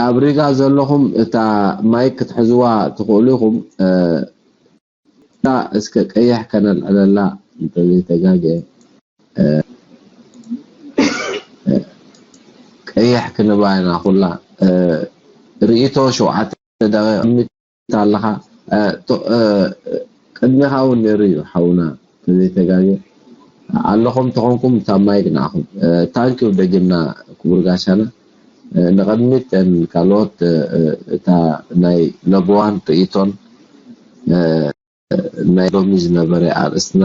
ኣብ ሪጋ ዘለኹም እታ ማይክ ክትሕዝዋ ትኽእሉ ኢኹም። እታ እስከ ቀይሕ ከነልዕለላ እንተዘይተጋግየ፣ ቀይሕ ክንባ ኢና ኩላ። ርእይቶ ሸውዓተ ደቂቕ ኣለኻ። ቅድሚኻ እውን ነይሩ እዩ ሓውና፣ ተዘይተጋግየ። ኣለኹም ተኾንኩም እታ ማይክ ንዓኹም። ታንኪው ደጊምና ክቡር ጋሻና። ንቕድሚት ካልኦት እታ ናይ ለበዋን ርእይቶን ናይ ሎሚ ዝነበረ ኣርእስትና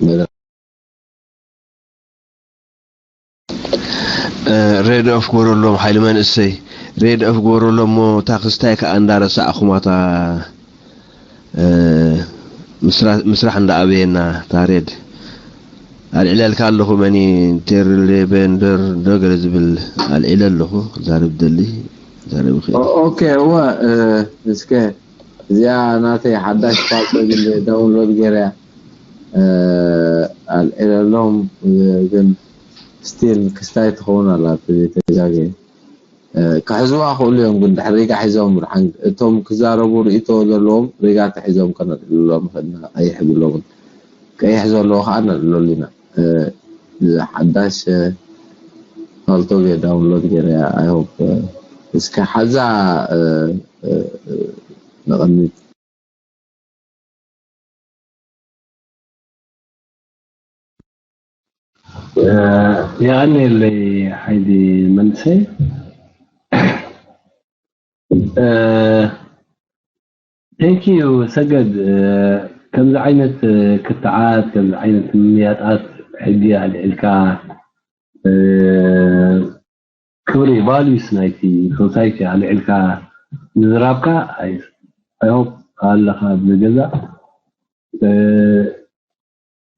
መድረኽ ሬድ ኦፍ ጎረሎም ሓይሊ መንእሰይ ሬድ ኦፍ ጎረሎም ሞ ታክስታይ ከኣ እንዳረሳዕኹማታ ምስራሕ እንዳኣበየና ታሬድ ኣልዕለልካ ኣለኹ መኒ ቴርሌ በንደር ዶ ገለ ዝብል ኣልዒለ ኣለኹ ክዛረብ ደሊ ክዛረብ ይኽእል ኦኬ እወ እስከ እዚኣ ናተይ ሓዳሽ ፋልሶ ግን ዳውንሎድ ገይረያ ኣልዒለሎም ግን ስቲል ክስታይ ትኸውን ኣላ ተዘይተጋገየ ክሕዝዋ ክእሉ እዮም ግን ድሕሪ ሪጋ ሒዞም ብርሓን እቶም ክዛረቡ ርእቶ ዘለዎም ሪጋ ተሒዞም ከነልዕልሎም ይኽእልና ቀይሕ የብሎምን ቀይሕ ዘለዎ ከዓ ነልዕለሉ ኢና ሓዳሽ ፋልቶ ገ ዳውንሎድ ገይረ ኣይ ሆፕ እስከ ሓዛ ንቐሚጥ የቐንየለይ ሓይሊ መንእሰይ thank you ሰገድ ከምዚ ዓይነት ክትዓት ከምዚ ዓይነት ምምያጣት ሕጊ ኣልዒልካ ክብሪ values ናይቲ society ኣልዒልካ ምዝራብካ I hope ኣለኻ ኣብ ገዛ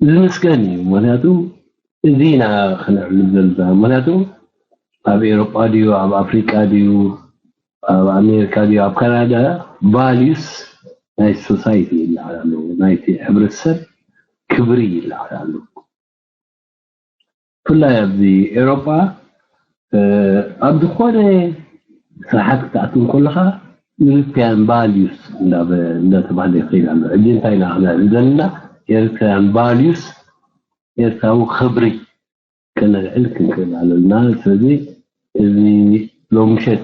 ዝምስገን እዩ ምክንያቱ እዚ ኢና ክነዕልል ዘለና ምክንያቱ ኣብ ኤሮጳ ድዩ ኣብ ኣፍሪቃ ድዩ ኣብ ኣሜሪካ ድዩ ኣብ ካናዳ values ናይ society ይለዓል ኣለዎ ናይቲ ሕብረተሰብ ክብሪ ይለዓል ኣለዎ ብፍላይ ኣብዚ ኤውሮጳ ኣብ ዝኾነ ስራሓት ክትኣቱ እንከለኻ European values እንዳተባህለ ይኸይድ ኣሎ። ሕጂ እንታይ ኢና ክንርኢ ዘለና? Eritrean values ኤርትራዊ ክብሪ ከነልዕል ክንክእል ኣለና። ስለዚ እዚ ሎምሸት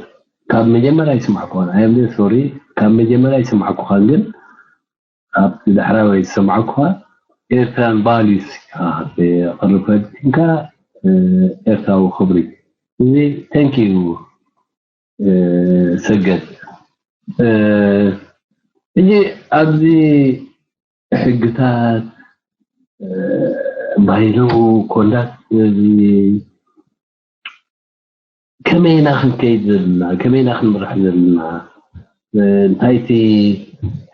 ካብ መጀመርያ ይስማዕኩኻን I am sorry ካብ መጀመርያ ይስማዕኩኻን ግን ኣብቲ ዳሕራዋይ ዝሰማዕኩኻ ኤርትራን ቫልዩስ ኢኻ ከቕርብ ፈቲንካ ኤርትራዊ ክብሪ እዚ thank you ሰገድ ሕጂ ኣብዚ ሕግታት ባይለው ኮንዳክት ከመይ ኢና ክንከይድ ዘለና ከመይ ኢና ክንምራሕ ዘለና እንታይ እቲ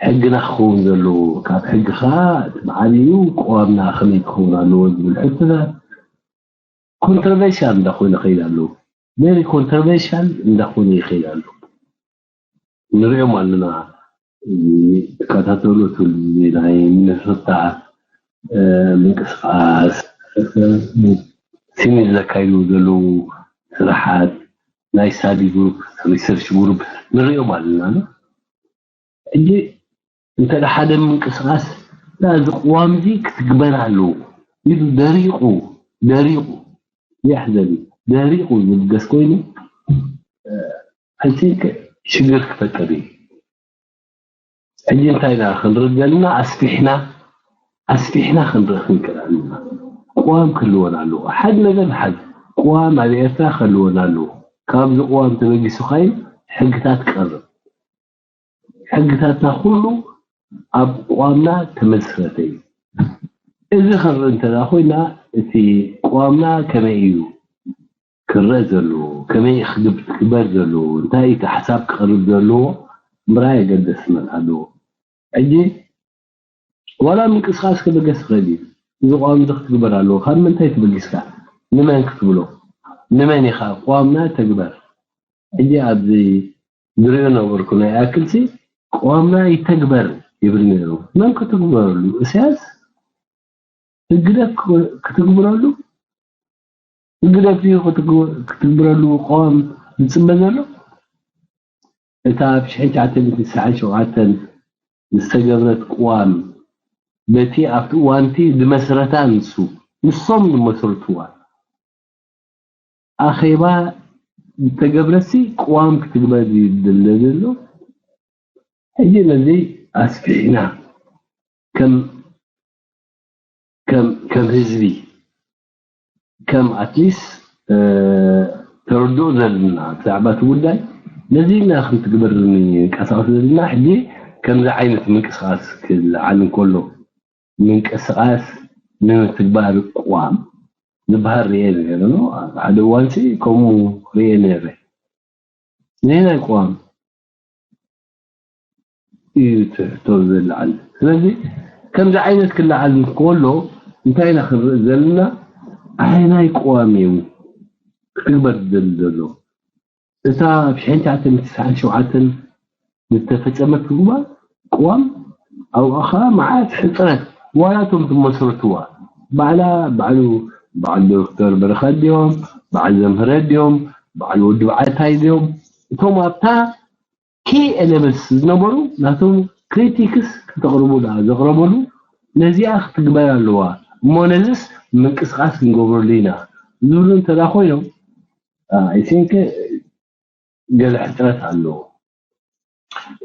ሕግና ክኸውን ዘለዎ ካብ ሕግኻ እቲ ብዓብዩ ቅዋምና ከመይ ክኸውን ኣለዎ ዝብል ሕቶታት ኮንትሮቨርሽል እንዳኮነ ይኸይድ ኣለዎ very controversial እንዳኮነ ይኸይድ ኣሎ ንሪኦም ኣለና ትከታተሉ ትብል ናይ ሚነሶታ ምንቅስቃስ ሲኒት ዘካይዱ ዘለዉ ስራሓት ናይ ስታዲ ግሩፕ ሪሰርች ግሩፕ ንሪኦም ኣለና ሕጂ እንተ ሓደ ምንቅስቃስ እዚ ቅዋም እዚ ክትግበር ኣለዎ ኢሉ ደሪቁ ደሪቁ የሕዘን ደሪቁ ዝብገስ ኮይኑ I think ሽግር ክፈጥር እዩ ሕጂ እንታይ ኢና ክንርኢ ዘለና ኣስፊሕና ኣስፊሕና ክንርኢ ክንክእል ኣለና ቅዋም ክህልወና ኣለዎ ሓደ ነገር ሓደ ቅዋም ኣብ ኤርትራ ክህልወና ኣለዎ ካብዚ ቅዋም ተበጊሱ ካይን ሕግታት ክቐርብ ሕግታትና ኩሉ ኣብ ቅዋምና ተመስረተ እዩ እዚ ክንርኢ እንተ ኮይና እቲ ቅዋምና ከመይ እዩ ክረአ ዘለዎ ከመይ ክግበር ዘለዎ እንታይ እቲ ሓሳብ ክቐርብ ዘለዎ ምርኣይ ኣገደስነት ኣለዎ ሕጂ ዋላ ምንቅስቃስ ክበገስ ይኽእል እዩ እዚ ቋም እዚ ክትግበር ኣለዎ ካብ ምንታይ ተበጊስካ ንመን ክትብሎ ንመን ኢኻ ቋምና ተግበር ሕጂ ኣብዚ ዝሪኦ ነበርኩ ናይ ኣክልሲ ቋምና ይተግበር ይብል ነይሩ መን ክትግበረሉ እስያስ ህግደፍ ክትግብረሉ ህግደፍ ድዩ ክትግብረሉ ቀዋም ዝፅበ ዘሎ እታ ብ ሽሕን ትሽዓተ ሚእትን ስሳን ሸውዓተን ዝተገብረት ቅዋም በቲ ኣብቲ እዋንቲ ዝመስረታ ንሱ ንሶም ዝመስርትዋ ኣኼባ ዝተገብረሲ ቅዋም ክትግበር ዝድለ ዘሎ። ሕጂ ነዚ ኣስፊሕና ከም ከም ከም ህዝቢ ከም ኣትሊስ ተረድኦ ዘለና ብዛዕባ እቲ ጉዳይ ነዚ ኢና ክንትግበር ንንቀሳቀስ ዘለና። ሕጂ ከምዚ ዓይነት ምንቅስቃስ ክለዓል እንከሎ ምንቅስቃስ ንምትግባር ቅዋም ዝበሃል ርኤ ነይረ። ሓደ እዋንሲ ከምኡ ርኤ ነይረ። ነየናይ ቅዋም እዩ ትሕቶ ዘለዓል? ስለዚ ከምዚ ዓይነት ክለዓል እንከሎ እንታይ ኢና ክንርኢ ዘለና? ኣየናይ ቅዋም እዩ ክትግበር ዝደሊ ዘሎ? እታ ብ ሽሕን ትሽዓተ ሚእትን ስሳን ሸውዓተን ዝተፈጸመት ትግባር ቅዋም ኣብኡ ኸዓ መዓት ሕጽረት ዋላ እቶም ዝመስረትዋ ባዕላ ባዕሉ በዓል ዶክተር በረኸት ድዮም በዓል ዘምህረ ድዮም በዓል ወዲ በዓታይ ድዮም እቶም ኣብታ ኪ ኤለመንትስ ዝነበሩ ናቶም ክሪቲክስ ከተቕርቡ ደኣ ዘቕረበሉ ነዚኣ ክትግበር ኣለዋ እሞ ነዚስ ምንቅስቃስ ክንገብረሉ ኢና ዝብሉ እንተዳ ኮይኖም I think ገለ ሕፅረት ኣለዎ።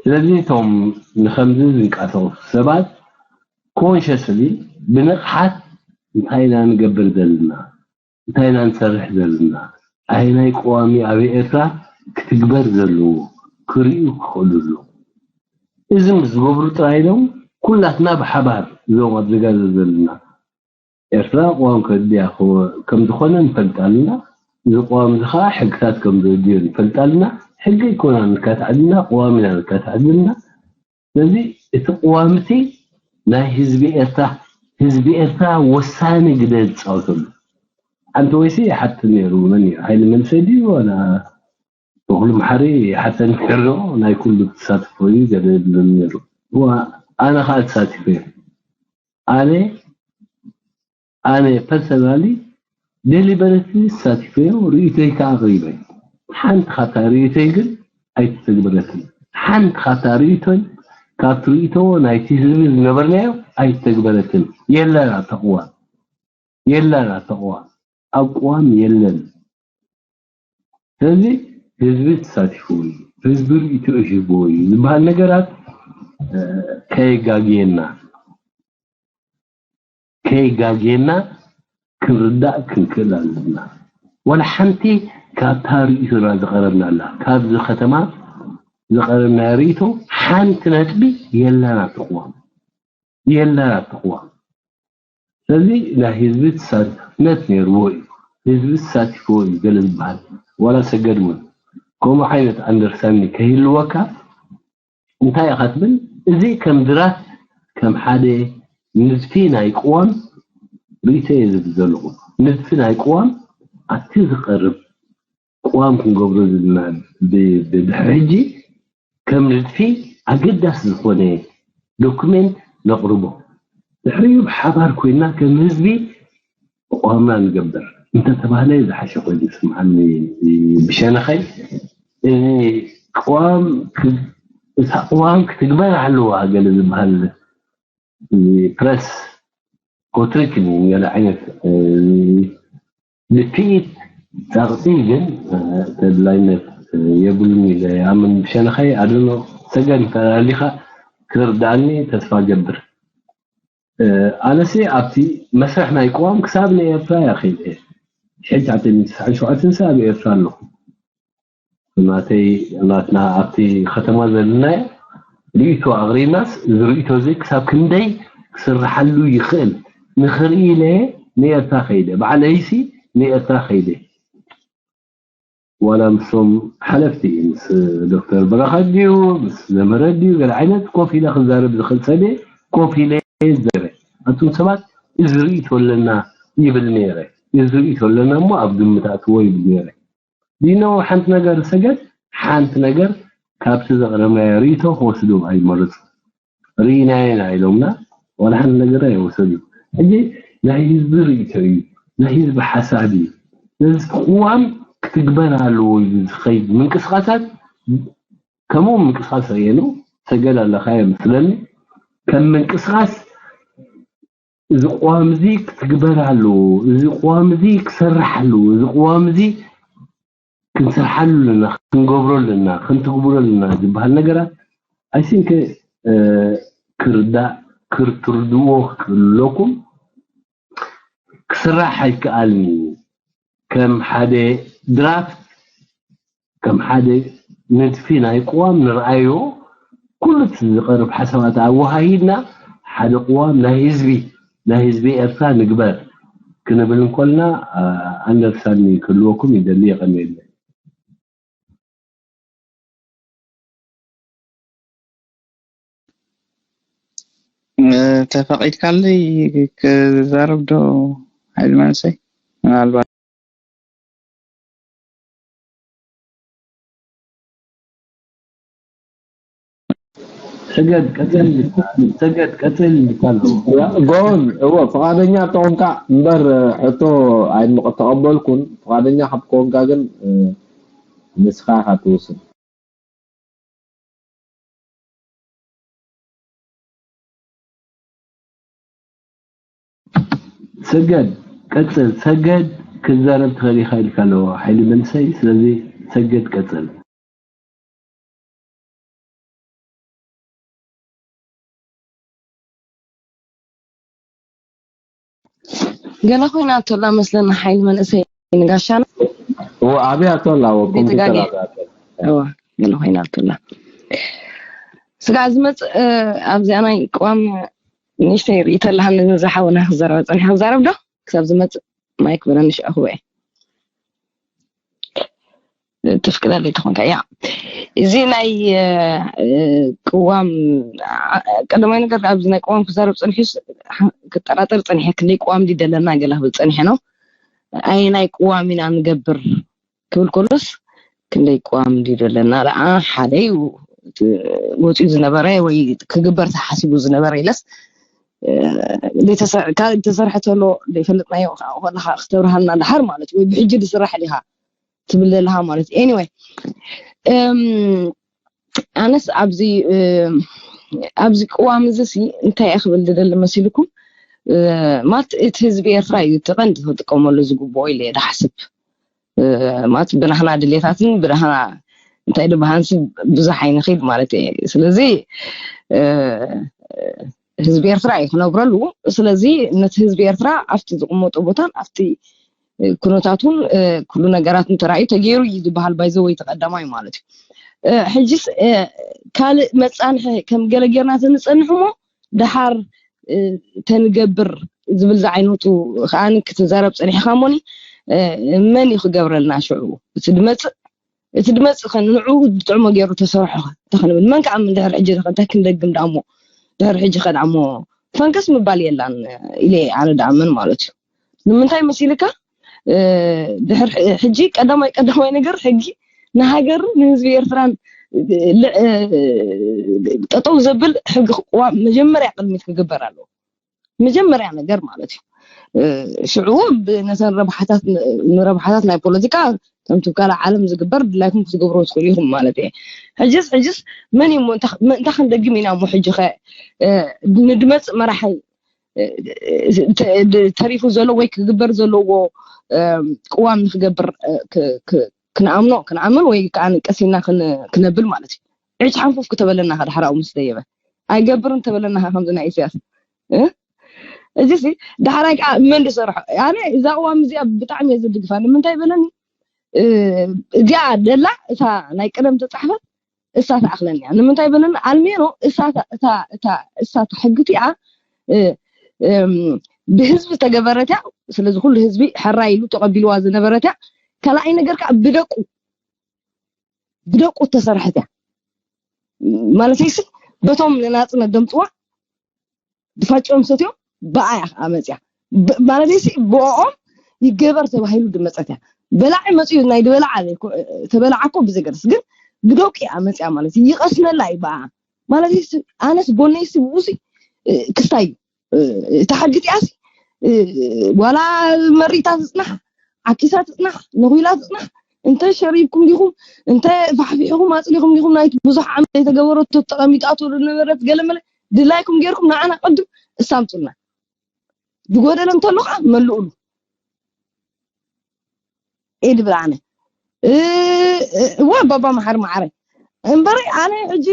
ስለዚ እቶም ንከምዚ ዝንቀሳቀሱ ሰባት ኮንሸስሊ ብንቕሓት እንታይ ኢና ንገብር ዘለና እንታይ ኢና ንሰርሕ ዘለና ኣየናይ ቀዋሚ ኣብ ኤርትራ ክትግበር ዘለዎ ክርእዩ ክኽእሉ ኣለዎም። እዚ ምስ ዝገብሩ ጥራይ ኢሎም ኩላትና ብሓባር እዞም ኣብ ዘጋዘ ዘለና ኤርትራ ቅዋም ከድልያ ከም ዝኾነ ንፈልጥ ኣለና። እዚ ቅዋም እዚ ከዓ ሕግታት ከም ዘድልዮ ንፈልጥ ኣለና። ሕጊ ኣይኮናን ንካታዕ ዘለና ቅዋም ኢና ንካታዕ ዘለና። ስለዚ እቲ ቅዋም እቲ ናይ ህዝቢ ኤርትራ ህዝቢ ኤርትራ ወሳኒ ግደ ዝፃወተሉ ሓንቲ ወይሲ ይሓትት ነይሩ መን እዩ ሓይሊ መንሰ ድዩ ዋላ ተኽሉ መሓሪ ይሓተኒ ነይሩ ናይ ኩሉ ተሳትፎ እዩ ገለ ይብለኒ ነይሩ። እዋ ኣነ ከዓ ተሳቲፈ እየ። ኣነ ኣነ ፐርሰናሊ ደሊበረትሊ ተሳቲፈዮ ርእይቶይ ከዓ ኣቕሪበ። ሓንቲ ካብታ ርእይቶይ ግን ኣይተተግበረትን። ሓንቲ ካብታ ርእይቶይ ካብቲ ርእይቶ ናይቲ ህዝቢ ዝነበርናዮ ኣይተተግበረትን። የለን ኣብታ ቅዋም የለን ኣብታ ቅዋም ኣብ ቅዋም የለን። ስለዚ ህዝቢ ተሳቲፉ እዩ፣ ህዝቢ ርእይቶ ሂብዎ እዩ ዝበሃል ነገራት ከየጋግየና ከይጋግየና ክንርዳእ ክንክእል ኣለና። ዋላ ሓንቲ ካብታ ርእይቶና ዝቐረብናላ ካብዚ ከተማ ዝቐረብናዮ ርእይቶ ሓንቲ ነጥቢ የላን ኣብቲ ቅዋም የላን ኣብቲ ቅዋም። ስለዚ ናይ ህዝቢ ተሳትፍነት ነይርዎ እዩ። ህዝቢ ተሳቲፍዎ እዩ ገለ ዝበሃል ዋላ ሰገድ እውን ከምኡ ዓይነት ኣንደርስታንዲንግ ከይህልወካ እንታይ ኢኻ ትብል? እዚ ከም ድራፍት ከም ሓደ ንድፊ ናይ ቅዋም ርእይቶ እየ ዝብል ዘለኹ። ንድፊ ናይ ቅዋም ኣብቲ ዝቐርብ ቅዋም ክንገብሮ ዘለና ብድሕሪ ሕጂ ከም ንድፊ ኣገዳሲ ዝኾነ ዶኩሜንት ነቕርቦ። ድሕሪኡ ብሓባር ኮይና ከም ህዝቢ ቅዋምና ንገብር እንተተባህለ ዝሓሸ ኮይኑ ይስምዓኒ ብሸነኸይ። እዚ ቅዋም እታ ቅዋም ክትግበር ኣለዋ ገለ ዝበሃል ፕረስ ኮትሪክ ገለ ዓይነት ድፍኢት ጸቕጢ ግን ተድላይነት የብሉን ኢለ ይኣምን። ብሸነኸይ ኣድኖ ሰገድ እንተላሊኻ ክርዳእኒ ተስፋ ገብር። ኣነሲ ኣብቲ መስርሕ ናይ ቅዋም ክሳብ ንኤርትራ እያ ከይደ ሽሕን ትሽዓተ ሚእትን ትስዓን ሸውዓተን ኣብ ኤርትራ ኣለኹ። ናተይ ናትና ኣብቲ ከተማ ዘለናዮ ርእይቶ ኣቕሪብናስ እዚ ርእይቶ እዚ ክሳብ ክንደይ ክስርሓሉ ይኽእል ንኽርኢ ኢለ ንኤርትራ ከይደ ባዕለይሲ ንኤርትራ ከይደ ዋላ ምስቶም ሓለፍቲ ምስ ዶክተር በረኸት ድዩ ምስ ዘመረ ድዩ ገለ ዓይነት ኮፍ ኢለ ክዛረብ ዝኽእል ሰብ ኮፍ ኢለ ዘረ ኣቱም ሰባት እዚ ርእይቶ ኣለና ይብል ነይረ እዚ ርእይቶ ኣለና እሞ ኣብ ግምት ኣትዎ ይብል ነይረ ዲኖ ሓንቲ ነገር ሰገድ ሓንቲ ነገር ካብቲ ዘቕረብናዮ ርእይቶ ክወስዱ ኣይመርፁ ርኢናዮ ኢና ኢሎምና ዋላ ሓንቲ ነገር ኣይወሰዱ ሕጂ ናይ ህዝቢ ርእይቶ እዩ ናይ ህዝቢ ሓሳብ እዩ ነዚ ቅዋም ክትግበር ኣለዎ ኢሉ ዝኸይድ ምንቅስቃሳት ከምኡ ምንቅስቃስ ርእየኑ። ሰገድ ኣለኻ እየ ምስለኒ። ከም ምንቅስቃስ እዚ ቅዋም እዚ ክትግበር ኣለዎ፣ እዚ ቅዋም እዚ ክሰርሕ ኣለዎ፣ እዚ ቅዋም እዚ ክንሰርሓሉ ኣለና፣ ክንገብሮ ኣለና፣ ክንትግብሮ ኣለና ዝበሃል ነገራት፣ I think ክርዳእ፣ ክትርድእዎ ክክእለኩም። ክስራሕ ኣይከኣልን እዩ። ከም ሓደ ድራፍት፣ ከም ሓደ ንድፊ ናይ ቅዋም ንርኣዮ። ኩሉ እቲ ዝቐርብ ሓሳባት ኣወሃሂድና ሓደ ቅዋም ናይ ህዝቢ፣ ናይ ህዝቢ ኤርትራ ንግበር ክንብል እንኮልና፣ ኣንደርስታንድ ክህልወኩም ይደሊ። የቐንየለይ። ተፈቒድካለይ ክዛረብ ዶ? ሓይሊ መንእሰይ ምናልባት ሰገድ ቀጽል፣ ሰገድ ቀጽል ይባል። ጎን እዎ ፍቓደኛ ተኾንካ እምበር ሕቶ ኣይምተቐበልኩን። ፍቓደኛ ካብ ኮንካ ግን ንስኻ ኢኻ ትውስን። ሰገድ ቀጽል። ሰገድ ክዛረብ ትኽእል ኢኻ ኢልካ ኣለዎ ሓይሊ መንሰይ። ስለዚ ሰገድ ቀጽል። ገለ ኮይና ኣቶላ መስለና ሓይሊ መንእሰይ ንጋሻና እዎ ኣብያ ኣቶላ እዎ ኮምፒተር ተጋግየ። ኣብያ ኣቶላ። እዋ ገለ ኮይና ኣቶላ ስጋ ዝመጽእ ኣብዚኣ ናይ ቅዋም ንእሽተይ ርእይቶ ኣለሃኒ ዝሓውና ክዛረበ ጸኒሐ ክዛረብ ዶ ክሳብ ዝመጽእ ማይክ በለኒ ሽዑ ክበየ ትፍቅደለይ ተኾንካ ያ እዚ ናይ ቅዋም ቀዳማይ ነገር ኣብዚ ናይ ቅዋም ክዛረብ ፀኒሑ ክጠራጠር ፀኒሐ ክንደይ ቅዋም ድዩ ደለና ገለ ክብል ፀኒሐ ነው ኣይ ናይ ቅዋም ኢና ንገብር ክብል ከሎስ ክንደይ ቅዋም ድዩ ደለና ደኣ ሓደ እዩ ወፂኡ ዝነበረ ወይ ክግበር ተሓሲቡ ዝነበረ ኢለስ ካልእ ተሰርሐ ተሎ ዘይፈልጥናዮ ከለካ ክተብርሃልና ድሓር ማለት ወይ ብሕጂ ዝስራሕ ዲኻ ትብል ዘለኻ ማለት እዩ anyway ኣነስ ኣብዚ ኣብዚ ቅዋም እዚ ሲ እንታይ እየ ክብል ዝደሊ መሲልኩም ማለት እቲ ህዝቢ ኤርትራ እዩ እቲ ቀንዲ ክጥቀመሉ ዝግብኦ ኢለ እየ ዝሓስብ ማለት ብናህና ድሌታትን ብናህና እንታይ ድበሃንሲ ብዙሕ ኣይንኽድ ማለት እየ ስለዚ ህዝቢ ኤርትራ እዩ ክነብረሉ ስለዚ ነቲ ህዝቢ ኤርትራ ኣብቲ ዝቕመጦ ቦታን ኣብቲ ኩነታቱን ኩሉ ነገራትን ተራእዩ ተገይሩ እዩ ዝበሃል ባይዘወይ ተቀዳማይ ማለት እዩ ሕጂስ ካልእ መፃንሒ ከም ገለ ጌርና ተንፀንሕ እሞ ደሓር ተንገብር ዝብል ዝዓይነቱ ከዓ ክትዛረብ ፀኒሕካ እሞኒ መን እዩ ክገብረልና ሽዑ እቲ ድመፅእ እቲ ድመፅእ ከ ንዑ ብጥዕሞ ገይሩ ተሰርሖ ከ እንታይ ክንብል መን ከዓ ምን ድሕር ሕጂ ከ እንታይ ክንደግም ደኣ እሞ ድሕር ሕጂ ከ ደኣ እሞ ፈንከስ ምባል የላን ኢለ ኣነ ደኣምን ማለት እዩ ንምንታይ መሲልካ ድሕር ሕጂ ቀዳማይ ቀዳማይ ነገር ሕጊ ንሃገር ንህዝቢ ኤርትራን ጠጠው ዘብል ሕጊ ክቅዋም መጀመርያ ቅድሚት ክግበር ኣለዎ መጀመርያ ነገር ማለት እዩ ሽዑ ነተን ረብሓታት ንረብሓታት ናይ ፖለቲካ ከም ትካል ዓለም ዝግበር ድላይኩም ክትገብሮ ትኽእሉ ኢኹም ማለት እየ ሕጅስ ሕጅስ መን እዩ እንታይ ክንደግም ኢና እሞ ሕጂ ኸ ንድመፅእ መራሒ ተሪፉ ዘሎ ወይ ክግበር ዘለዎ ቅዋም ንክገብር ክንኣምኖ ክንኣምን ወይ ከዓ ንቀሲና ክነብል ማለት እዩ ዕጭ ሓንፉፍ ክተበለና ከ ዳሕራኡ ምስ ደየበ ኣይገብርን ተበለና ከ ከምዚ ናይ ኢሳያስ እዚ ሲ ዳሕራይ ከዓ መን ዝሰርሖ ኣነ እዛ ቅዋም እዚኣ ብጣዕሚ እየ ዝድግፋ ንምንታይ በለኒ እዚኣ ደላ እታ ናይ ቀደም ተፃሕፈት እሳ ትኣኽለኒ እያ ንምንታይ በለኒ ኣልሜኖ እሳ ሕጊ እቲኣ ብህዝቢ ዝተገበረት እያ ስለዚ ኩሉ ህዝቢ ሕራይ ኢሉ ተቐቢልዋ ዝነበረት እያ ካልኣይ ነገር ከዓ ብደቁ ብደቁ ዝተሰርሐት እያ ማለት ሲ በቶም ንናፅነት ደምፅዋ ድፋጭኦም ሰትዮም ብኣ እያ ከዓ መፅያ ማለት ሲ ብኦም ይገበር ተባሂሉ ድመፀት እያ በላዒ መፅዩ ናይ ድበላዓ ተበላዓ እኮ ብዘገርስ ግን ብደቁ እያ መፅያ ማለት ይቀስነላ እዩ ብኣ ማለት ኣነስ ጎነይ ሲ ብኡ ሲ ክስታይ እዩ ተሓጊጥያስ ዋላ መሪታ ትፅናሕ ዓኪሳ ትፅናሕ ነኺላ ትፅናሕ እንተ ሸሪብኩም ዲኹም፣ እንተ ፋሕፊሕኩም ኣጽሊኹም ዲኹም፣ ናይቲ ብዙሕ ዓመት ዘይተገበረቶ ተቐሚጣቶ ዝነበረት ገለመለ ድላይኩም ጌርኩም ንዓና ቅድም እሳምጡና። ዝጎደለ እንተሎ ከዓ መልኡሉ። ኢድ ብላዕነ። እ፣ እ፣ እወ ባባ መሓሪ መዓረይ። እምበሪ ኣነ ሕጂ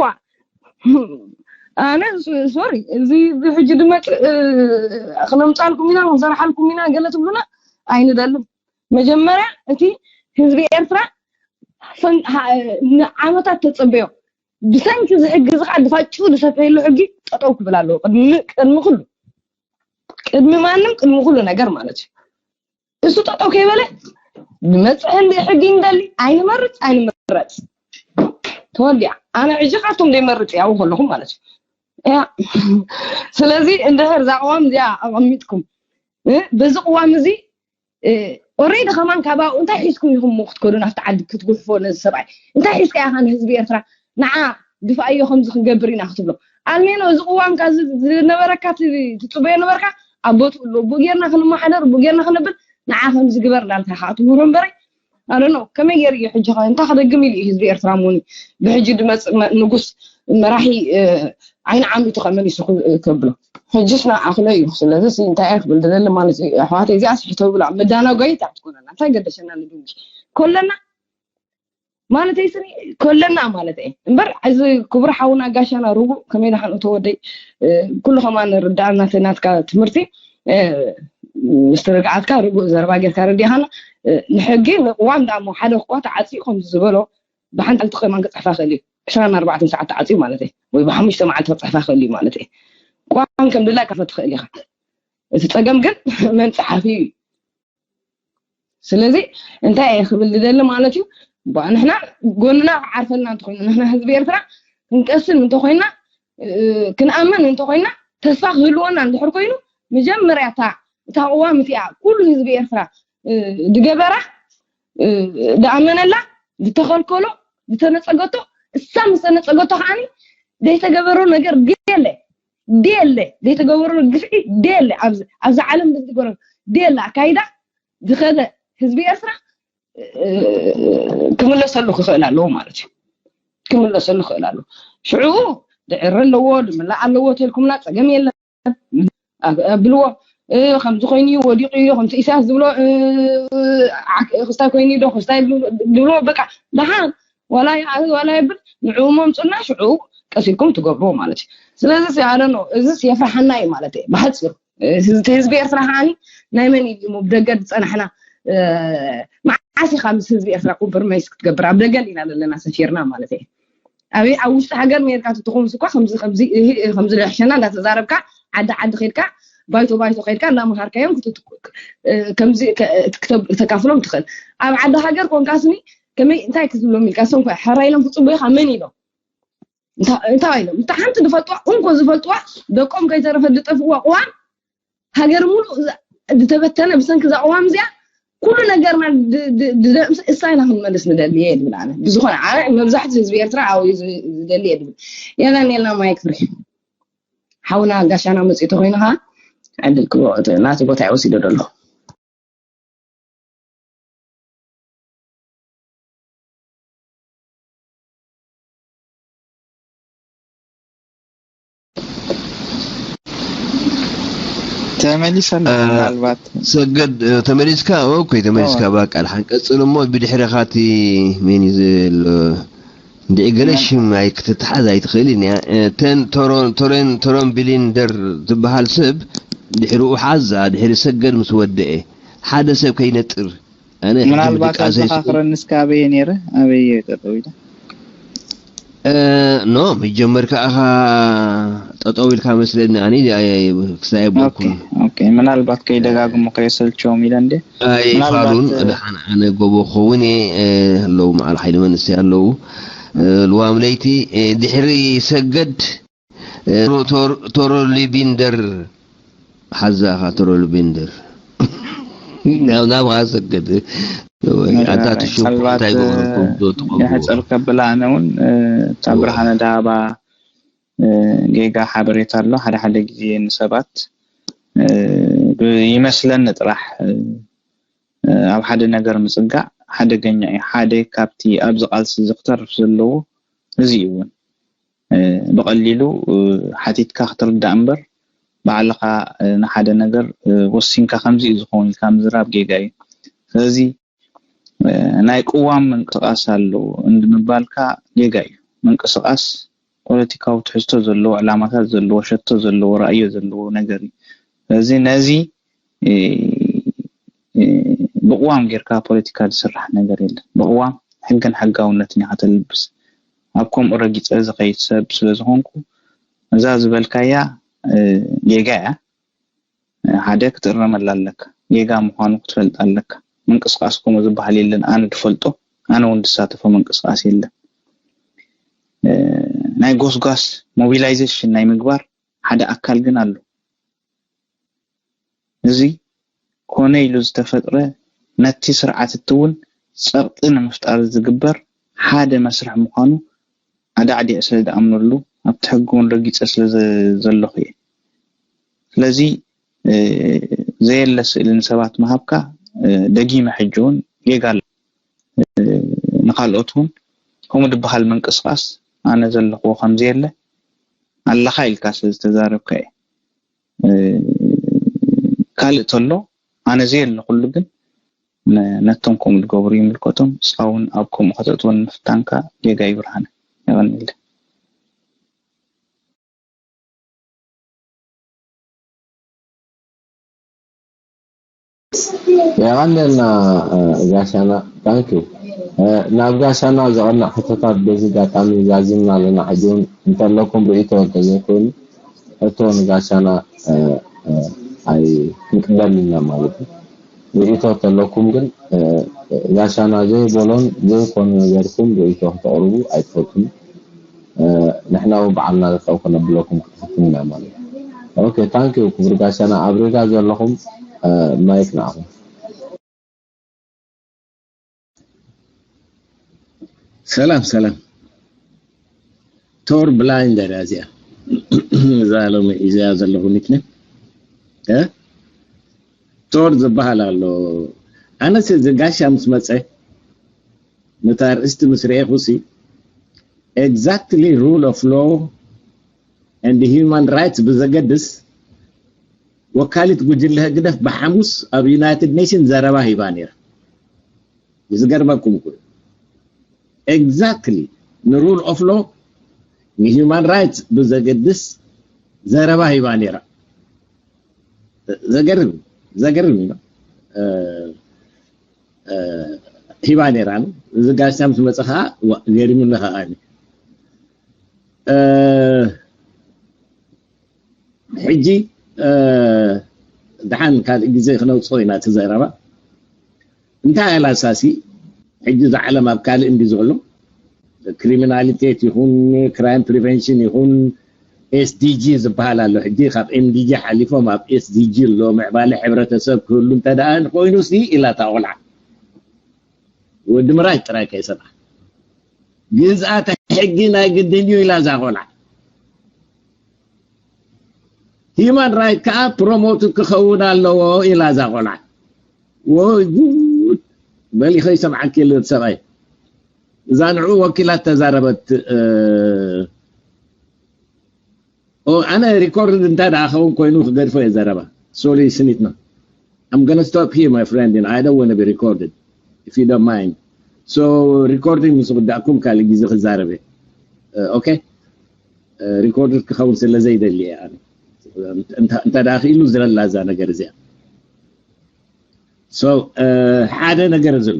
ዋ ኣነ ሶ- ሶሪ እዚ እዚ ሕጂ ድመጽእ እ፣ ክነምጻልኩም ኢና ክንሰርሓልኩም ኢና ገለ ትብሉና ኣይንደልን። መጀመርያ እቲ ህዝቢ ኤርትራ ፈን- ሀ- ንዓመታት ተጸበዮ ብሰንኪ እዚ ሕጊ እዚ ከዓ ድፋጭኡ ዝሰፍሐሉ ሕጊ ጠጠው ክብል ኣለዎ ቅድሚ ቅድሚ ኩሉ ቅድሚ ማንም ቅድሚ ኩሉ ነገር ማለት እዩ። እሱ ጠጠው ከይበለ ንመፅእ ህንዲ ሕጊ ንደሊ ኣይንመርፅ ኣይንምረፅ ተወዲኣ ኣነ ዕጂ ካብቶም ዘይመርፅ ያው ከለኹም ማለት እዩ ያ ስለዚ እንድሕር እዛ ቅዋም እዚኣ ኣቐሚጥኩም እ፣ በዚ ቅዋም እዚ ኦሬዲ ከማን ካብ ኣብኡ እንታይ ሒዝኩም ኢኹም ክትከዱ ናብቲ ዓዲ ክትጉሕፎ ነዚ ሰብኣይ እንታይ ሒዝካ ኢኻ ንህዝቢ ኤርትራ ንዓ ድፍኣዮ ከምዚ ክንገብር ኢና ክትብሎ ኣልሜኖ እዚ ቅዋምካ ዝነበረካ ትፅበዮ ነበርካ ኣብ ቦትኡ ኣሎ ብኡ ጌርና ክንመሓደር ብኡ ጌርና ክነብል ንዓ ከምዚ ግበር እንዳልካ ኢኻ ክትምህሮ እምበረይ ኣደኖ ከመይ ገይሩ እዩ ሕጂ ኸ እንታይ ክደግም ኢሉ እዩ ህዝቢ ኤርትራ ሙኒ ብሕጂ ድመፅእ ንጉስ መራሒ ዓይኒ ዓሚቱ ከመሊሱ ከብሎ ሕጅስ ንዓኹለ እዩ ስለዚ እንታይ እየ ክብል ዝደሊ ማለት እዩ ኣሕዋተይ እዚኣ ስሕተው ብላ መዳናጎይት ኣብ ትኮነና እንታይ ገደሸና ንድንሽ ኮለና ማለተይ ስኒ ኮለና ማለት እየ እምበር እዚ ክቡር ሓውና ጋሻና ርጉእ ከመይ ደሓን እቶ ወደይ ኩሉ ከማ ንርዳእ ናተ ናትካ ትምህርቲ ምስ ተረጋዓትካ ርጉእ ዘረባ ጌርካ ረዲኻና ንሕጊ ንቅዋም ዳ እሞ ሓደ ክኳ ተዓፂኡ ከምዚ ዝበሎ ብሓንቲ ዓልቲ ከማን ክፅሕፋ ክእል እዩ ዕስራን ኣርባዕተን ሰዓት ተዓፅዩ ማለት እዩ ወይ ብሓሙሽተ መዓልቲ ክፅሕፋ ክእል እዩ ማለት እዩ ቋም ከም ድላይካ ፈትኽእል ኢኻ እቲ ፀገም ግን መን ፀሓፊ እዩ ስለዚ እንታይ እየ ክብል ዝደሊ ማለት እዩ ንሕና ጎንና ክዓርፈልና እንተኮይኑ ንሕና ህዝቢ ኤርትራ ክንቀስን እንተኮይና ክንኣምን እንተኮይና ተስፋ ክህልወና እንድሕር ኮይኑ መጀመርያ እታ እታ ቅዋም እቲኣ ኩሉ ህዝቢ ኤርትራ ዝገበራ ዝኣመነላ ዝተኸልከሎ ዝተነፀገቶ እሳ ምስ ተነፀገቶ ከዓኒ ዘይተገበሮ ነገር ድየለ ድየለ ዘይተገበሮ ግፍዒ ድየለ ኣብዚ ዓለም ዝገበሮ ድየለ ኣካይዳ ዝኸደ ህዝቢ ኤርትራ ክምለሰሉ ክኽእል ኣለዎ ማለት እዩ ክምለሰሉ ክኽእል ኣለዎ ሽዑ ድዕሪ ኣለዎ ድምላእ ኣለዎ ተልኩምና ፀገም የለን ኣብልዎ ከምዚ ኮይኑ እዩ ወዲቑ እዩ ከምቲ ኢሳያስ ዝብሎ ክስታይ ኮይኑ ዶ ክስታይ ዝብሎ በቃ ደሓን ዋላ ይኣዝ ዋላ የብል ንዕኡ መምፁና ሽዑ ቀሲልኩም ትገብርዎ ማለት እዩ ስለዚ ኣደኖ እዚ የፍርሓና እዩ ማለት እዩ ብሓፂሩ ህዝቢ ኤርትራ ከዓ ናይ መን እዩ ብደገ ዝፀናሕና መዓስ ኢካ ምስ ህዝቢ ኤርትራ ኮምፕርማይስ ክትገብር ኣብ ደገ ኢና ዘለና ሰፊርና ማለት እዩ ኣበይ ኣብ ውሽጢ ሃገር ሜርካ ትትኾንስ እኳ ከምዚ ከምዚ እህ እህ ከምዚ ለሕሸና እንዳተዛረብካ ዓዲ ዓዲ ከድካ ባይቶ ባይቶ ከድካ እንዳመሃርካዮም ክትትኩ- እ፣ ከምዚ ከ- ክተብ- ክተካፍሎም ትኽእል ኣብ ዓዲ ሃገር ኮንካ ስኒ ከመይ እንታይ ክትብሎም ኢልካ እሶም ከ ሕራይ ኢሎም ክፅበዩካ መን ኢሎም እንታ- እንታይ ኢሎም እንታ ሓንቲ ዝፈልጥዋ እንኮ ዝፈልጥዋ ደቆም ከይተረፈ ዝጠፍእዋ ቅዋም ሃገር ሙሉእ ዝ- ዝተበተነ ብሰንኪ እዛ ቅዋም እዚኣ ኩሉ ነገርና ድ- ድ- ድደምስ እሳ ኢና ክንመልስ ንደሊ እየ ዝብል ኣነ ብዝኾነ ኣነ መብዛሕቲ ህዝቢ ኤርትራ ኣብኡ እዩ ዝ- ዝደሊ እየ ዝብል የለን የልና ማይክ ፍርሒ ሓውና ጋሻና መፅኡ ተኮይኑ ከዓ ዕድል ክወቅት ናቲ ቦታ ይወሲዶ ደሎ ተመሊሰ ኣሎ ምናልባት ሰገድ ተመሊስካ ኦኬ ተመሊስካ ባቃ ድሓን ቀፅል እሞ ብድሕሪኻ እቲ መን እዩ ዘሎ እንድዒ ገለ ሽም ኣይ ክትትሓዝ ኣይትኽእልን እያ እተን ቶሮን ቶሮን ቶሮን ቢሊንደር ዝበሃል ሰብ ድሕሪኡ ሓዛ ድሕሪ ሰገድ ምስ ወደኤ ሓደ ሰብ ከይነጥር ኣነ ሕጂ ምናልባት ምድቃሰይ ኣዘኻኽረኒ እስከ ኣበየ ነይረ ኣበየ ጠጠው ኢለ ኖ መጀመር ከኣኻ ጠጠው ኢልካ መስለኒ ኣነ ክሳይ ኦኬ ኦኬ ምናልባት ከይደጋግሙ ከየሰልቸዎም ኢለ እንደ ምናልባት ኣይፋሉን ደሓን ኣነ ጎቦ ክኸውን እየ ኣለዉ መዓል ሓይሊ መንእሰይ ኣለዉ ልዋም ለይቲ ድሕሪ ሰገድ ቶሮሊቢንደር ሓዛኻ ቶሮሊቢንደር ናብ ናብኻ ሰገድ ኣታ ትሽም እንታይ ገበረኩም ዶ ትቐብሩ የሕፅር ከብላ ኣነ እውን እታ ብርሃነ ዳሃባ ጌጋ ሓበሬታ ኣሎ ሓደ ሓደ ግዜ ንሰባት ይመስለኒ ጥራሕ ኣብ ሓደ ነገር ምጽጋዕ ሓደገኛ እዩ። ሓደ ካብቲ ኣብዚ ቃልሲ እዚ ክተርፍ ዘለዎ እዚ እዩ እውን። ብቐሊሉ ሓቲትካ ክትርዳእ እምበር፣ ባዕልኻ ንሓደ ነገር ወሲንካ ከምዚ እዩ ዝኸውን ኢልካ ምዝራብ ጌጋ እዩ። ስለዚ ናይ ቅዋም ምንቅስቃስ ኣሎ እንዲ ምባልካ ጌጋ እዩ። ምንቅስቃስ ፖለቲካዊ ትሕዝቶ ዘለዎ፣ ዕላማታት ዘለዎ፣ ሸቶ ዘለዎ፣ ራእዮ ዘለዎ ነገር እዩ። ስለዚ ነዚ ብቅዋም ጌርካ ፖለቲካ ዝስራሕ ነገር የለን። ብቅዋም ሕግን ሕጋውነትን ኢኻ ተልብስ። ኣብ ከምኡ ረጊፀ ዝኸይድ ሰብ ስለ ዝኾንኩ፣ እዛ ዝበልካያ ጌጋ እያ። ሓደ ክትእረመላ ኣለካ። ጌጋ ምዃኑ ክትፈልጥ ኣለካ። ምንቅስቃስ ከምኡ ዝበሃል የለን። ኣነ ድፈልጦ፣ ኣነ እውን ድሳተፎ ምንቅስቃስ የለን። ናይ ጎስጓስ ሞቢላይዜሽን ናይ ምግባር ሓደ ኣካል ግን ኣሎ። እዚ ኮነ ኢሉ ዝተፈጥረ፣ ነቲ ስርዓት እትውን ጸቕጢ ንምፍጣር ዝግበር ሓደ መስርሕ ምዃኑ ኣዳዕዲዐ ስለ ዝኣምነሉ፣ ኣብቲ ሕጊ እውን ረጊጸ ስለ ዘ-፣ ዘለኹ እየ። ስለዚ፣ እ፣ ዘየለ ስእሊ ንሰባት ምሃብካ፣ እ፣ ደጊመ ሕጂ እውን ጌጋ ኣሎ። እ፣ ንኻልኦት እውን ከምኡ ዝበሃል ምንቅስቃስ ኣነ ዘለኽዎ ከም ዘየለ ኣለኻ ኢልካ ስለ ዝተዛረብካ እየ። እ፣ ካልእ ተሎ ኣነ ዘየለኹሉ ግን ነ-፣ ነቶም ከምኡ ዝገብሩ ይምልከቶም። ንስኻ እውን ኣብ ከምኡ ከተእትወኒ ምፍታንካ ጌጋ እዩ ብርሃነ። የቐንየለይ። የቐንየልና፣ እ፣ ጋሻና። ታንክ ዩ። እ፣ ናብ ጋሻና ዘቐንዕ ሕቶታት በዚ ኣጋጣሚ ዛዚምና ኣለና። ሕጂ እውን እንተለኩም ርእይቶ እንተዘይኮይኑ፣ ሕቶ ንጋሻና፣ እ፣ እ፣ ኣይ ክንቅበል ኢና ማለት እዩ። ርእይቶ እንተለኩም ግን፣ እ፣ ጋሻና ዘይበሎን ዘይኮነ ነገርኩም ርእይቶ ከተቕርቡ ኣይትፈቱን። እ፣ ንሕና እውን ባዕልና ጠጠው ከነብለኩም ክንፍትን ኢና ማለት እዩ። ኦኬ፣ ታንክ ዩ ክቡር ጋሻና። ኣብ ሪጋ ዘለኹም፣ እ፣ ማይክ ንዓኹም። ሰላም ሰላም። ቶር ብላይንደር እያ እዚኣ። እዛ ሎሚ ሒዘያ ዘለኹ ኒክኔም፣ እ? ቶር ዝበሃል ኣሎ። ኣነስ እዚ ጋሻ ምስ መጸ፣ ነታ ኣርእስቲ ምስ ረኤኹሲ፣ exactly rule of law and human rights ብዘገድስ፣ ወካሊት ጉጅለ ህግደፍ ብሓሙስ ኣብ ዩናይትድ ኔሽን ዘረባ ሂባ ነይራ። ዝገርመኩም እኮ እዩ። Exactly ን rule of law፣ ን human rights ብዘገድስ ዘረባ ሂባ ነይራ። ዘገርም፣ ዘገርም እዩ። እ፣ እ፣ ሂባ ነይራ። እዚ ጋሻ ምስ መጸ ኸዓ፣ ዋ፣ ገሪሙኒ ኸዓ። እ፣ ሕጂ፣ እ፣ ደሓን ካልእ ግዜ ክነውጽኦ ኢና እቲ ዘረባ። እንታይ ኣላሳሲ፣ ሕጂ እዛ ዓለም ኣብ ካልእ እንዲ ዘሎ፣ ክሪሚናሊቴት ይኹን፣ ክራይም ፕሪቨንሽን ይኹን፣ ኤስ ዲ ጂ ዝበሃል ኣሎ። ሕጂ ካብ ኤም ዲ ጂ ሓሊፎም ኣብ ኤስ ዲ ጂ ኣሎ። ምዕባለ ሕብረተሰብ ክህሉ እንተ ደኣ ኮይኑ ሲ ኢላ እታ ቆልዓ። ወዲ ምራይ ጥራይ ከይሰምዓ። ግዝኣተ ሕጊ ናይ ግድን እዩ ኢላ እዛ ቆልዓ። ሂማን ራይት ከዓ ፕሮሞት ክኸውን ኣለዎ ኢላ እዛ ቆልዓ። ወይ ጉድ! በሊ ከይሰምዓኪ የለን ሰብኣይ። እዛ ንዕኡ ወኪላ እተዛረበት፣ እ፣ ኦ፣ ኣነ ሪኮርድ እንታይ ደኣ ኸውን ኮይኑ ክገድፎ እየ ዘረባ። ሶሪ ስኒትና። I'm gonna stop here, my friend, and I don't want to be recorded, if you don't mind. So, ሪኮርዲንግ ምስ ወዳእኩም ካልእ ግዜ ክዛረብ እየ። እ፣ ኦኬ? እ፣ ሪኮርድ ክኸውን ስለ ዘይደሊ እየ ኣነ። እንተ-፣ እንተ-፣ እንተ ደኣ ክኢሉ ዝለላ እዛ ነገር እዚኣ። So፣ እ፣ ሓደ ነገር ዘሎ።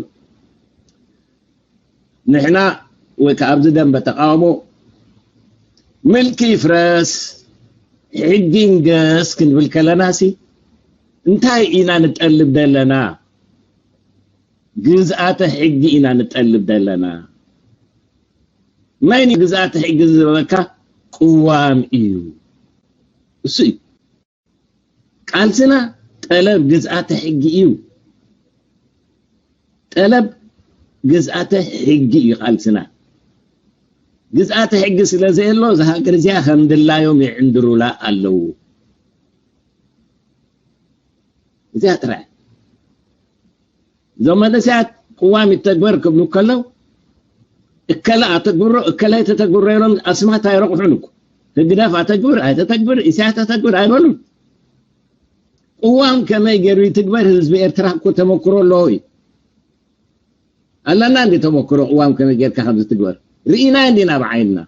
ንሕና ወይ ከኣ ኣብዚ ደንበ ተቃውሞ ምልኪ ይፍረስ፣ ሕጊ ይንገስ ክንብል ከለናሲ እንታይ ኢና ንጠልብ ዘለና? ግዝኣተ ሕጊ ኢና ንጠልብ ዘለና። መን እዩ ግዝኣተ ሕጊ ዝበለካ? ቅዋም እዩ። እሱ እዩ። ቃልስና ጠለብ ግዝኣተ ሕጊ እዩ። ጠለብ ግዝኣተ ሕጊ እዩ ቃልስና። ግዝኣተ ሕጊ ስለ ዘየሎ እዛ ሃገር እዚኣ ከም ድላዮም ይዕንድሩላ ኣለዉ። እዚኣ ጥራይ። እዞም መንእሰያት ቅዋም ይተግበር ክብሉ ከለው እከለ ኣተግብሮ እከለ ተተግብሮ ኢሎም ኣስማት ኣይረቑሑን እኮ። ህግደፍ ኣተግብር ኣይተተግብር፣ ኢሳያስ ኣተግብር ኣይበሉን። ቅዋም ከመይ ገይሩ ይትግበር? ህዝቢ ኤርትራ እኮ ተመክሮ ኣለዎ እዩ። ኣለና እንዲ ተመክሮ ቅዋም ከመይ ጌርካ ከም ዝትግበር ርኢና እንዲና ብዓይንና።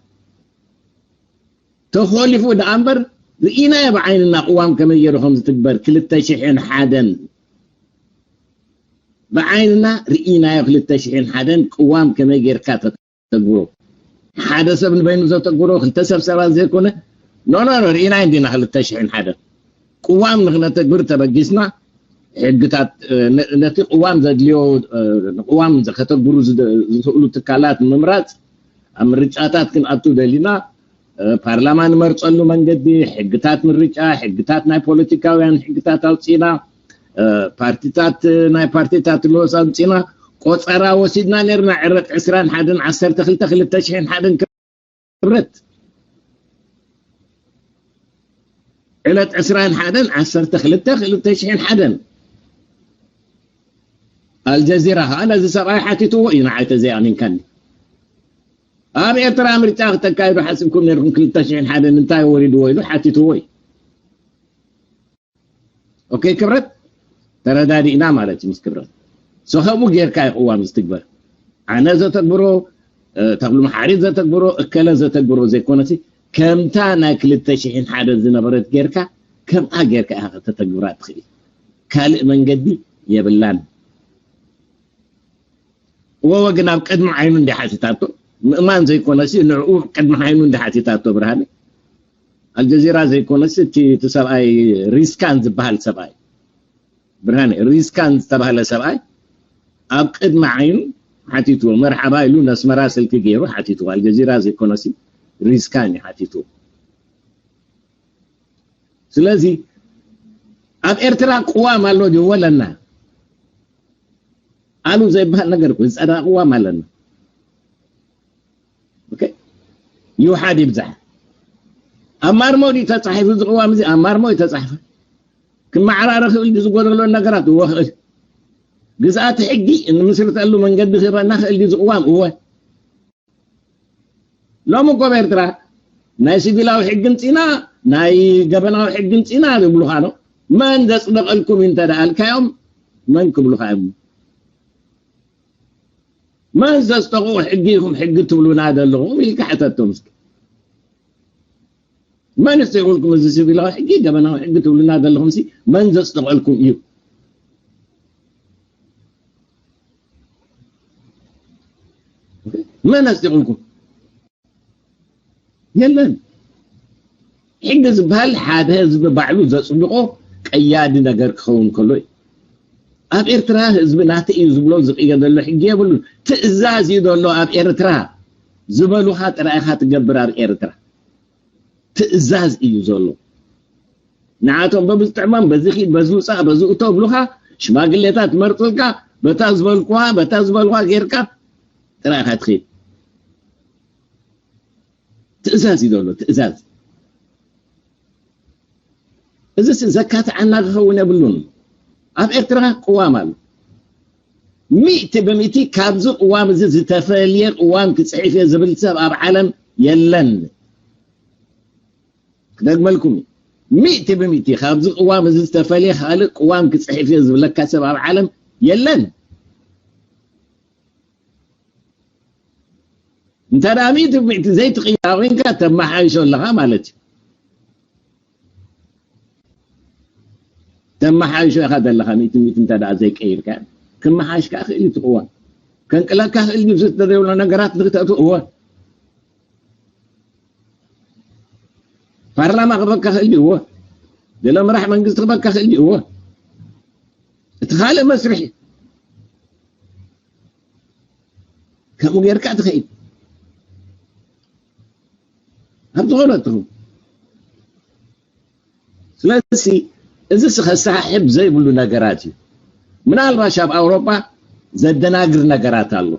ተኾሊፉ ደኣ እምበር ርኢናዮ ብዓይንና ቅዋም ከመይ ገይሩ ከም ዝትግበር። ክልተ ሽሕን ሓደን ብዓይንና ርኢናዮ። ክልተ ሽሕን ሓደን ቅዋም ከመይ ጌርካ ተተግብሮ? ሓደ ሰብ ንበይኑ ዘተግብሮ፣ ክልተ ሰብ ሰባት ዘይኮነ። ኖ ኖ ኖ፣ ርኢናዮ እንዲና። ክልተ ሽሕን ሓደን ቅዋም ንክነተግብር ተበጊስና፣ ሕግታት፣ እ፣ ነ-፣ ነቲ ቅዋም ዘድልዮ፣ እ፣ ንቅዋም ከተግብሩ ዝደ-፣ ዝኽእሉ ትካላት ምምራጽ፣ ኣብ ምርጫታት ክንኣቱ ደሊና፣ እ፣ ፓርላማ ንመርጸሉ መንገዲ፣ ሕግታት ምርጫ፣ ሕግታት ናይ ፖለቲካውያን ሕግታት ኣውጺና፣ እ፣ ፓርቲታት፣ እ፣ ናይ ፓርቲታት ልወስ ኣውጺና፣ ቆጸራ ወሲድና ነርና። ዕረት ዕስራን ሓደን ዓሰርተ ክልተ ክልተ ሽሕን ሓደን ክብረት። ዕለት ዕስራን ሓደን ዓሰርተ ክልተ ክልተ ሽሕን ሓደን። ኣልጀዚራ ከኣ ነዚ ሰብኣይ ሓቲትዎ እዩ፣ ንዓይ ተዘይኣሚንካኒ። ኣብ ኤርትራ ምርጫ ክተካይዱ ሓሲብኩም ነርኩም ክልተ ሽሕን ሓደን እንታይ ወሪድዎ ኢሉ ሓቲትዎ እዩ። ኦኬ ክብረት፣ ተረዳዲእና ማለት እዩ ምስ ክብረት። ሶ ከምኡ ጌርካ እዩ ቅዋም ዝትግበር። ኣነ ዘተግብሮ፣ እ፣ ተኽሉ መሓሪ ዘተግብሮ፣ እከለ ዘተግብሮ ዘይኮነሲ፣ ከምታ ናይ ክልተ ሽሕን ሓደን ዝነበረት ጌርካ፣ ከምኣ ጌርካ ኢኻ ከተተግብራ ትኽእል። ካልእ መንገዲ የብላን። ወወ ግን ኣብ ቅድሚ ዓይኑ እንዲ ሓቲታቶ፣ ምእማን ዘይኮነሲ፣ ንዕኡ ቅድሚ ዓይኑ እንዲ ሓቲታቶ ብርሃነ። ኣልጀዚራ ዘይኮነሲ፣ እቲ፣ እቲ ሰብኣይ ሪስካን ዝበሃል ሰብኣይ። ብርሃነ፣ ሪስካን ዝተባህለ ሰብኣይ ኣብ ቅድሚ ዓይኑ ሓቲትዎ። መርሓባ ኢሉ ነስመራ ስልኪ ገይሩ ሓቲትዎ። ኣልጀዚራ ዘይኮነሲ፣ ሪስካን እዩ ሓቲትዎ። ስለዚ፣ ኣብ ኤርትራ ቅዋም ኣሎ ድዩ? ወለና። ኣሉ ዘይበሃል ነገር እኮ፣ ዝጸደቐ ቅዋም ኣለና። ኦኬ? ይውሓድ ይብዛሕ። ኣብ ማርሞ ድዩ ተጻሒፉ እዚ ቅዋም እዚ? ኣብ ማርሞ እዩ ተጻሒፉ። ክመዓራረ ክእል ድዩ ዝጎደሎ ነገራት? እወ ክእል። ግዝኣት ሕጊ እንምስርተሉ መንገዲ ክህበና ክእል ድዩ እዚ ቅዋም? እወ። ሎሚ እኮ ኣብ ኤርትራ ናይ ሲቪላዊ ሕጊ እንጽና፣ ናይ ገበናዊ ሕጊ እንጽና ይብሉኻ ነው። መን ዘጽደቐልኩም እንተ ደኣ ኣልካዮም፣ መን ክብሉኻ እዮም? መን ዘጽደቑ ሕጊ ኢኹም ሕጊ ትብሉና ዘለኹም ኢልካ ሕተቶም እስኪ። መን ኣጽዲቑልኩም እዚ ሲቪላዊ ሕጊ፣ ገበናዊ ሕጊ ትብሉና ዘለኹም ሲ፣ መን ዘጽደቐልኩም እዩ? መን ኣጽዲቑልኩም? የለን። ሕጊ ዝበሃል ሓደ ህዝቢ ባዕሉ ዘጽድቖ ቀያዲ ነገር ክኸውን ከሎ እዩ። ኣብ ኤርትራ ህዝቢ ናተይ እዩ ዝብሎ ዝቕየር ዘሎ ሕጊ የብሉን። ትእዛዝ እዩ ዘሎ ኣብ ኤርትራ። ዝበሉኻ ጥራይ ኢኻ ትገብር ኣብ ኤርትራ። ትእዛዝ እዩ ዘሎ። ንዓቶም በዚ ጥዕሞም፣ በዚ ኺድ፣ በዚ ውጻእ፣ በዚ እቶ ብሉኻ፣ ሽማግሌታት መርጽልካ፣ በታ ዝበልኩዋ፣ በታ ዝበልኳ ጌርካ ጥራይ ኢኻ ትኺድ። ትእዛዝ እዩ ዘሎ፣ ትእዛዝ። እዚ ዘካትዓና ክኸውን የብሉን። ኣብ ኤርትራ ቅዋም ኣሎ። ሚእቲ ብሚእቲ ካብዚ ቅዋም እዚ ዝተፈልየ ቅዋም ክጽሕፍ እየ ዝብል ሰብ ኣብ ዓለም የለን። ክደግመልኩም እዩ። ሚእቲ ብሚእቲ ካብዚ ቅዋም እዚ ዝተፈልየ ካልእ ቅዋም ክጽሕፍ እየ ዝብለካ ሰብ ኣብ ዓለም የለን። እንተ ደኣ ሚእቲ ብሚእቲ ዘይትቕይራ ኮይንካ ተመሓይሾ ኣለኻ ማለት እዩ። ተመሓይሾ ኢኻ ዘለኻ፣ ሚእቲ ሚእቲ እንተ ደኣ ዘይቀይርካ። ክመሓሽ ከኣ ክእል እዩ እቲ ቅዋም። ከንቅለካ ክእል እዩ፣ ዝትደልዮ ነገራት ንክተእቱ። እወ። ፓርላማ ክበካ ክእል እዩ። እወ። ገለ መራሕ መንግስቲ ክበካ ክእል እዩ። እወ። እቲ ካልእ መስርሕ እዩ። ከምኡ ጌርካ ትኸይድ። ኣብ ዝኾነ ትኹን። ስለዚ እዚ ከሰሓሕብ ዘይብሉ ነገራት እዩ። ምናልባሽ ኣብ ኣውሮጳ ዘደናግር ነገራት ኣሎ።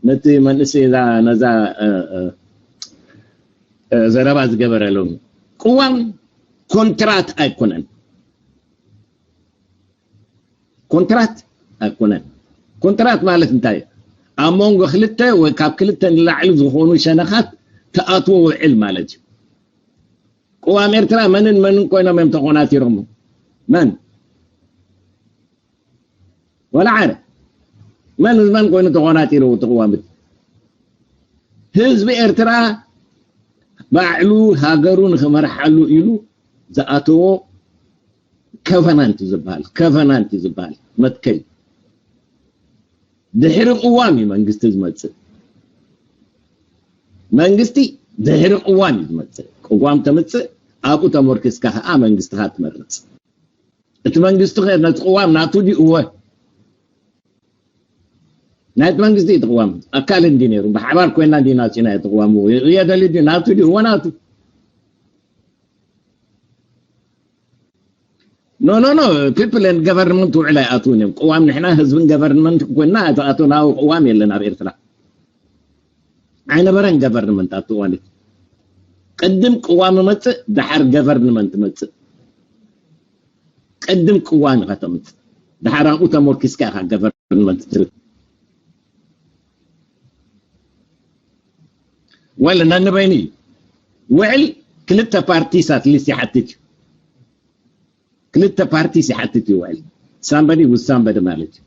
ነቲ መንእሰይ እዛ፣ ነዛ፣ እ፣ እ፣ እ፣ ዘረባ ዝገበረ ሎሚ። ቅዋም ኮንትራት ኣይኮነን። ኮንትራት ኣይኮነን። ኮንትራት ማለት እንታይ እዩ? ኣብ መንጎ ክልተ ወይ ካብ ክልተ ንላዕሊ ዝኾኑ ሸነኻት ተኣትዎ ውዕል ማለት እዩ። ቅዋም ኤርትራ መንን መንን ኮይኖም እዮም ተቆናጢሮሞ? መን? ወላ ሓደ። መን መን ኮይኑ ተቆናጢሩ? ተቅዋምት ህዝቢ ኤርትራ ባዕሉ ሃገሩ ንክመርሓሉ ኢሉ ዝኣተዎ ኮቨናንት ዝበሃል፣ ኮቨናንት ዝበሃል መትከል። ድሕሪ ቅዋም እዩ መንግስቲ ዝመጽእ። መንግስቲ ድሕሪ ቅዋም እዩ ዝመጽእ። ቅዋም ተምጽእ፣ ኣብኡ ተመርኪስካ ከዓ መንግስትኻ ትመርጽ። እቲ መንግስቲ ከ ነቲ ቅዋም ናቱ ድዩ? እወ። ናይቲ መንግስቲ እዩ እቲ ቅዋም። ኣካል እንዲ ነይሩ። ብሓባር ኮይና እንዲና ኣውፂና እቲ ቅዋም። እወ። የደሊ ድዩ? ናቱ ድዩ? እወ ናቱ። No, no, no. People and government ውዕል ኣይኣትውን እዮም። ቅዋም ንሕና ህዝብን ገቨርንመንት ኮይና ኣቶ ናው ቅዋም የለን ኣብ ኤርትራ። ኣይነበረን ገቨርንመንት ኣብቲ እዋን እቲ። ቅድም ቅዋም መጽእ፣ ደሓር ገቨርንመንት መጽእ። ቅድም ቅዋም ኢኻ ተምጽእ። ደሓር ኣብኡ ተመርኪስካ ኢኻ ገቨርንመንት ትብል። ወለ ነንበይኑ እዩ። ውዕል ክልተ ፓርቲስ ኣትሊስት ይሓትት እዩ። ክልተ ፓርቲስ ይሓትት እዩ ውዕል። ሳምበዲ ውሳምበዲ ማለት እዩ።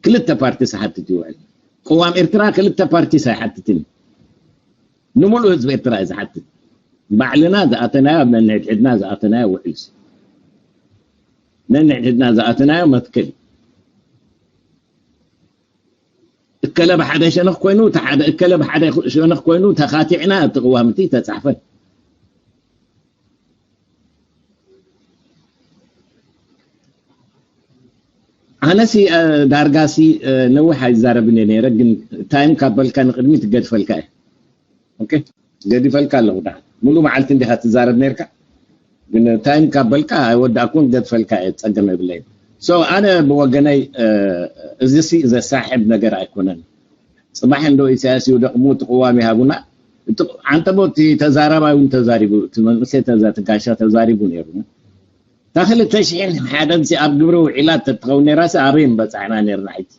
ክልተ ፓርቲስ ይሓትት እዩ ውዕል። ቅዋም ኤርትራ ክልተ ፓርቲስ ኣይሓትትን እዩ። ንምሉእ ህዝቢ ኤርትራ እዩ ዝሓትት። ባዕልና ዝኣተናዮ፣ ኣብ ነንሕድሕድና ዝኣተናዮ ውዕል እዩ። ነንሕድሕድና ዝኣተናዮ መትከል እዩ። እከለ ብሓደ ሸነኽ ኮይኑ፣ እቲ ሓደ እከለ ብሓደ ሸነኽ ኮይኑ ተኻቲዕና ኣብቲ ቅዋም እቲ ተጻሕፈ። ኣነሲ፣ እ፣ ዳርጋሲ፣ እ፣ ነዊሕ ኣይዛረብን እየ ነይረ፣ ግን ታይም ካብ በልካ ንቕድሚት እገድፈልካ እየ። ኦኬ፣ ገዲፈልካ ኣለኹ። ዳ ሙሉ መዓልቲ እንዲኻ ትዛረብ ነይርካ፣ ግን ታይም ካብ በልካ ኣይወዳእኩን፣ ገድፈልካ እየ፣ ጸገም የብለይን። ሶ ኣነ ብወገነይ፣ እ፣ እዚሲ ዘሳሕብ ነገር ኣይኮነን። ጽባሕ እንዶ ኢሳያስ ይውደቕ፣ ሙ እቲ ቅዋም ይሃቡና። እቲ ዓንተቦ እቲ ተዛራባይ እውን ተዛሪቡ፣ እቲ መንእሰይ ተዛ-፣ እቲ ጋሻ ተዛሪቡ ነይሩ። እታ ክልተ ሽሕን ሓደን ሲ ኣብ ግብሪ ውዒላ ተትኸውን ነይራ ሲ ኣበይ ምበጻሕና ነይርና ሕጂ?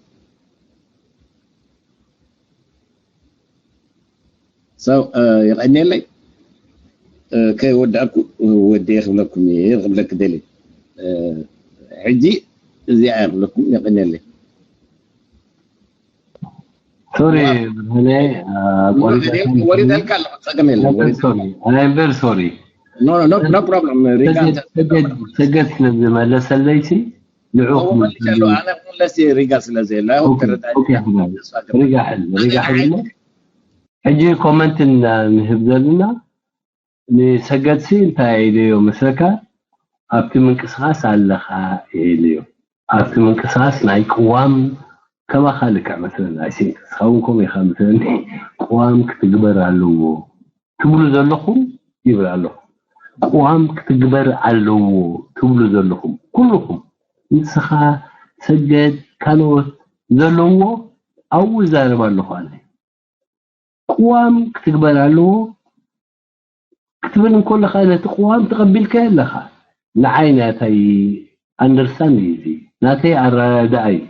So፣ እ፣ የቐንየለይ። እ፣ ከይወዳእኩ ወዲየ ክብለኩም እየ፣ ክብለክ ደልየ። እ፣ ሕጂ እዚኣ እየ ክብለኩም፣ የቐንየለይ። ሶሪ፣ ዋ-፣ ብርሃነ፣ አ፣ ወሪደ-፣ ቆሪጠ ወሪደልካ ኣለኹ፣ ጸገም የለን፣ I'm very ወሪደ-፣ sorry. I am very sorry። No, no, no, no problem። ሪጋ ሰገድ፣ ሰገድ፣ ሰገድ ስለ ዝመለሰለይ ሲ፣ ንዑ እዎ፣ ክምልስ መሊሰ ኣለኹ። ኣነ ክምለስ እየ፣ ሪጋ ስለ ዘየለ፣ ኦኬ፣ ተረዳእኒ። ኦኬ፣ ሕና። ተስፋ ገባር። ሪጋ ሕል-፣ ሪጋ ሕልና። ሕጂ ኮመንት እና ንህብ ዘለና፣ ንሰገድሲ እንታይ ኢለዮ መስለካ? ኣብቲ ምንቅስቓስ ኣለኻ ኢለዮ። ኣብቲ ምንቅስቓስ ናይ ቅዋም ከማኻ ልክዕ መስለኒ፣ ኣይሲንክ ንስኻ እውን ከምኡ ኢኻ መስለኒ። ቅዋም ክትግበር ኣለዎ ትብሉ ዘለኹም ይብል ኣለኹ። ቅዋም ክትግበር ኣለዎ ትብሉ ዘለኹም ኩልኹም፣ ንስኻ፣ ሰገድ፣ ካልኦት ዘለዎ ኣብኡ ይዛረብ ኣለኹ ኣነ። ቅዋም ክትግበር ኣለዎ ክትብል እንከለኻ ነቲ ቅዋም ተቐቢልካዮ ኣለኻ። ንዓይ ናተይ ኣንደርስታንድ እዩ እዚ። ናተይ ኣረዳድኣ እዩ።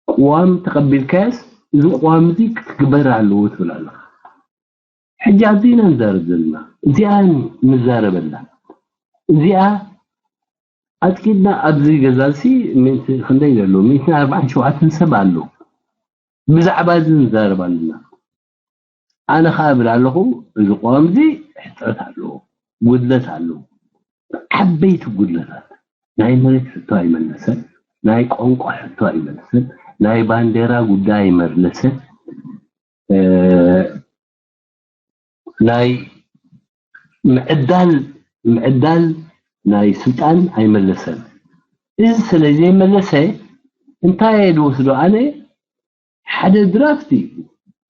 ቅዋም ተቐቢልካዮስ እዚ ቅዋም እዚ ክትግበር ኣለዎ ትብል ኣለኻ። ሕጂ ኣብዚ ኢና ንዛረብ ዘለና። እዚኣ ንዛረበላ። እዚኣ ኣጥቂድና ኣብዚ ገዛ እዚ ሚእቲ ክንደይ ዘሎ? ሚእትን ኣርባዓን ሸውዓተን ሰብ ኣሎ። ብዛዕባ እዚ ንዛረብ ኣለና። ኣነ ኸኣ እብል ኣለኹ፣ እዚ ቅዋም እዚ ሕጽረት ኣለዎ፣ ጉድለት ኣለዎ። ዓበይቲ ጉድለታት፣ ናይ መሬት ሕቶ ኣይመለሰን፣ ናይ ቋንቋ ሕቶ ኣይመለሰን፣ ናይ ባንዴራ ጉዳይ ኣይመለሰን። እ፣ ናይ ምዕዳል፣ ምዕዳል ናይ ስልጣን ኣይመለሰን። እዚ ስለ ዘይመለሰ እንታይ እየ ዝወስዶ ኣነ? ሓደ ድራፍት እዩ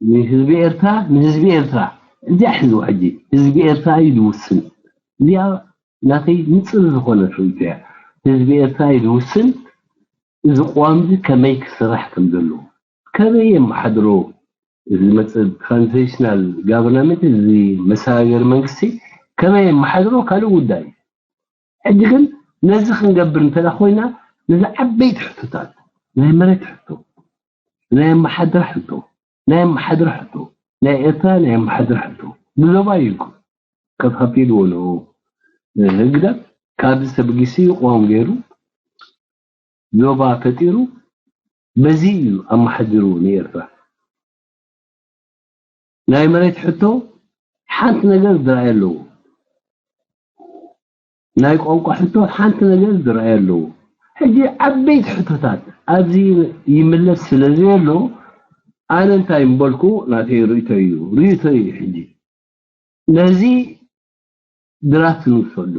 ንህዝቢ ኤርትራ፣ ንህዝቢ ኤርትራ። እዚኣ ሕዝቡ ሕጂ ህዝቢ ኤርትራ እዩ ዝውስን። እዚኣ ናተይ ንጽር ዝኾነት ርእይቶ እያ። ህዝቢ ኤርትራ እዩ ዝውስን። እዚ ቅዋም እዚ ከመይ ክስራሕ ከም ዘለዎ፣ ከመይ የመሓድሮ፣ እዚ መጽ-፣ ትራንዚሽናል ጋቨርንመንት፣ እዚ መሰጋገሪ መንግስቲ ከመይ የመሓድሮ ካልእ ጉዳይ እዩ። ሕጂ ግን ነዚ ክንገብር እንተ ኮይና፣ ነዚ ዓበይቲ ሕቶታት፣ ናይ መሬት ሕቶ፣ ናይ ኣመሓድራ ሕቶ፣ ናይ ኣመሓድራ ሕቶ፣ ናይ ኤርትራ ናይ ኣመሓድራ ሕቶ ብዞባ እዩ እኮ። ከፋፊልዎ ነው ህግደፍ። ካብዚ ተበጊሱ እዩ ቅዋም ገይሩ ዞባ ፈጢሩ፣ በዚ እዩ ኣመሓዲሩ ንኤርትራ። ናይ መሬት ሕቶ ሓንቲ ነገር ዝረኣየ ኣለዎ። ናይ ቋንቋ ሕቶ ሓንቲ ነገር ዝረኣየ ኣለዎ። ሕጂ ዓበይቲ ሕቶታት ኣብዚ ይምለስ ስለ ዘየሎ፣ ኣነ እንታይ ምበልኩ፣ ናተይ ርእቶ እዩ፣ ርእቶ እዩ። ሕጂ ነዚ ድራፍት ንውሰዶ፣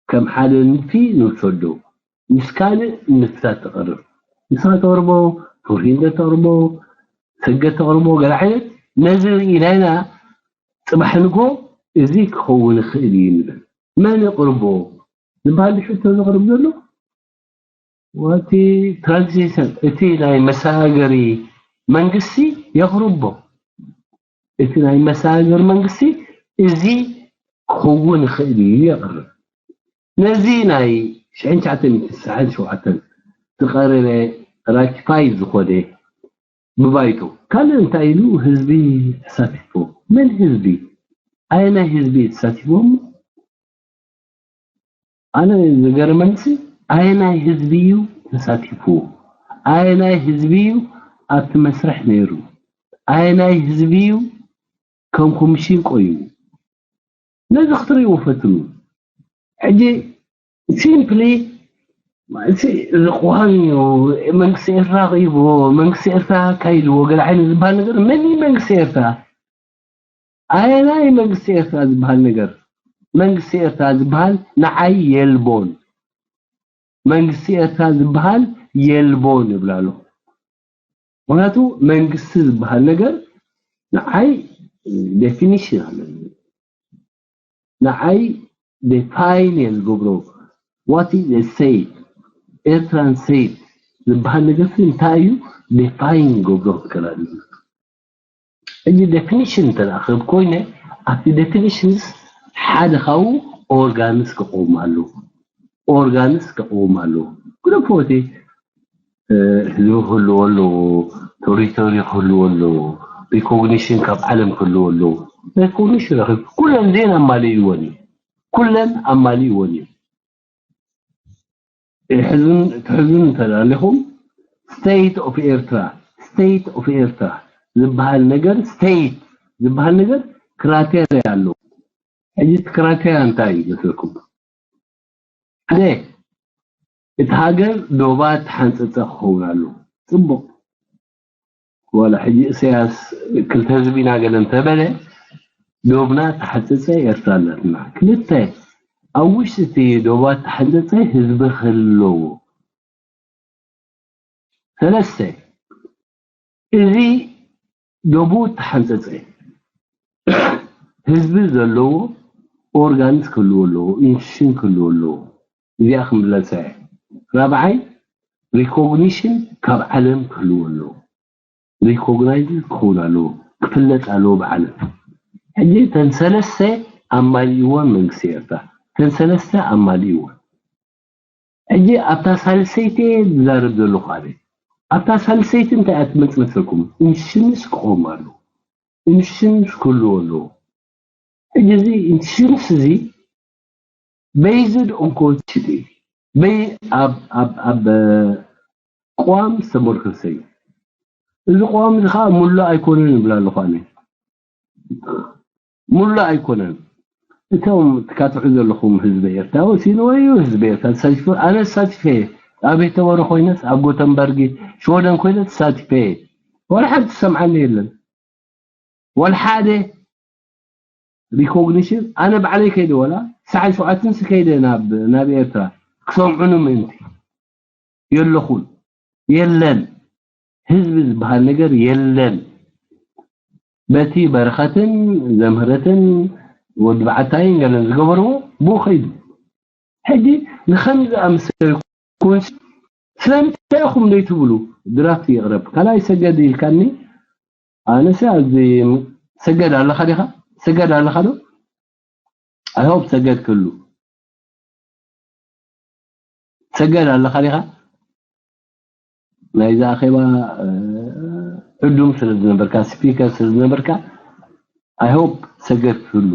ከም ሓደ ንድፊ ንውሰዶ፣ ምስ ካልእ ንድፍታት ተቕርብ። ንስኻ ተቕርቦ፣ ሶፊ እንደ ተቕርቦ፣ ሰገድ ተቕርቦ፣ ገለ ዓይነት ነዚ ርኢና ኢና ጽባሕ ንግሆ እዚ ክኸውን ይኽእል እዩ ንብል። መን ይቕርቦ ዝበሃል ሕቶ ዘቕርብ ዘሎ? እቲ ትራንዚሽን፣ እቲ ናይ መሰጋገሪ መንግስቲ የቕርቦ። እቲ ናይ መሰጋገሪ መንግስቲ እዚ ክኸውን ይኽእል እዩ የቕርብ። ነዚ ናይ ሽሕን ትሽዓተ ሚእትን ስሳን ሸውዓተን ዝቐረበ ራቲፋይ ዝኾነ ብባይቶ ካልእ እንታይ ኢሉ ህዝቢ ተሳቲፎ? መን ህዝቢ? ኣየናይ ህዝቢ ተሳቲፎም? ኣነ ዝገርመንሲ ኣየናይ ህዝቢ እዩ ተሳቲፉ? ኣየናይ ህዝቢ እዩ ኣብቲ መስርሕ ነይሩ? ኣየናይ ህዝቢ እዩ ከም ኮሚሽን ቆይሙ? ነዚ ክትርእይዎ ፈትኑ። ሕጂ ሲምፕሊ እዚ ቅዋም እዩ፣ መንግስቲ ኤርትራ ኣቕሪብዎ፣ መንግስቲ ኤርትራ ኣካይድዎ፣ ገለ ዓይነት ዝበሃል ነገር መን እዩ መንግስቲ ኤርትራ? ኣየናይ መንግስቲ ኤርትራ ዝበሃል ነገር? መንግስቲ ኤርትራ ዝበሃል ንዓይ የልቦን። መንግስቲ ኤርትራ ዝበሃል የልቦን ይብል ኣለኹ። ምኽንያቱ መንግስቲ ዝበሃል ነገር ንዓይ ዴፊኒሽን ኣለኒ። ንዓይ ዴፋይን እየ ዝገብሮ። What is a state? ኤርትራን ስቴት ዝበሃል ነገር እንታይ እዩ? ዴፋይን ገብሮ ክከላል እዩ። ሕጂ ዴፊኒሽን እንተ ደኣ ክህብ ኮይነ፣ ኣብቲ ዴፊኒሽንስ ሓደ ካብኡ ኦርጋንስ ክቐውም ኣለዎ። ኦርጋንስ ክቐውም ኣለዎ። ግደፎ እቲ፣ እ፣ ህዝቢ ክህልዎ ኣለዎ፣ ቴሪቶሪ ክህልዎ ኣለዎ፣ ሪኮግኒሽን ካብ ዓለም ክህልዎ ኣለዎ። ሪኮግኒሽን ረኺቡ፣ ኩለን እዚአን ኣማሊእወን እዩ። ኩለን ኣማሊእወን እዩ። የሕዝን፣ ትሕዝን እንተ ደኣ ኣለኹም፣ ስቴት ኦፍ ኤርትራ፣ ስቴት ኦፍ ኤርትራ ዝበሃል ነገር፣ ስቴት ዝበሃል ነገር ክራይቴርያ ኣለዎ። ሕጂ እቲ ክራይቴርያ እንታይ እዩ መስለኩም? ሓደ፣ እቲ ሃገር ዶባት ተሓንጸጸ ክኸውን ኣለዎ። ጽቡቕ። ዋላ ሕጂ ኢሳያስ ክልተ ህዝቢ ኢና ገለ እንተበለ፣ ዶብና ተሓንጸጸ ኤርትራ ኣለትና። ክልተ፣ ኣብ ውሽጢ እቲ ዶባት ተሓንጸጸ ህዝቢ ክህልዎ። ሰለስተ፣ እዚ ዶቡ ተሓንጸጸ ህዝቢ ዘለዎ ኦርጋንስ ክህልዎ ኣለዎ፣ ኢንስቲቱሽን ክህልዎ ኣለዎ። እዚኣ ክምለሳ እየ። ራብዓይ፣ ሪኮግኒሽን ካብ ዓለም ክህልዎ ኣለዎ። ሪኮግናይዝ ክኸውን ኣለዎ፣ ክፍለጥ ኣለዎ ብዓለም። ሕጂ እተን ሰለስተ ኣማሊእወን መንግስቲ ኤርትራ፣ እተን ሰለስተ ኣማሊእወን። ሕጂ ኣብታ ሳልሰይቲ እየ ዝዛረብ ዘለኹ ኣነ። ኣብታ ሳልሰይቲ እንታይ እያ ትመጽእ መሰልኩም? ኢንስቲቱሽንስ ክቆም ኣለዎ። ኢንስቲቱሽንስ ክህልዎ ኣለዎ። ሕጂ እዚ ኢንስቲቱሽንስ እዚ ቤይዝድ ኦን ኮንስቲቱሽን እዩ። በይ-፣ ኣብ፣ ኣብ፣ ኣብ፣ እ፣ ቅዋም ዝተመርኮሰ እዩ። እዚ ቅዋም እዚ ከዓ ሙሉእ ኣይኮነን ይብል ኣለኹ ኣነ። ሙሉእ ኣይኮነን። እቶም ትካትዑ ዘለኹም ህዝቢ ኤርትራ ወሲንዎ እዩ፣ ህዝቢ ኤርትራ ተሳቲፉ፣ ኣነ ተሳቲፈ እየ። ኣብ ቤተወረ ኮይነስ፣ ኣብ ጎተንበርግ፣ ሽወደን ኮይነ ተሳቲፈ እየ። ዋላ ሓንቲ ዝሰምዓኒ የለን። ዋላ ሓደ ሪኮግኒሽን፣ ኣነ ባዕለይ ከይደ፣ ዋላ ሰዓት ሸውዓተን ሲ ከይደ ናብ፣ ናብ ኤርትራ ክሰምዑኒ ምእንቲ። የለኹን። የለን። ህዝቢ ዝበሃል ነገር የለን። በቲ በረኸትን ዘምህረትን ወዲ በዓታይን ገለን ዝገበርዎ ብኡ ከይዱ። ሕጂ ንኸምዚ ኣምሰል ኮንስ ስለምንታይ ኢኹም ዘይትብሉ? ድራፍት ይቕረብ። ካልኣይ ሰገድ ኢልካኒ። ኣነስ ኣብዚ ሰገድ ኣለኻ ዲኻ? ሰገድ ኣለኻ ዶ? I hope ሰገድ ክህሉ። ሰገድ ኣለኻ ዲኻ? ናይዛ ኣኼባ ዕዱም ስለ ዝነበርካ፣ ስፒከር ስለ ዝነበርካ፣ I hope ሰገድ ትህሉ።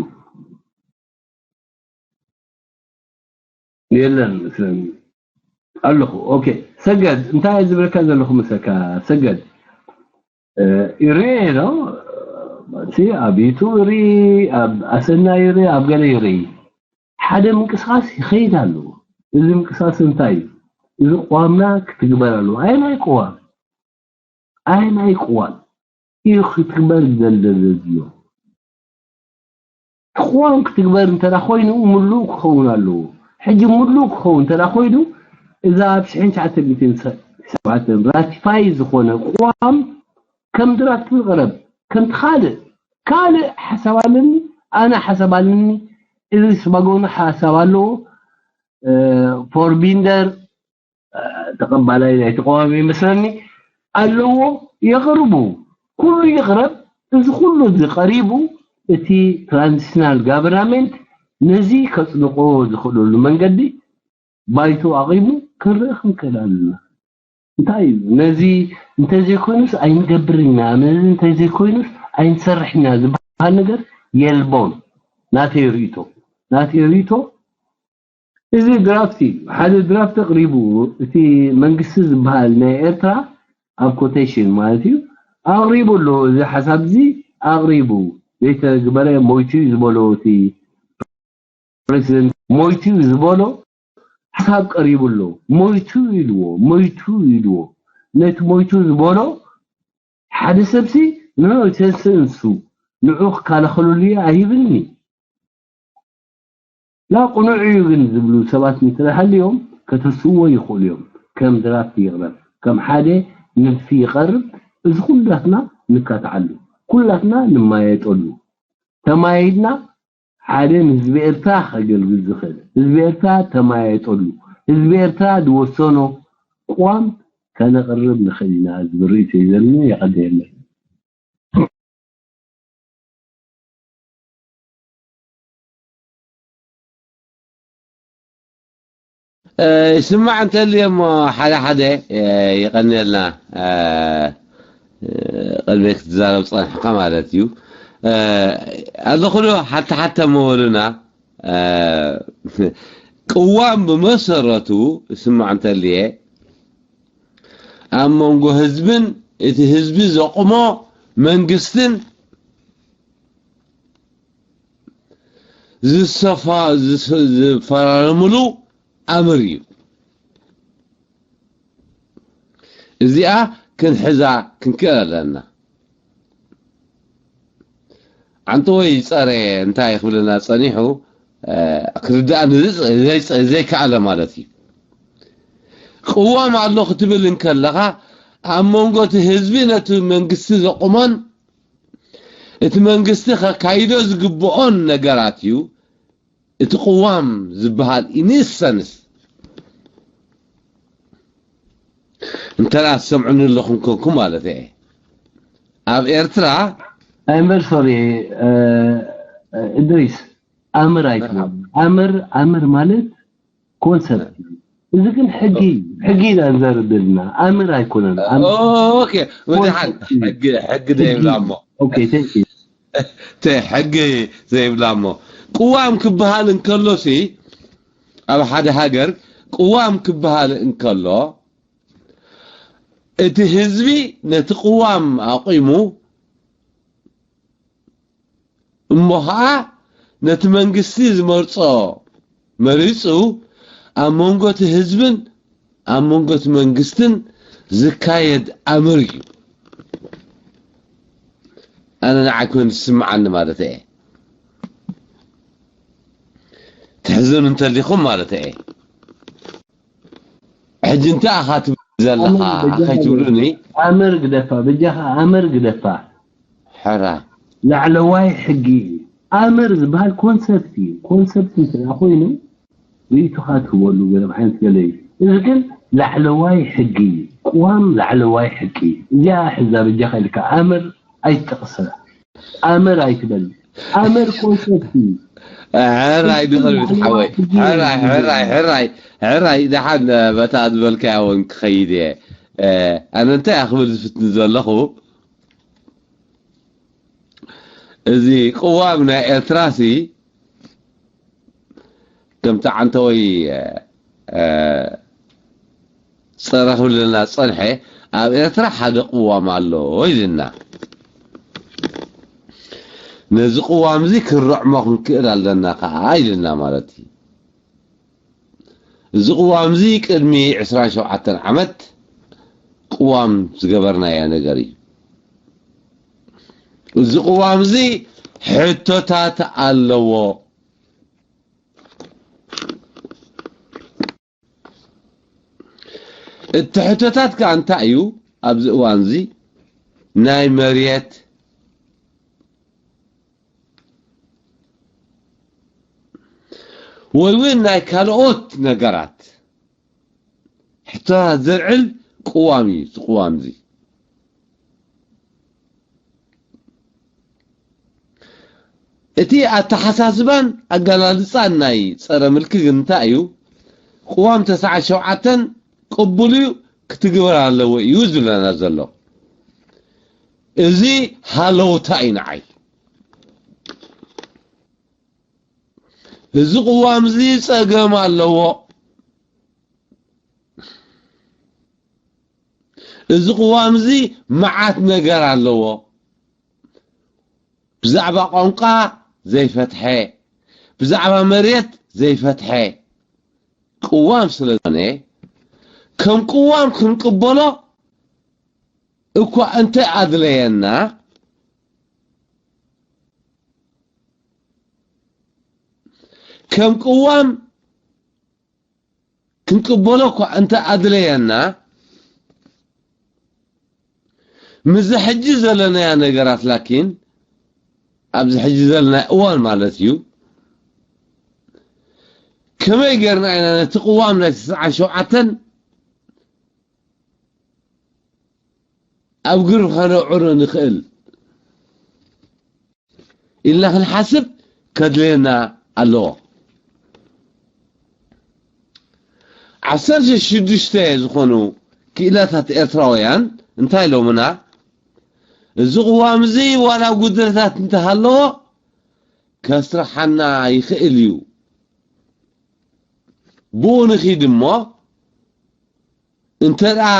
የለን መስለኒ። ኣለኹ። ኦኬ፣ ሰገድ፣ እንታይ ዝብለካ ዘለኹ መሰካ? ሰገድ፣ ይርኤ ነው። ኣብ ዩቱብ ይርኢ፣ ኣብ ኣሰና ይርኢ፣ ኣብ ገለ ይርኢ። ሓደ ምንቅስቃስ ይኸይድ ኣሎ። እዚ ምንቅስቃስ እንታይ እዩ? እዚ ቅዋምና ክትግበር ኣለዎ። ኣየናይ ቅዋም? ኣየናይ ቅዋም እዩ ክትግበር ዝደለዘዝዮ? ቅዋም ክትግበር እንተ ኮይኑ ምሉእ ክኸውን ኣለዎ። ሕጂ ምሉእ ክኸውን እንተ ኮይኑ፣ እዛ ኣብ ሽሕን ትሽዓተ ሚእትን ሰብዓተን ራቲፋይ ዝኾነ ቅዋም ከም ድራፍት ይቕረብ። ከምቲ ካልእ ካልእ ሓሳብ ኣለኒ፣ ኣነ ሓሳብ ኣለኒ፣ እዚ ስባጎና ሓሳብ ኣለዎ። ፎርቢንደር ተቐባላይ ናይ ተቃዋሚ ይመስለኒ ኣለዎ። የቕርቡ፣ ኩሉ ይቕረብ። እዚ ኩሉ እዚ ቀሪቡ፣ እቲ ትራንዚሽናል ጋቨርናመንት ነዚ ከጽድቆ ዝኽእለሉ መንገዲ ባይቶ ኣቒሙ ክንርኢ ክንክእል ኣለና። እንታይ እዩ ነዚ? እንተዘይኮይኑስ ኣይንገብርን ኢና፣ ነዚ እንተዘይኮይኑስ ኣይንሰርሕን ኢና ዝበሃል ነገር የልቦን። ናተይ ርእይቶ፣ ናተይ ርእይቶ፣ እዚ ድራፍት እዩ። ሓደ ድራፍት ኣቕሪቡ፣ እቲ መንግስቲ ዝበሃል ናይ ኤርትራ፣ ኣብ ኮቴሽን ማለት እዩ፣ ኣቕሪቡ ኣሎ። እዚ ሓሳብ እዚ ኣቕሪቡ፣ ዘይተግበረ ሞይቱ እዩ ዝበሎ እቲ ፕሬዚደንት፣ ሞይቱ እዩ ዝበሎ ሓሳብ ቀሪቡ ኣሎ። ሞይቱ ኢልዎ፣ ሞይቱ ኢልዎ። ነቲ ሞይቱ ዝበሎ ሓደ ሰብሲ ንዑ ተንስእንሱ፣ ንዑ ክከላኸለሉ እዩ ኣይብልኒ። ላ ቅኑዕ እዩ ግን ዝብሉ ሰባት እንተሃልዮም ከተስእዎ ይኽእሉ እዮም። ከም ድራፍት ይቕረብ፣ ከም ሓደ ንድፊ ይቐርብ፣ እዚ ኩላትና ንካትዓሉ፣ ኩላትና ንማየጠሉ። ተማይድና ሓደ ንህዝቢ ኤርትራ ከገልግል ዝኽእል፣ ህዝቢ ኤርትራ ተማየጠሉ፣ ህዝቢ ኤርትራ ዝወሰኖ ቅዋም ከነቕርብ ንኽእል ኢና ዝብል ርእይቶ እዩ ዘለኒ። የቐንየለይ። ይስማዕ እንተልየ እሞ ሓደ ሓደ ይቐንየልና። ቅድሚ ክትዛረብ ጸንሕካ ማለት እዩ። ኣለኹ ዶ ሓተ ሓተ ምበሉና። ቅዋም ብመሰረቱ ይስማዕ እንተልየ ኣብ መንጎ ህዝብን እቲ ህዝቢ ዘቑሞ መንግስትን ዝሰፋ ዝፈራረምሉ ኣምር እዩ። እዚኣ ክንሕዛ ክንክእል ኣለና። ዓንተወይ ጸረ እንታይ ክብለና ጸኒሑ ክርዳእ ዘይከኣለ ማለት እዩ። ቅዋም ኣሎ ክትብል እንከለኻ ኣብ መንጎ እቲ ህዝቢ ነቲ መንግስቲ ዘቑሞን እቲ መንግስቲ ከካይዶ ዝግብኦን ነገራት እዩ። እቲ ቅዋም ዝበሃል ኢንሰንስ እንተ ትሰምዑኒ ኣለኹም ኮንኩም ማለት እየ። ኣብ ኤርትራ ኣይምበር ሶሪ እድሪስ ኣምር ኣይትበል። ኣምር ኣምር ማለት ኮንሰፕት እዩ። እዚ ግን ሕጊ እዩ። ሕጊ ኢና ንዛረብ ዘለና ኣምር ኣይኮነን። ኣምር ኦኬ መድሓን ሕጊ ሕጊ ደይብላ እሞ ኦኬ thank you። ተ ሕጊ ዘይብላ እሞ ቅዋም ክበሃል እንከሎ ሲ ኣብ ሓደ ሃገር ቅዋም ክበሃል እንከሎ እቲ ህዝቢ ነቲ ቅዋም ኣቑሙ እሞ ኸዓ ነቲ መንግስቲ ዝመርጾ መሪጹ ኣብ መንጎ እቲ ህዝብን ኣብ መንጎ እቲ መንግስትን ዝካየድ ኣምር እዩ። ኣነ ንዓይ ኮይኑ ዝስምዓኒ ማለት እየ። ትሕዝኑ እንተሊኹም ማለት እየ። ሕጂ እንታይ ኢኻ ትብል ዘለኻ ከይትብሉኒ። ኣምር ግደፋ በጃኻ ኣምር ግደፋ። ሕራ ላዕለዋይ ሕጊ እዩ። ኣምር ዝበሃል ኮንሰፕት እዩ። ኮንሰፕት እንተ ኮይኑ ርእይቶኻ ትህበሉ ገለ ዓይነት ገለ እዩ። እዚ ግን ላዕለዋይ ሕጊ እዩ። ቅዋም ላዕለዋይ ሕጊ እዩ። እዚኣ ሕዛ በጃኻ ኢልካ ኣምር ኣይትጠቕሰ። ኣምር ኣይትበል። ኣምር ኮንሰፕት እዩ። ሕራይ ድቕድሚት ሓወይ ሕራይ ሕራይ ሕራይ ሕራይ ደሓን በታ ዝበልካያ እውን ክኸይድ እየ። ኣነ እንታይ ክብል ዝፍትን ዘለኹ፣ እዚ ቅዋም ናይ ኤርትራሲ ከምቲ ዓንተወይ ጸረ ክብለና ጸንሐ፣ ኣብ ኤርትራ ሓደ ቅዋም ኣሎ ኢልና፣ ነዚ ቅዋም እዚ ክንርዕሞ ክንክእል ኣለና ከዓ ኢልና ማለት እዩ። እዚ ቅዋም እዚ ቅድሚ ዕስራን ሸውዓተን ዓመት ቅዋም ዝገበርናዮ ነገር እዩ። እዚ ቅዋም እዚ ሕቶታት ኣለዎ። እቲ ሕቶታት ከኣ እንታይ እዩ? ኣብዚ እዋን እዚ ናይ መሬት ወይ እውን ናይ ካልኦት ነገራት ሕቶታት ዘልዕል ቅዋም እዩ። እዚ ቅዋም እዚ እቲ ኣተሓሳስባን ኣገላልጻን ናይ ጸረ ምልኪ ግን እንታይ እዩ? ቅዋም ተስዓን ሸውዓተን ቅቡል እዩ፣ ክትግበር ኣለዎ እዩ ዝብለና ዘሎ። እዚ ሃለውታ እዩ ንዓይ። እዚ ቅዋም እዚ ጸገም ኣለዎ። እዚ ቅዋም እዚ መዓት ነገር ኣለዎ። ብዛዕባ ቋንቋ ዘይፈትሐ፣ ብዛዕባ መሬት ዘይፈትሐ ቅዋም ስለ ዝኾነ፣ ከም ቅዋም ክንቅበሎ እኳ እንተ ኣድለየና፣ ከም ቅዋም ክንቅበሎ እኳ እንተ ኣድለየና፣ ምስዚ ሕጂ ዘለናያ ነገራት ላኪን፣ ኣብዚ ሕጂ ዘለናዮ እዋን ማለት እዩ፣ ከመይ ጌርና ኢና ነቲ ቅዋም ናይ ተስዓን ሸውዓተን ኣብ ግብሪ ከነውዕሎ ንኽእል ኢልና ክንሓስብ ከድልየና ኣለዎ። ዓሰርተ ሽዱሽተ ዝኾኑ ክኢላታት ኤርትራውያን እንታይ ኢሎምና? እዚ ቅዋም እዚ ዋላ ጉድለታት እንተሃለዎ ከስርሓና ይኽእል እዩ። ብኡ ንኺድ እሞ እንተ ደኣ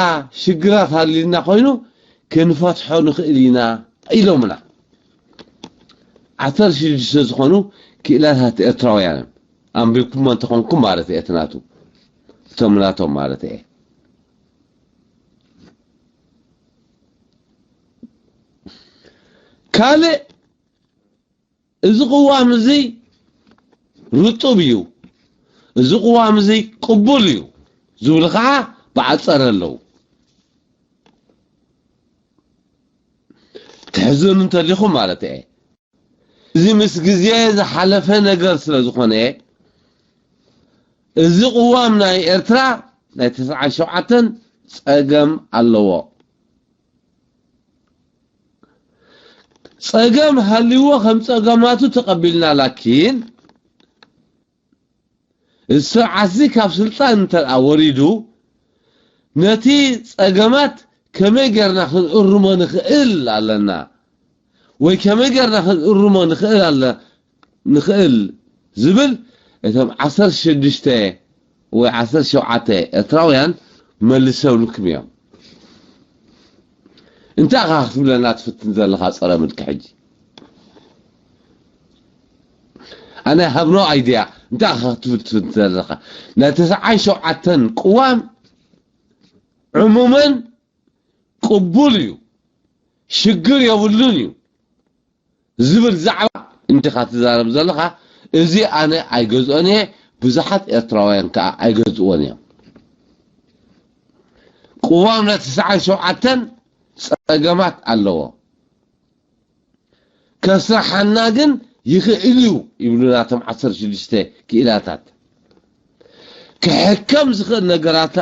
ሽግራት ሃልዩና ኮይኑ ክንፈትሖ ንኽእል ኢና ኢሎምና። ዓሰርተ ሽዱሽተ ዝኾኑ ክኢላታት ኤርትራውያን፣ ኣንቢብኩሞ እንተኾንኩም ማለት እየ፣ እቲ ናቱ፣ እቶም ናቶም ማለት እየ። ካልእ እዚ ቅዋም እዚ ርጡብ እዩ፣ እዚ ቅዋም እዚ ቅቡል እዩ ዝብሉ ከዓ ብዓጸረ ኣለዉ። ትሕዝኑ እንተሊኹም ማለት እየ። እዚ ምስ ግዜ ዝሓለፈ ነገር ስለ ዝኾነ፣ እዚ ቅዋም ናይ ኤርትራ ናይ ተስዓን ሸውዓተን ጸገም ኣለዎ። ጸገም ሃልይዎ ከም ጸገማቱ ተቐቢልና፣ ላኪን እዚ ስርዓትዚ ካብ ስልጣን እንተ ደኣ ወሪዱ፣ ነቲ ጸገማት ከመይ ጌርና ክንእርሞ ንኽእል ኣለና፣ ወይ ከመይ ጌርና ክንእርሞ ንኽእል ኣለ-፣ ንኽእል ዝብል እቶም ዓሰርተ ሽዱሽተ ወይ ዓሰርተ ሸውዓተ ኤርትራውያን መሊሰውልኩም እዮም። እንታይ ኢኻ ክትብለና ትፍትን ዘለኻ ጸረ ምልኪ ሕጂ? ኣነ ሃብ ኖ ኣይድያ እንታይ ኢኻ ክትብል ትፍትን ዘለኻ? ናይ ተስዓን ሸውዓተን ቅዋም ዕሙመን ቅቡል እዩ፣ ሽግር የብሉን እዩ ዝብል ዛዕባ እንዲኻ ትዛረብ ዘለኻ። እዚ ኣነ ኣይገዝኦን እየ፣ ብዙሓት ኤርትራውያን ከኣ ኣይገዝእዎን እዮም። ቅዋም ናይ ተስዓን ሸውዓተን ጸገማት ኣለዎ። ከስርሓና ግን ይኽእል እዩ ይብሉና እቶም ዓሰርተ ሽዱሽተ ክኢላታት። ክሕከም ዝኽእል ነገራት፣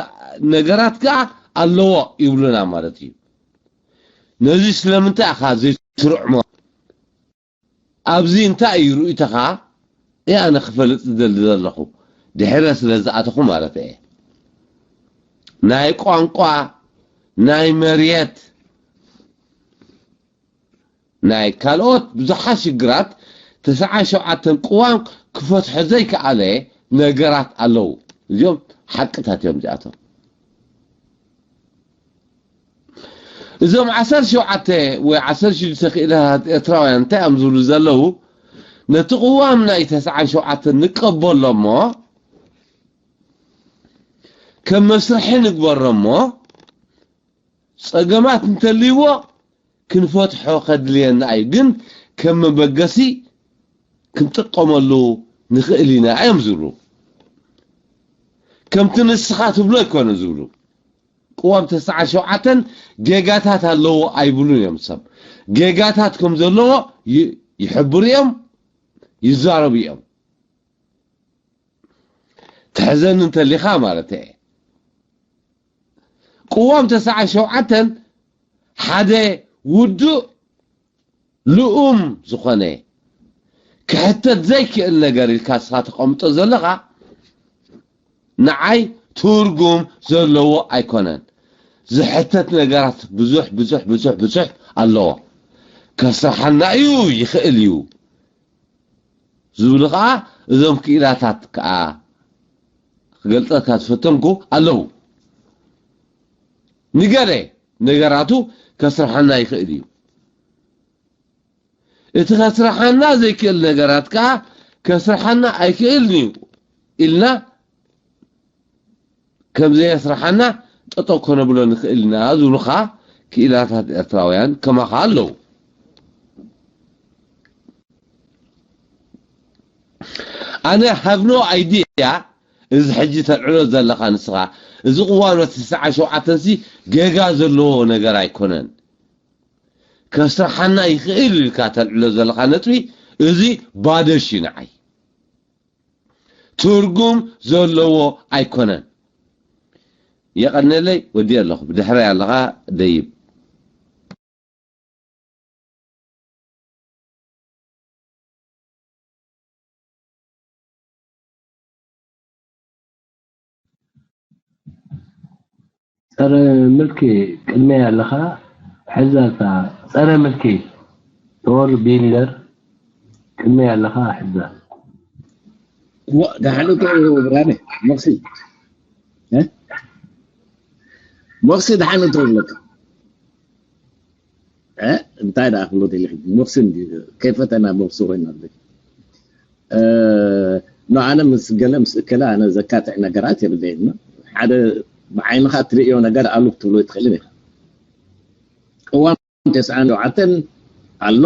ነገራት ከኣ ኣለዎ ይብሉና ማለት እዩ። ነዚ ስለምንታይ ኢኻ ዘይትርዕሞ? ኣብዚ እንታይ እዩ ርእይቶኻ? እየ ኣነ ክፈልጥ ዝደሊ ዘለኹ፣ ድሕረ ስለ ዝኣተኹ ማለት እየ። ናይ ቋንቋ ናይ መሬት ናይ ካልኦት ብዙሓት ሽግራት ተስዓን ሸውዓተን ቅዋም ክፈትሖ ዘይከኣለ ነገራት ኣለዉ። እዚኦም ሓቅታት እዮም እዚኣቶም። እዞም ዓሰርተ ሸውዓተ ወይ ዓሰርተ ሽዱሽተ ክኢላታት ኤርትራውያን እንታይ እዮም ዝብሉ ዘለዉ? ነቲ ቅዋም ናይ ተስዓን ሸውዓተን ንቀበሎ እሞ ከም መስርሒ ንግበሮ እሞ ጸገማት እንተልይዎ ክንፈትሖ ከድልየና እዩ፣ ግን ከም መበገሲ ክንጥቀመሉ ንኽእል ኢና እዮም ዝብሉ። ከምቲ ንስኻ ትብሎ ኣይኮነ ዝብሉ። ቅዋም ተስዓን ሸውዓተን ጌጋታት ኣለዎ ኣይብሉን እዮም። ሰብ ጌጋታት ከም ዘለዎ ይ- ይሕብሩ እዮም፣ ይዛረቡ እዮም። ትሕዘኒ እንተሊኻ ማለት እየ። ቅዋም ተስዓን ሸውዓተን ሓደ ውዱእ ልኡም ዝኾነ ክሕተት ዘይክእል ነገር ኢልካ ንስኻ ተቐምጦ ዘለኻ ንዓይ ትርጉም ዘለዎ ኣይኮነን። ዝሕተት ነገራት ብዙሕ ብዙሕ ብዙሕ ብዙሕ ኣለዎ። ከስርሓና እዩ፣ ይኽእል እዩ ዝብሉ ኸዓ እዞም ክኢላታት ከዓ ክገልጸልካ ዝፈተንኩ ኣለዉ። ንገለ ነገራቱ ከስርሓና ይኽእል እዩ። እቲ ከስርሓና ዘይክእል ነገራት ከዓ ከስርሓና ኣይክእልን እዩ ኢልና ከም ዘየስርሓና ጠጠው ከነብሎ ንኽእል ኢና ዝብሉኻ ክኢላታት ኤርትራውያን ከማኻ ኣለዉ። ኣነ have no idea። እዚ ሕጂ ተልዕሎ ዘለኻ ንስኻ፣ እዚ ቅዋም ተስዓን ሸውዓተን ሲ ጌጋ ዘለዎ ነገር ኣይኮነን። ከስርሓና ይኽእል ኢልካ ተልዕሎ ዘለኻ ነጥቢ፣ እዚ ባዶ ሺ ንዓይ። ትርጉም ዘለዎ ኣይኮነን። የቐነለይ፣ ወዲ ኣለኹ። ብድሕረይ ኣለኻ ደይብ። ጸረ ምልኪ ቅድመይ ኣለኻ ሕዛ እታ ጸረ ምልኪ ቶር ቢልደር ቅድመይ ኣለኻ ሕዛ። ዋ፣ ደሓን እቶ ብርሃነ፣ መክሲ። እ? መክሲ ደሓን እቶ ይብለካ። እ? እንታይ ደኣ ክብሎ ደሊ ሕጂ? መክሲ እንዲ-፣ ከይፈተና መክሲ ኮይና ኣሎ። እ፣ ኖ፣ ኣነ ምስ ገለ ምስ እከለ ኣነ ዘካትዕ ነገራት የብለይን። ሓደ ብዓይንኻ እትርእዮ ነገር ኣሉ ክትብሎ ኣይትኽእልን ኢኻ። ቅዋም ተስዓን ሸውዓተን ኣሎ።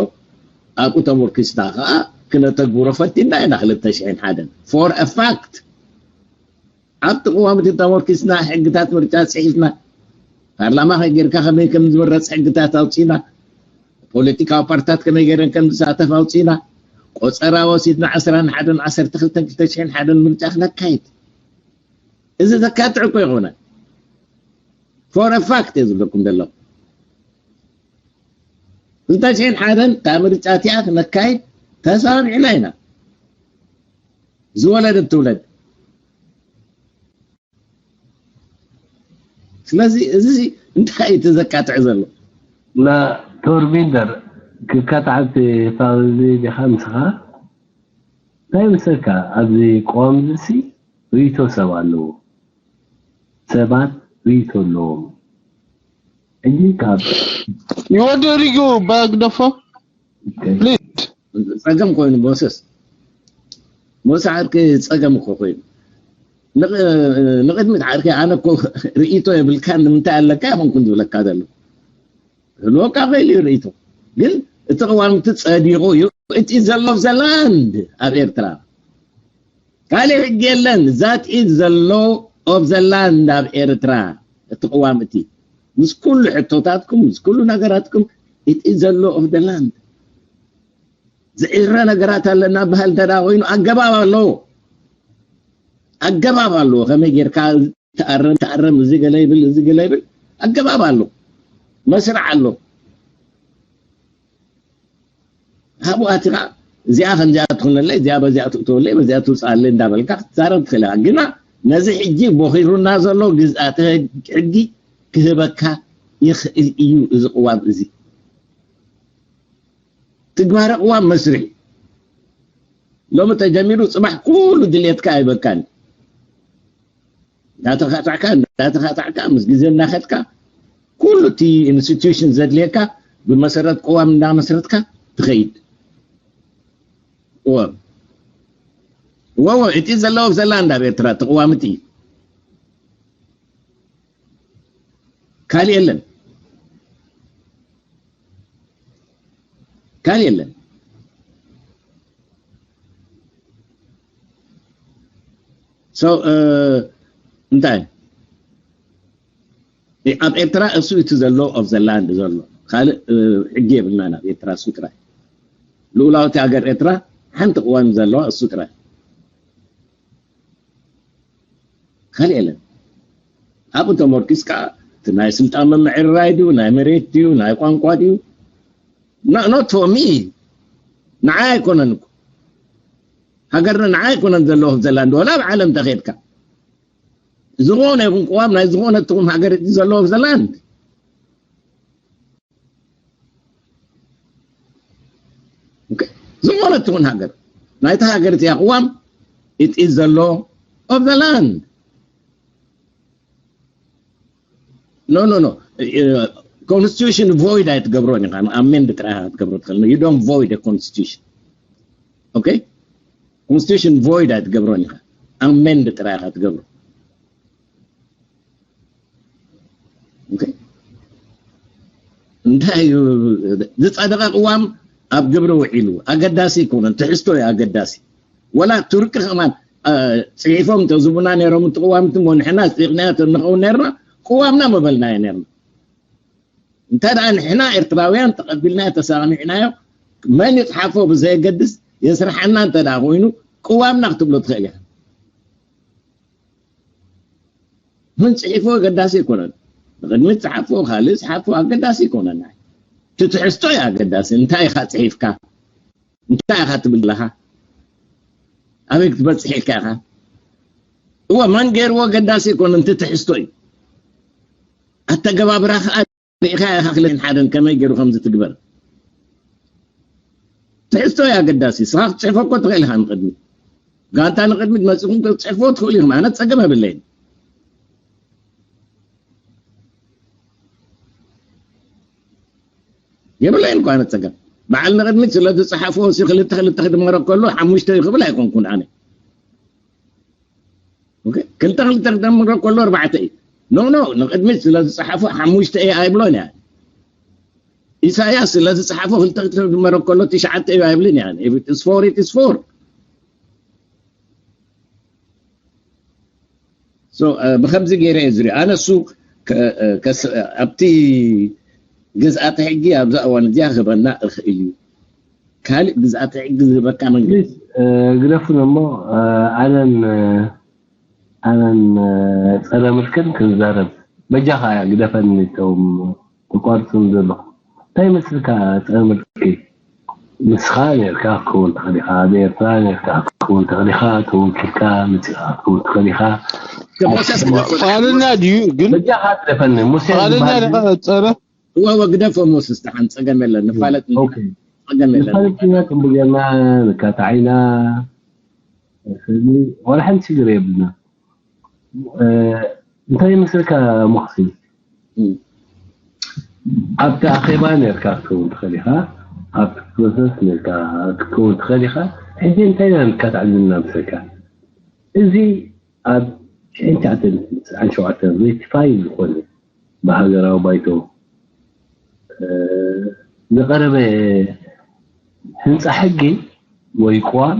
ኣብኡ ተሞርኪስና ኸዓ ክነተግብሮ ፈቲና ኢና ክልተ ሽሕን ሓደን። For a fact። ኣብቲ ቅዋም እቲ ተሞርኪስና ሕግታት ምርጫ ጽሒፍና። ፓርላማ ከመይ ጌርካ ከመይ ከም ዝምረጽ ሕግታት ኣውጺና። ፖለቲካዊ ፓርትታት ከመይ ገይረን ከም ዝሳተፍ ኣውጺና። ቆጸራ ወሲድና ዕስራን ሓደን ዓሰርተ ክልተን ክልተ ሽሕን ሓደን ምርጫ ክነካይድ። እዚ ዘካትዕ እኮ ይኾነ። For a fact እየ ዝብለኩም ዘለኹ። ክልተ ሽሕን ሓደን እታ ምርጫ እቲኣ ክነካይድ ተሰማሚዕና ኢና። ዝወለደት ትውለድ። ስለዚ እዚ እንታይ እዩ እቲ ዘካትዕ ዘሎ? ና ቶርቢንደር ክካትዓት ፋዚ ዲኻ ምስኻ? እንታይ ምሰልካ ኣብዚ ቅዋም እዚ ሲ ርእይቶ ሰብ ኣለዎ። ሰባት ርእይቶ ኣለዎም። ሕጂ ካብ ይወድእ ሪጉ ባግደፎ ፕሊድ ጸገም ኮይኑ ሞሰስ ሞሳ ዓርኪ ጸገም እኮ ኮይኑ ንቕ- ንቕድሚት ዓርኪ ኣነ እኮ ርእይቶ የብልካ ንምንታይ ኣለካ ይኾንኩን ዝብለካ ዘሎ ህልወካ ኸይሉ እዩ ርእይቶ ግን እቲ ቅዋምቲ ጸዲቑ እዩ እቲ ዘሎ ዘላንድ ኣብ ኤርትራ ካልእ ሕጊ የለን that is the law of the land ኣብ ኤርትራ እቲ ቅዋም እቲ ምስ ኩሉ ሕቶታትኩም ምስ ኩሉ ነገራትኩም it is the law of the land ዝዕረ ነገራት ኣለና በሃል እንተ ኮይኑ ኣገባብ ኣለዎ ኣገባብ ኣለዎ ከመይ ጌርካ ተኣረም ተኣረም እዚ ገለ ይብል እዚ ገለ ይብል ኣገባብ ኣሎ መስርዕ ኣሎ ካብኡ ኣቲኻ እዚኣ ከምዚኣ ትኹነለይ እዚኣ በዚኣ ትእተወለይ በዚኣ ትውፅኣለይ እንዳበልካ ክትዛረብ ትኽእል ኢኻ ግና ነዚ ሕጂ ቦኺሩና ዘሎ ግዝኣተ ሕጊ ክህበካ ይኽእል እዩ እዚ ቅዋም እዚ። ትግባረ ቅዋም መስርሕ ሎሚ ተጀሚሩ ጽባሕ ኩሉ ድሌትካ ኣይበካን። እንዳተኻታዕካ እንዳተኻታዕካ ምስ ግዜ እንዳኸድካ ኩሉ እቲ ኢንስቲትዩሽን ዘድልየካ ብመሰረት ቅዋም እንዳመስረትካ ትኸይድ። እወ እወ እቲ ዘለዎ ዘላ እንዳ ኤርትራ ተቅዋምቲ ካልእ የለን። ካልእ የለን። So እንታይ ኣብ ኤርትራ እሱ እቲ ዘሎ of the land ዘሎ ካልእ ሕጊ የብልናን። ኣብ ኤርትራ እሱ ጥራይ ልኡላዊት ሃገር ኤርትራ ሓንቲ ቅዋም ዘለዋ እሱ ጥራይ። ካልእ የለን። ኣብኡ ተመርኪስካ እቲ ናይ ስልጣን ምምዕርራይ ድዩ ናይ መሬት ድዩ ናይ ቋንቋ ድዩ? Not for me። ንዓይ ኣይኮነን እኮ ሃገርና ንዓይ ኣይኮነን ዘለዎ ዘላ እንዲ ወላ ኣብ ዓለም ተኸድካ ዝኾነ ይኹን ቅዋም ናይ ዝኾነ ትኹን ሃገር ዘለዎ ዘላ ዝኾነ ትኹን ሃገር ናይታ ሃገር እቲኣ ቅዋም it is the law of the land። No no no። Constitution void ኣይትገብሮን ኢኻ። Amend ጥራይ ክትገብሮ ትኽእል። You don't void a constitution። Okay? Constitution void ኣይትገብሮን ኢኻ። Amend ጥራይ ክትገብሮ። እንታይ እዩ ዝጸደቐ ቅዋም ኣብ ግብሪ ውዒሉ ኣገዳሲ ኣይኮነን። ትሕዝቶ እዩ ኣገዳሲ። ወላ ቱርኪ ከማን ጽሒፎም ተዝቡና ነይሮም እቲ ቅዋም እሞ ንሕና ጽዲቕናዮ ተንኸውን ነርና ቅዋምና መበልናዮ ነርና። እንተ ደኣ ንሕና ኤርትራውያን ተቐቢልናዮ ተሳሚዕናዮ መን ይጽሓፎ ብዘየገድስ የስርሓና እንተ ደኣ ኮይኑ ቅዋምና ክትብሎ ትኽእል ኢኻ። ምን ጽሒፎ ኣገዳሲ ኣይኮነን። ንቕድሚት ጽሓፎ ካልእ ጽሓፎ ኣገዳሲ ኣይኮነን። ትትሕዝቶ እዩ ኣገዳሲ። እንታይ ኢኻ ጽሒፍካ? እንታይ ኢኻ ትብል ዘለኻ? ኣበይ ክትበጽሕ ኢልካ ኢኻ? እወ መን ገይርዎ ኣገዳሲ ኣይኮነን። ትትሕዝቶ እዩ። ኣተገባብራ ከዓ ርኢኻ ኢኻ ክልተን ሓደን ከመይ ገይሩ ከም ዝትግበር ትሕዝቶ እዩ ኣገዳሲ። ስኻ ክትፅሕፎ እኮ ትኽእል ኢኻ ንቕድሚት። ጋንታ ንቕድሚት መፂኹም ክትፅሕፎ ትኽእሉ ኢኹም። ኣነ ፀገም የብለይን የብለይን እኮ ኣነ ፀገም። በዓል ንቕድሚት ስለ ዝፀሓፎ ሲ ክልተ ክልተ ክድመሮ ከሎ ሓሙሽተ እዩ ክብል ኣይኮንኩን ኣነ። ክልተ ክልተ ክደምሮ ከሎ ኣርባዕተ እዩ። ኖ ኖ ንቅድሚት ስለ ዝፀሓፎ ሓሙሽተ እየ ኣይብሎን እያ። ኢሳያስ ስለ ዝፀሓፎ ክልተ ክልተ ክድመሮ ከሎ ትሽዓተ እዩ ኣይብልን እያ። ስፎር ኢትስ ፎር። ብከምዚ ገይረ እየ ዝሪኦ ኣነ እሱ ኣብቲ ግዝኣተ ሕጊ ኣብዛ እዋን እዚኣ ክህበና እኽእል እዩ። ካልእ ግዝኣተ ሕጊ ዝህበካ መንገዲ ግደፉን እሞ ኣነን ኣነን ፀረ ምልክን ክንዛረብ በጃኻ ግደፈኒ። እቶም ተቋርፅም ዘለኹ እንታይ መስልካ ፀረ ምልኪ? ንስኻ ነርካ ክትከውን ትኽእል ኢኻ። ኣብ ኤርትራ ነርካ ክትከውን ትኽእል ኢኻ። ተወኪልካ መፂኻ ክትከውን ትኽእል ኢኻ። ፋልና ድዩ ግን በጃኻ ግደፈኒ። ሙሴ ፍቓደኛ ዝበሃል ዲኻ? ፀረ እወ እወ ግደፎ ሞስስ ደሓን ፀገም የለን። ንፋለጥ ኦኬ። ፀገም የለን። ንፋለጥ ኢና፣ ክንቡ ጌርና ንካታዕ ኢና። ስለዚ ዋላ ሓንቲ ሽግር የብልና። እንታይ ይመስለካ ሞክሲ? ኣብቲ ኣኼባ ነርካ ክትከውን ትኽእል ኢኻ። ኣብቲ ፕሮሰስ ነርካ ክትከውን ትኽእል ኢኻ። ሕጂ እንታይ ኢና ንካታዕ ዘለና ምስለካ? እዚ ኣብ ሽሕን ትሽዓተ ሚእትን ትስዓን ሸውዓተን ሬቲፋይ ዝኾነ ብሃገራዊ ባይቶ ዝቐረበ ህንፃ ሕጊ ወይ ቅዋም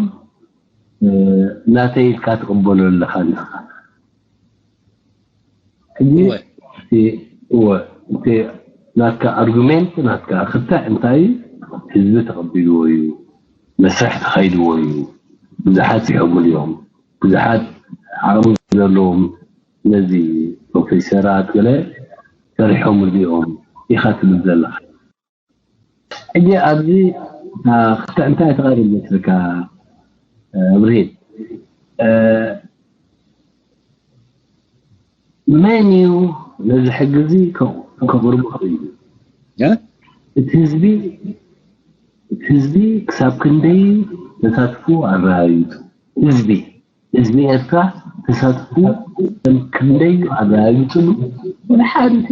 ናተይ ኢልካ ትቕበሎ ኣለኻ ንስኻ። ሕጂ እወ። እቲ እወ እቲ ናትካ ኣርጉሜንት ናትካ ክትዕ እንታይ እዩ? ህዝቢ ተቐቢልዎ እዩ፣ መስርሕ ተኻይድዎ እዩ፣ ብዙሓት ጽሒፎምሉ እዮም፣ ብዙሓት ዓቕሚ ዘለዎም ነዚ ፕሮፌሰራት ገለ ሰሪሖምሉ እዮም ኢኻ ትብል ዘለኻ። ሕጂ ኣብዚ ክተ እንታይ ተቐርብ መስልካ? ብርሂን መን እዩ ነዚ ሕጊ እዚ ከቕርቡ ክኽእል እዩ። እቲ ህዝቢ እቲ ህዝቢ ክሳብ ክንደይ ተሳትፎ ኣረጋጊጹ ህዝቢ ህዝቢ ኤርትራ ተሳትፎ ከም ክንደይ ኣረጋጊጽሉ ወላ ሓንቲ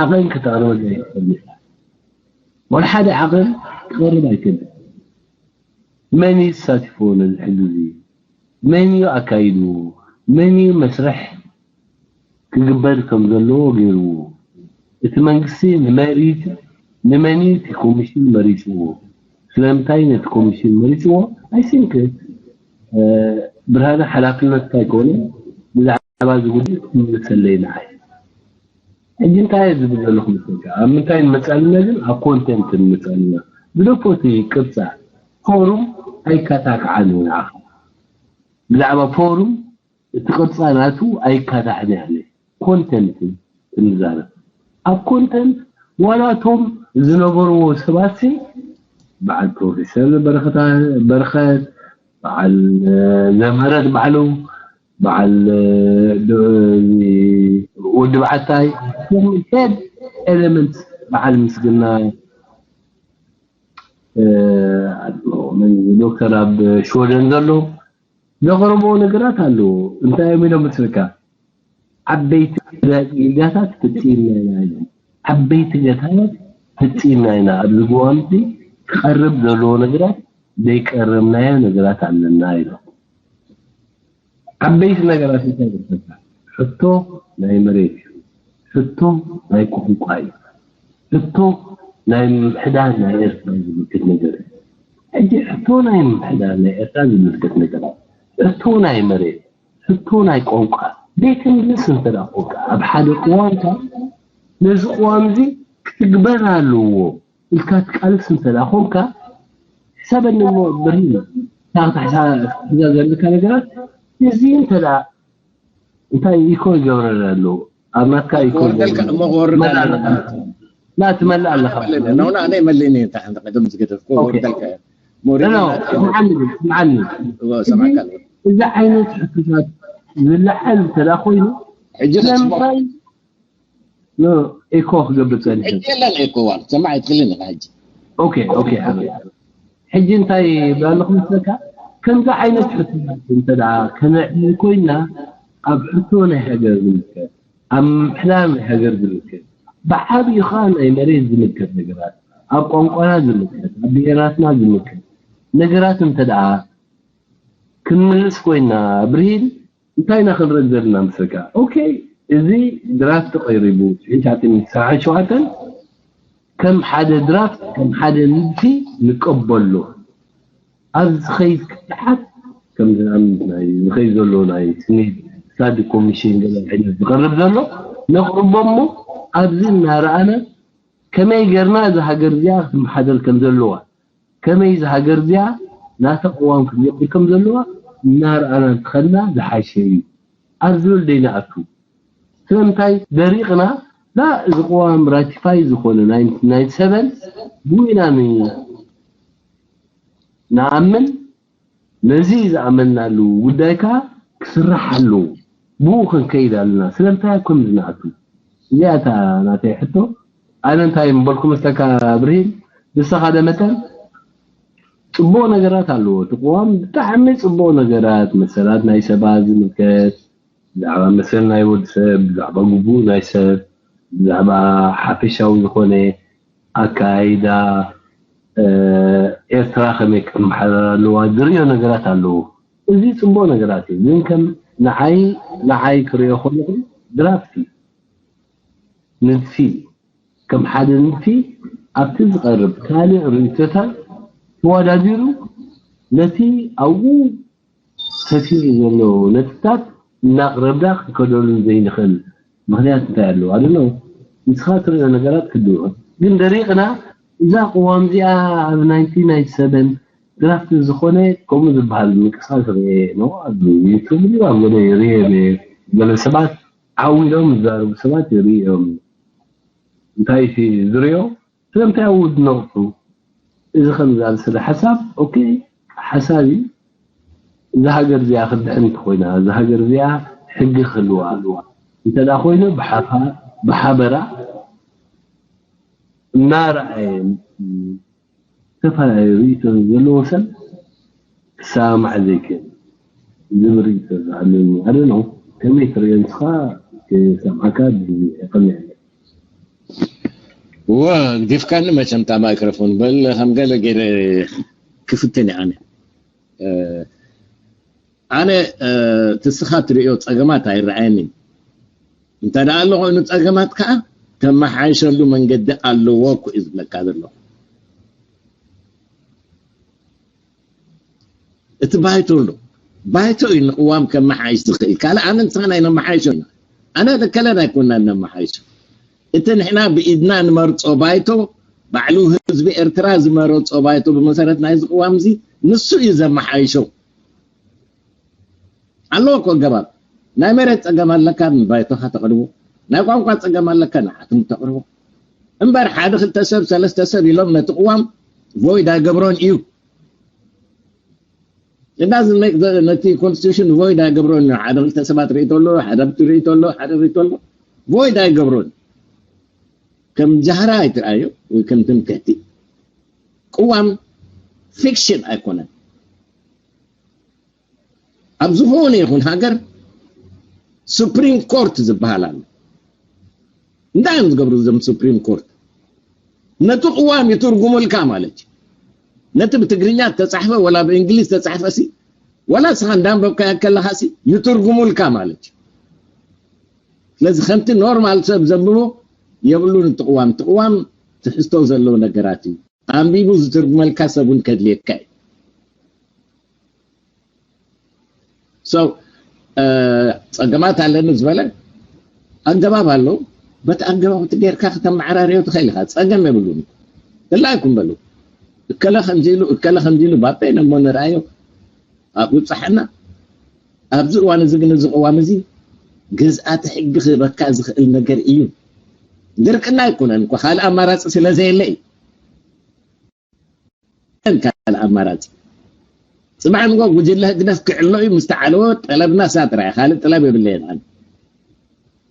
ዓቐን ክተቕርበልና ይኽእል ወላ ሓደ ዓቐን ክቐርብ ኣይክእልን። መን እዩ ተሳቲፍዎ ነዚ ሕዚ እዚ? መን እዩ ኣካይድዎ? መን እዩ መስርሕ ክግበር ከም ዘለዎ ገይርዎ? እቲ መንግስቲ ንመሪት ንመን እዩ እቲ ኮሚሽን መሪፅዎ? ስለምንታይ ነቲ ኮሚሽን መሪፅዎ? ኣይሲንክ ብርሃነ ሓላፍነት እንታይ ከሆነ ብዛዕባ እዚ ጉዳይ ክምልሰለይ ንዓይ ሕጂ እንታይ እየ ዝብል ዘለኹ መስለካ ኣብ ምንታይ ንመፅኣልና ግን ኣብ ኮንተንት ንመፅኣልና ብደፖቲ ቅርፃ ፎሩም ኣይካታክዓን ንዓኻ ብዛዕባ ፎሩም እቲ ቅርፃ ናቱ ኣይካታሕን ያለ ኮንተንት እንዛረብ ኣብ ኮንተንት ዋላ እቶም ዝነበርዎ ሰባት በዓል ፕሮፌሰር በረኸት በዓል ዘምህረት ባዕሉ በዓል ወዲ በዓታይ ሄድ ኤለመንት በዓል ምስግና ዶክተር ኣብ ሽወደን ዘሎ ዘቕረብዎ ነገራት ኣለዎ። እንታይ እዮም ኢሎም መስለካ? ዓበይቲ ጌጋታት ፈፂምና ኢና ኢሎም። ዓበይቲ ጌጋታት ፈፂምና ኢና ኣብዚ ጉባኤ ክቐርብ ዘለዎ ነገራት ዘይቀረብናዮ ነገራት ኣለና ኢሎም። ዓበይቲ ነገራት እንታይ ይመስለካ? ሕቶ ናይ መሬት እዩ። ሕቶ ናይ ቋንቋ እዩ። ሕቶ ናይ ምምሕዳር ናይ ኤርትራ ዝምልከት ነገር እዩ። ሕጂ ሕቶ ናይ ምምሕዳር ናይ ኤርትራ ዝምልከት ነገር እዩ። ሕቶ ናይ መሬት፣ ሕቶ ናይ ቋንቋ ዘይትምልስ እንተ ደኣ ኮንካ ኣብ ሓደ ቅዋምካ ነዚ ቅዋም እዚ ክትግበር ኣለዎ ኢልካ ትቃልስ እንተ ደኣ ኮንካ ሕሰበኒ እሞ ብርሂን እታ ክትሕዛ ዘለካ ነገራት እዚ እንተ ደኣ እንታይ ኢኮ ይገብረና ኣለዎ ኣብ ናትካ ኢኮ ክወርደልካ እሞ ክወርድ መላ ኣለዎ ኣለኻ ማለት እዩ። ላ ትመልእ ኣለኻ ማለት እዩ። ነውና ኣነ መሊኒ እንታ ሓንቲ ቀደም ዝገደፍኩ ኦኬ። ክወርደልካ እየ። ሞሪኒ ኖ፣ ናትካ ስምዓኒ፣ ስምዓኒ። እዎ፣ እዚ፣ ሰማዕካ ኣለኹ። እዚ ዓይነት ሕቶታት ዝለዓል እንተ ደኣ ኮይኑ፣ ሕጂ ከጽሞ። ስለምንታይ ኖ፣ ኤኮ ክገብር ጸኒሑ። ሕጂ የለን ኤኮ ዋል። ሰማዕ ኣይትኽእልን ኢኻ ሕጂ። ኦኬ፣ ኦኬ፣ ሓቢቢ። ሕጂ እንታይ ይብል ኣለኹ መስለካ? ከምዚ ዓይነት ሕቶታት እንተ ደኣ ከነዕልል ኮይና፣ ኣብ ሕቶ ናይ ሃገር ዝምልከት፣ ኣብ ምምሕዳር ናይ ሃገር ዝምልከት፣ ብዓብዩ ኸኣ ናይ መሬት ዝምልከት ነገራት፣ ኣብ ቋንቋና ዝምልከት፣ ኣብ ብሄራትና ዝምልከት ነገራት እንተ ደኣ ክንምልስ ኮይና፣ ብርሂን፣ እንታይ ኢና ክንርኢ ዘለና መስለካ? ኦኬ፣ እዚ ድራፍት ቀሪቡ፣ ትሽዓተ ሚእቲ ሰብዓን ሸውዓተን ከም ሓደ ድራፍት፣ ከም ሓደ ንድፊ ንቀበሎ። ኣብ ዝኸይድ ክትሓት፣ ከም ንኣብነት ናይ ዝኸይድ ዘሎ ናይ ስኒ ስታዲ ኮሚሽን ገለ ዓይነት ዝቐርብ ዘሎ፣ ነቕርቦ እሞ ኣብዚ እናረኣና ከመይ ጌርና እዛ ሃገር እዚኣ ክትመሓደር ከም ዘለዋ፣ ከመይ እዛ ሃገር እዚኣ ናታ ቅዋም ክትገብር ከም ዘለዋ እናረኣና እንተኸድና ዝሓሸ እዩ ኣብ ዝብል ደይንኣቱ። ስለምንታይ ደሪቕና ላ እዚ ቅዋም ራቲፋይ ዝኾነ ናይ ሰበን ብኡ ኢና ን- ንኣምን ነዚ ዝኣመንናሉ ጉዳይ ከኣ ክስራሕ ኣለዎ። ብኡ ክንከይድ ኣለና። ስለምንታይ ኣብ ከምዚ ንኣቱ? እዚኣ እታ ናተይ ሕቶ። ኣነ እንታይ ምበልኩ መስለካ ብርሂን? ንስኻ ደ መጠን ጽቡቕ ነገራት ኣለዎ። እቲ ቅዋም ብጣዕሚ ጽቡቕ ነገራት፣ መሰላት ናይ ሰባት ዝምልከት፣ ብዛዕባ መሰል ናይ ወዲ ሰብ፣ ብዛዕባ ግቡእ ናይ ሰብ፣ ብዛዕባ ሓፈሻዊ ዝኾነ ኣካይዳ ኤርትራ ከመይ ክትመሓደር ኣለዋ ዝርእዮ ነገራት ኣለዎ። እዚ ፅቡቅ ነገራት እዩ። ግን ከም ንዓይ ንዓይ ክርእዮ ከለኹ ድራፍት እዩ። ንድፊ እዩ። ከም ሓደ ንድፊ ኣብቲ ዝቐርብ ካልእ ርእይቶታት ተወዳዲሩ ነቲ ኣብኡ ሰፊሩ ዘሎ ነጥብታት እናቕረብና ክንከደሉ ዘይንኽእል ምኽንያት እንታይ ኣለዎ? ኣደሎ ንስኻ ትርእዮ ነገራት ክድውዑ ግን ደሪቕና እዛ ቅዋም እዚኣ ኣብ ናይንቲን ናይንቲ ሰቨን ድራፍት ዝኾነ ከምኡ ዝበሃል ምንቅስቃስ ርኤ ነው ኣብ ዩቱብ ኣብ ገለ ርኤ ገለ ሰባት ዓው ኢሎም ዝዛረቡ ሰባት ይርእዮም እንታይ እቲ ዝርእዮ ስለምንታይ ኣብኡ ዝነቕፉ እዚ ከም ዝኣመሰለ ሓሳብ ኦኬ ሓሳብ እዩ እዛ ሃገር እዚኣ ክድሕን እንተኮይና እዛ ሃገር እዚኣ ሕጊ ክህልዋ ኣለዋ እንተ ደኣ ኮይኑ ብሓፋ ብሓበራ እናረኣየ ዝተፈላለዩ ርእይቶ ዘለዎ ሰብ ክሰማማዕ ዘይክእል ዝብል ርእይቶ ዝሃለኒ ኣደነው። ከመይ ትርእዮ ንስኻ? ክሰምዓካ ብዝብል የቐንየለይ። ዋ ግዲፍካኒ መቸም እታ ማይክሮፎን በል ከም ገለ ገይረ ክፍትን እየ ኣነ ኣነ ትስኻ ትርእዮ ጸገማት ኣይረኣየንን። እንተ ደኣ ኣሎ ኮይኑ ጸገማት ከኣ ተመሓይሸሉ መንገዲ ኣለዎ እኮ እዩ ዝብለካ ዘሎ። እቲ ባይቶ ኣሎ ባይቶ እዩ ንቅዋም ከመሓይሽ ዝኽእል። ካልእ ኣነ ንስኻ ናይ ነመሓይሾ ኢና። ኣነ ንከለን ኣይኮናን ነመሓይሾ። እቲ ንሕና ብኢድና ንመርጾ ባይቶ ባዕሉ ህዝቢ ኤርትራ ዝመረጾ ባይቶ ብመሰረት ናይዚ ቅዋም እዚ ንሱ እዩ ዘመሓይሾ። ኣለዎ እኮ ኣገባብ። ናይ መሬት ጸገም ኣለካ ንባይቶኻ ተቕርቦ፣ ናይ ቋንቋ ጸገም ኣለካ ንዓትም ተቕርቦ። እምበር ሓደ ክልተ ሰብ ሰለስተ ሰብ ኢሎም ነቲ ቅዋም ቮይድ ኣይገብሮን እዩ። It doesn't make the ነቲ ኮንስቲቱሽን ቮይድ ኣይገብሮን እዩ። ሓደ ክልተ ሰባት ርእይቶ ኣሎ፣ ሓደ ብቲ ርእይቶ ኣሎ፣ ሓደ ርእይቶ ኣሎ። ቮይድ ኣይገብሮን። ከም ጃህራ ኣይትርኣዮ ወይ ከም ትምክሕቲ። ቅዋም ፊክሽን ኣይኮነን። ኣብ ዝኾነ ይኹን ሃገር ሱፕሪም ኮርት ዝበሃል ኣሎ። እንታይ እዮም ዝገብሩ እዞም ሱፕሪም ኮርት? ነቲ ቅዋም ይትርጉሙልካ ማለት እዩ። ነቲ ብትግርኛ ተጻሕፈ ወላ ብእንግሊዝ ተጻሕፈ ሲ ወላ ስኻ እንዳንበብካ ያከለኻ ሲ ይትርጉሙልካ ማለት እዩ። ስለዚ ከምቲ ኖርማል ሰብ ዘንብቦ የብሉን። እቲ ቅዋም እቲ ቅዋም ትሕዝቶ ዘለዎ ነገራት እዩ። ኣንቢቡ ዝትርጉመልካ ሰብ እውን ከድልየካ እዩ። So ጸገማት ኣለኒ ዝበለ ኣገባብ ኣሎ። በቲ ኣገባብ እቲ ጌርካ ከተመዓራርዮ ትኽእል ኢኻ። ጸገም የብሉን። እላይ ኩም በሉ እከለ ከምዚ ኢሉ እከለ ከምዚ ኢሉ ባበይነ እሞ ንርኣዮ ኣብ ውብፃሕና። ኣብዚ እዋን እዚ ግን እዚ ቅዋም እዚ ግዝኣተ ሕጊ ክህበካ ዝኽእል ነገር እዩ። ድርቅና ኣይኮነን እኮ ካልእ ኣማራፂ ስለ ዘየለ እዩ። ካልእ ኣማራፂ ፅባሕ ንጎ ጉጅለ ህግደፍ ክዕሎ እዩ። ምስ ተዓለወ ጠለብና እሳ ጥራይ ካልእ ጠለብ የብለየን። ኣነ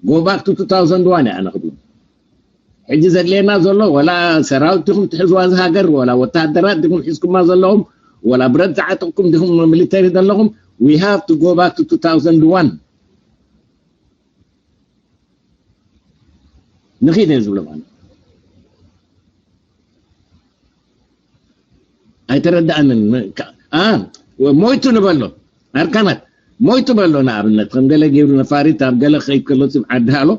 go back to two thousand one እየ ኣነ ክብሎ። ሕጂ ዘድልየና ዘሎ ወላ ሰራዊት ዲኹም ትሕዝዋ እዚ ሃገር ወላ ወተሃደራት ዲኹም ሒዝኩማ ዘለኹም ወላ ብረት ዝዓጠቕኩም ዲኹም ሚሊተሪ ዘለኹም we have to go back to two thousand one። ንኺድ እየ ዝብሎ ማለት ኣይተረዳእንን። ሞይቱ ንበሎ ኣርካናት ሞይቱ በሎ። ንኣብነት ከም ገለ ገይሩ ነፋሪት ኣብ ገለ ከይድ ከሎ ዓዲ ሃሎ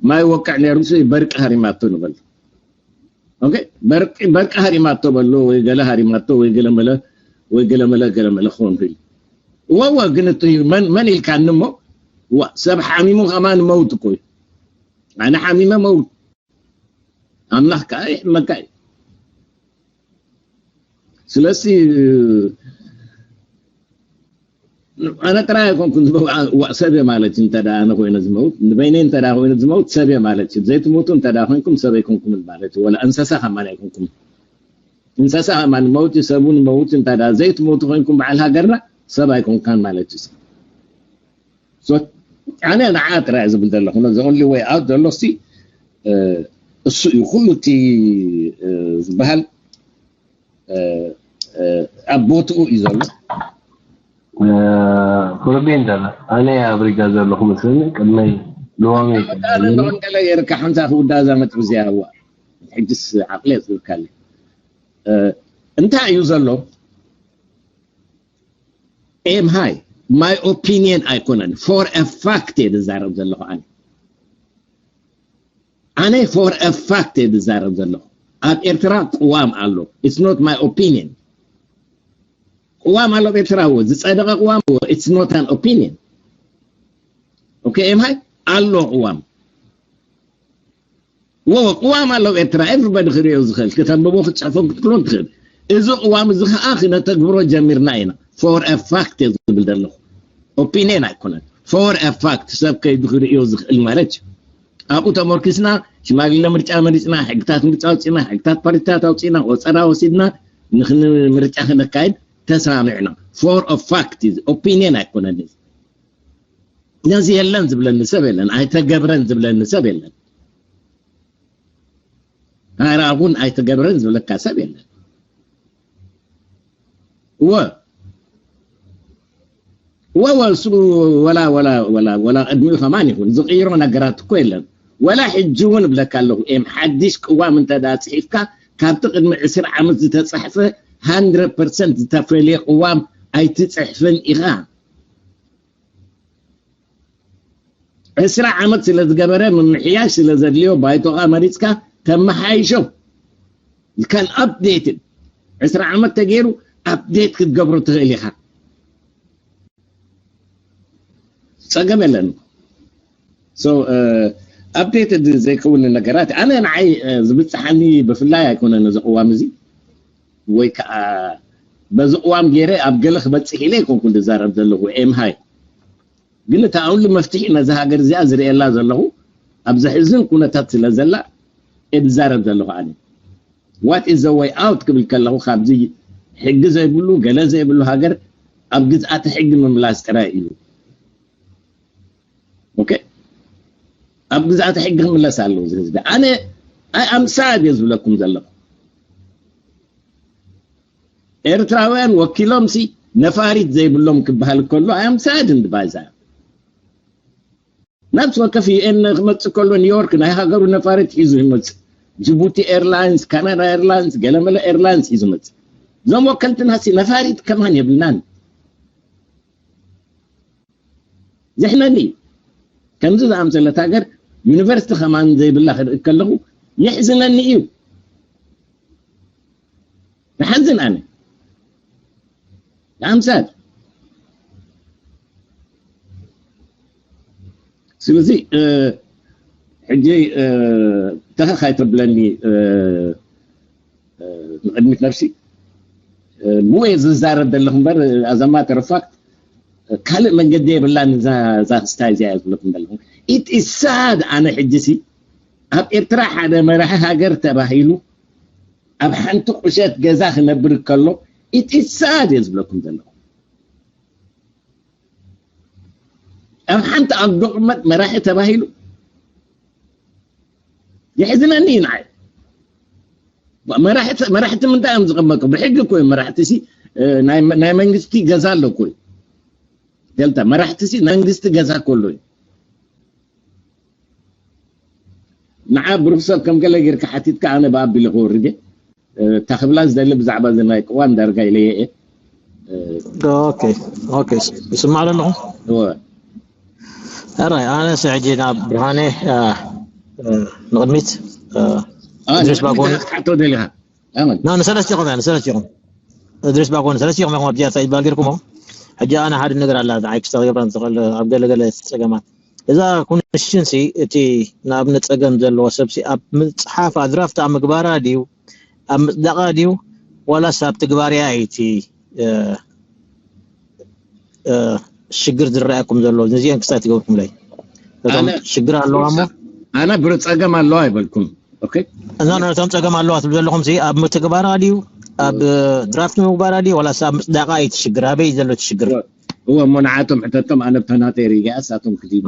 ማይ ወቅዕ ነይሩ በርቂ ሃሪማቶ ንበሎ። በርቂ ሃሪማቶ በሎ ወይ ገለ ሃሪማቶ ወይ ገለመለ ወይ ገለመለ ገለመለ ክኾን ክእል። ወወ ግን እቲ መን ኢልካኒ እሞ ሰብ ሓሚሙ ከማን መውት እኮ እዩ። ኣነ ሓሚመ መውት ኣምላኽ ከዓ ይሕመካ እዩ። ስለዚ ኣነ ጥራይ ኣይኮንኩን ዝመውት ሰብየ ማለት እዩ። እንተ ኣነ ኮይነ ዝመውት ንበይነይ እንተ ኮይነ ዝመውት ሰብየ ማለት እዩ። ዘይትሞቱ እንተ ኮይንኩም ሰብ ኣይኮንኩምን ማለት እዩ። ወላ እንሰሳ ከማን ኣይኮንኩም። እንሰሳ ከማን መውት ሰቡን መውት እንተ ዘይትሞቱ ኮይንኩም በዓል ሃገርና ሰብ ኣይኮንካን ማለት እዩ። ኣነ ንዓ ጥራይ ዝብል ዘለኹ ነዚ only way out ዘሎ ሲ እሱ እዩ። ኩሉ እቲ ዝበሃል ኣብ ቦትኡ እዩ ዘሎ። ክረቢ እንተላ ኣነ ኣብሪጋ ዘለኹ መስለኒ ቅድመይ ልዋመይ ገለ ገይርካ ሓንሳ ክውዳእ እዛ ነጥቢ እዚኣ እዋ ሕጅስ ዓቕሊ የፅብካለ እንታይ እዩ ዘሎ? ኤም ሃይ my opinion ኣይኮነን for a fact እየ ዝዛረብ ዘለኹ ኣነ ኣነ for a fact እየ ዝዛረብ ዘለኹ። ኣብ ኤርትራ ቅዋም ኣሎ። It's not my opinion። ቅዋም ኣሎ ኣብ ኤርትራ እዎ ዝጸደቐ ቅዋም እዎ። It's not an opinion። ኦኬ ኤም ሃይ ኣሎ ቅዋም ወ ቅዋም ኣሎ ኣብ ኤርትራ። Everybody ክርእዮ ዝኽእል ክተንብቦ ክትጽሕፎ ክትክሎ ትኽእል። እዚ ቅዋም እዚ ከዓ ክነተግብሮ ጀሚርና ኢና። For a fact እየ ዝብል ዘለኹ። Opinion ኣይኮነን። For a fact ሰብ ከይዱ ክርእዮ ዝኽእል ማለት እዩ። ኣብኡ ተመርኪስና ሽማግለ ምርጫ መሪፅና፣ ሕግታት ምርጫ ኣውፂና፣ ሕግታት ፓርቲታት ኣውፂና፣ ቆፀራ ወሲድና ንክን ምርጫ ክነካይድ ተስማሚዕና። For a fact እዩ። Opinion ኣይኮነን እዚ። ነዚ የለን ዝብለኒ ሰብ የለን። ኣይተገብረን ዝብለኒ ሰብ የለን። ኣይረኣኹን ኣይተገብረን ዝብለካ ሰብ የለን። እወ እወ እወ እሱ ወላ ወላ ወላ ወላ ቅድሚኡ ከማን ይኹን ዝቕይሮ ነገራት እኮ የለን። ወላ ሕጂ እውን እብለካ ኣለኹ ኤም ሓድሽ ቅዋም እንተ ደኣ ጽሒፍካ ካብቲ ቅድሚ ዕስራ ዓመት ዝተጻሕፈ ሃንድረድ ፐርሰንት ዝተፈልየ ቅዋም ኣይትጽሕፍን ኢኻ። ዕስራ ዓመት ስለ ዝገበረ ምምሕያሽ ስለ ዘድልዮ ባይቶኻ መሪጽካ ተመሓይሾ። You can update it. ዕስራ ዓመት ተገይሩ ኣፕዴት ክትገብሮ ትኽእል ኢኻ። ጸገም የለን። So ኣፕዴት ዘይከውን ነገራት ኣነ ንዓይ ዝብጽሓኒ ብፍላይ ኣይኮነን እዚ ቅዋም እዚ ወይ ከዓ በዚ ቅዋም ገይረ ኣብ ገለ ክበጽሕ ኢለ ኣይኮንኩን ዝዛረብ ዘለኹ ኤምሃይ ግን እቲ ኣውሊ መፍትሒ ነዛ ሃገር እዚኣ ዝርእየላ ዘለኹ ኣብ ዘሕዝን ኩነታት ስለ ዘላ እየ ዝዛረብ ዘለኹ ኣነ what is the way out ክብል ከለኹ ካብዚ ሕጊ ዘይብሉ ገለ ዘይብሉ ሃገር ኣብ ግዝኣተ ሕጊ ምምላስ ጥራይ እዩ okay ኣብ ግዝኣተ ሕጊ ክምለስ ኣለዎ እዚ ህዝቢ ኣነ I am sad እየ ዝብለኩም ዘለኹ ኤርትራውያን ወኪሎም ሲ ነፋሪት ዘይብሎም ክበሃል ከሎ I am sad እንድባይዛ ነብስ ወከፍ ዩኤን ክመጽእ ከሎ ኒውዮርክ ናይ ሃገሩ ነፋሪት ሒዙ ይመጽእ ጅቡቲ ኤርላይንስ ካናዳ ኤርላይንስ ገለመለ ኤርላይንስ ሒዙ መጽእ እዞም ወከልትና ሲ ነፋሪት ከማን የብልናን ዝሕነኒ ከምዚ ዝኣምሰለት ሃገር ዩኒቨርሲቲ ከማን ዘይብላ ክርኢ ከለኹ የሕዝነኒ እዩ ይሓዝን ኣነ I'm sad ስለዚ ሕጂ ተኸኽ ኣይተብለኒ ንቅድሚት ነብሲ ብኡ እየ ዝዛረብ ዘለኹ እምበር as a matter of fact ካልእ መንገዲ የብላን እዛ ክስታይ እዚኣ ዝብለኩም ዘለኹ it is sad ኣነ ሕጂ ሲ ኣብ ኤርትራ ሓደ መራሒ ሃገር ተባሂሉ ኣብ ሓንቲ ቁሸት ገዛ ክነብር ከሎ it is sad እየ ዝብለኩም ዘለኹ ኣብ ሓንቲ ኣዶ ቅመጥ መራሒ ተባሂሉ የሕዝነኒ እዩ ንዓይ መራሕቲ ምንታይ እዮም ዝቐመጡ ብሕጊ እኮ እዩ መራሕቲ ሲ ናይ መንግስቲ ገዛ ኣሎ እኮ እዩ ገልታ መራሕቲ ሲ ናይ መንግስቲ ገዛ እኮ ኣሎ እዩ ንዓ ብሩክ ሰብ ከም ገለ ጌርካ ሓቲትካ ኣነ ብኣቢለ ክወርድ እየ እታ ክብላ ዝደሊ ብዛዕባ እዚ ናይ ቅዋም ዳርጋ ኢለየ እየ ኦኬ ኦኬ ይስማዕ ኣለኹ ኣራይ ኣነ ሕጂ ናብ ብርሃነ ንቅድሚት እድሪስ ባጎኒ ክትሓቶ ደሊኻ ና ንሰለስቲኹም እያ ንሰለስቲኹም እድሪስ ባጎኒ ሰለስቲኹም ኢኹም ኣብዚኣ እንታይ ይባል ጌርኩሞ ሕጂ ኣነ ሓደ ነገር ኣላ ንዓይ ክስተገብራ ዝኽእል ኣብ ገለገለ ፀገማት እዛ ኮንስቲቱሽንሲ እቲ ንኣብነት ፀገም ዘለዎ ሰብሲ ኣብ ምፅሓፋ ድራፍት ኣብ ምግባራ ድዩ ኣብ ምፅዳቃ ድዩ ዋላስ ኣብ ትግባርያ እዩ እቲ ሽግር ዝረኣየኩም ዘሎ ነዚአን ክስታይ ትገብርኩምለይ እቶም ሽግር ኣለዋ እሞ ኣነ ብር ፀገም ኣለዋ ኣይበልኩም እና ነቶም ፀገም ኣለዋ ትብል ዘለኹም ኣብ ምትግባራ ድዩ ኣብ ድራፍት ምግባራ ድዩ ዋላስ ኣብ ምፅዳቃ እዩ ትሽግር ኣበይ ዘሎ ትሽግር እወ እሞ ንዓቶም ሕተቶም ኣነ ብተናጠይ ሪጋ እሳቶም ክዲቡ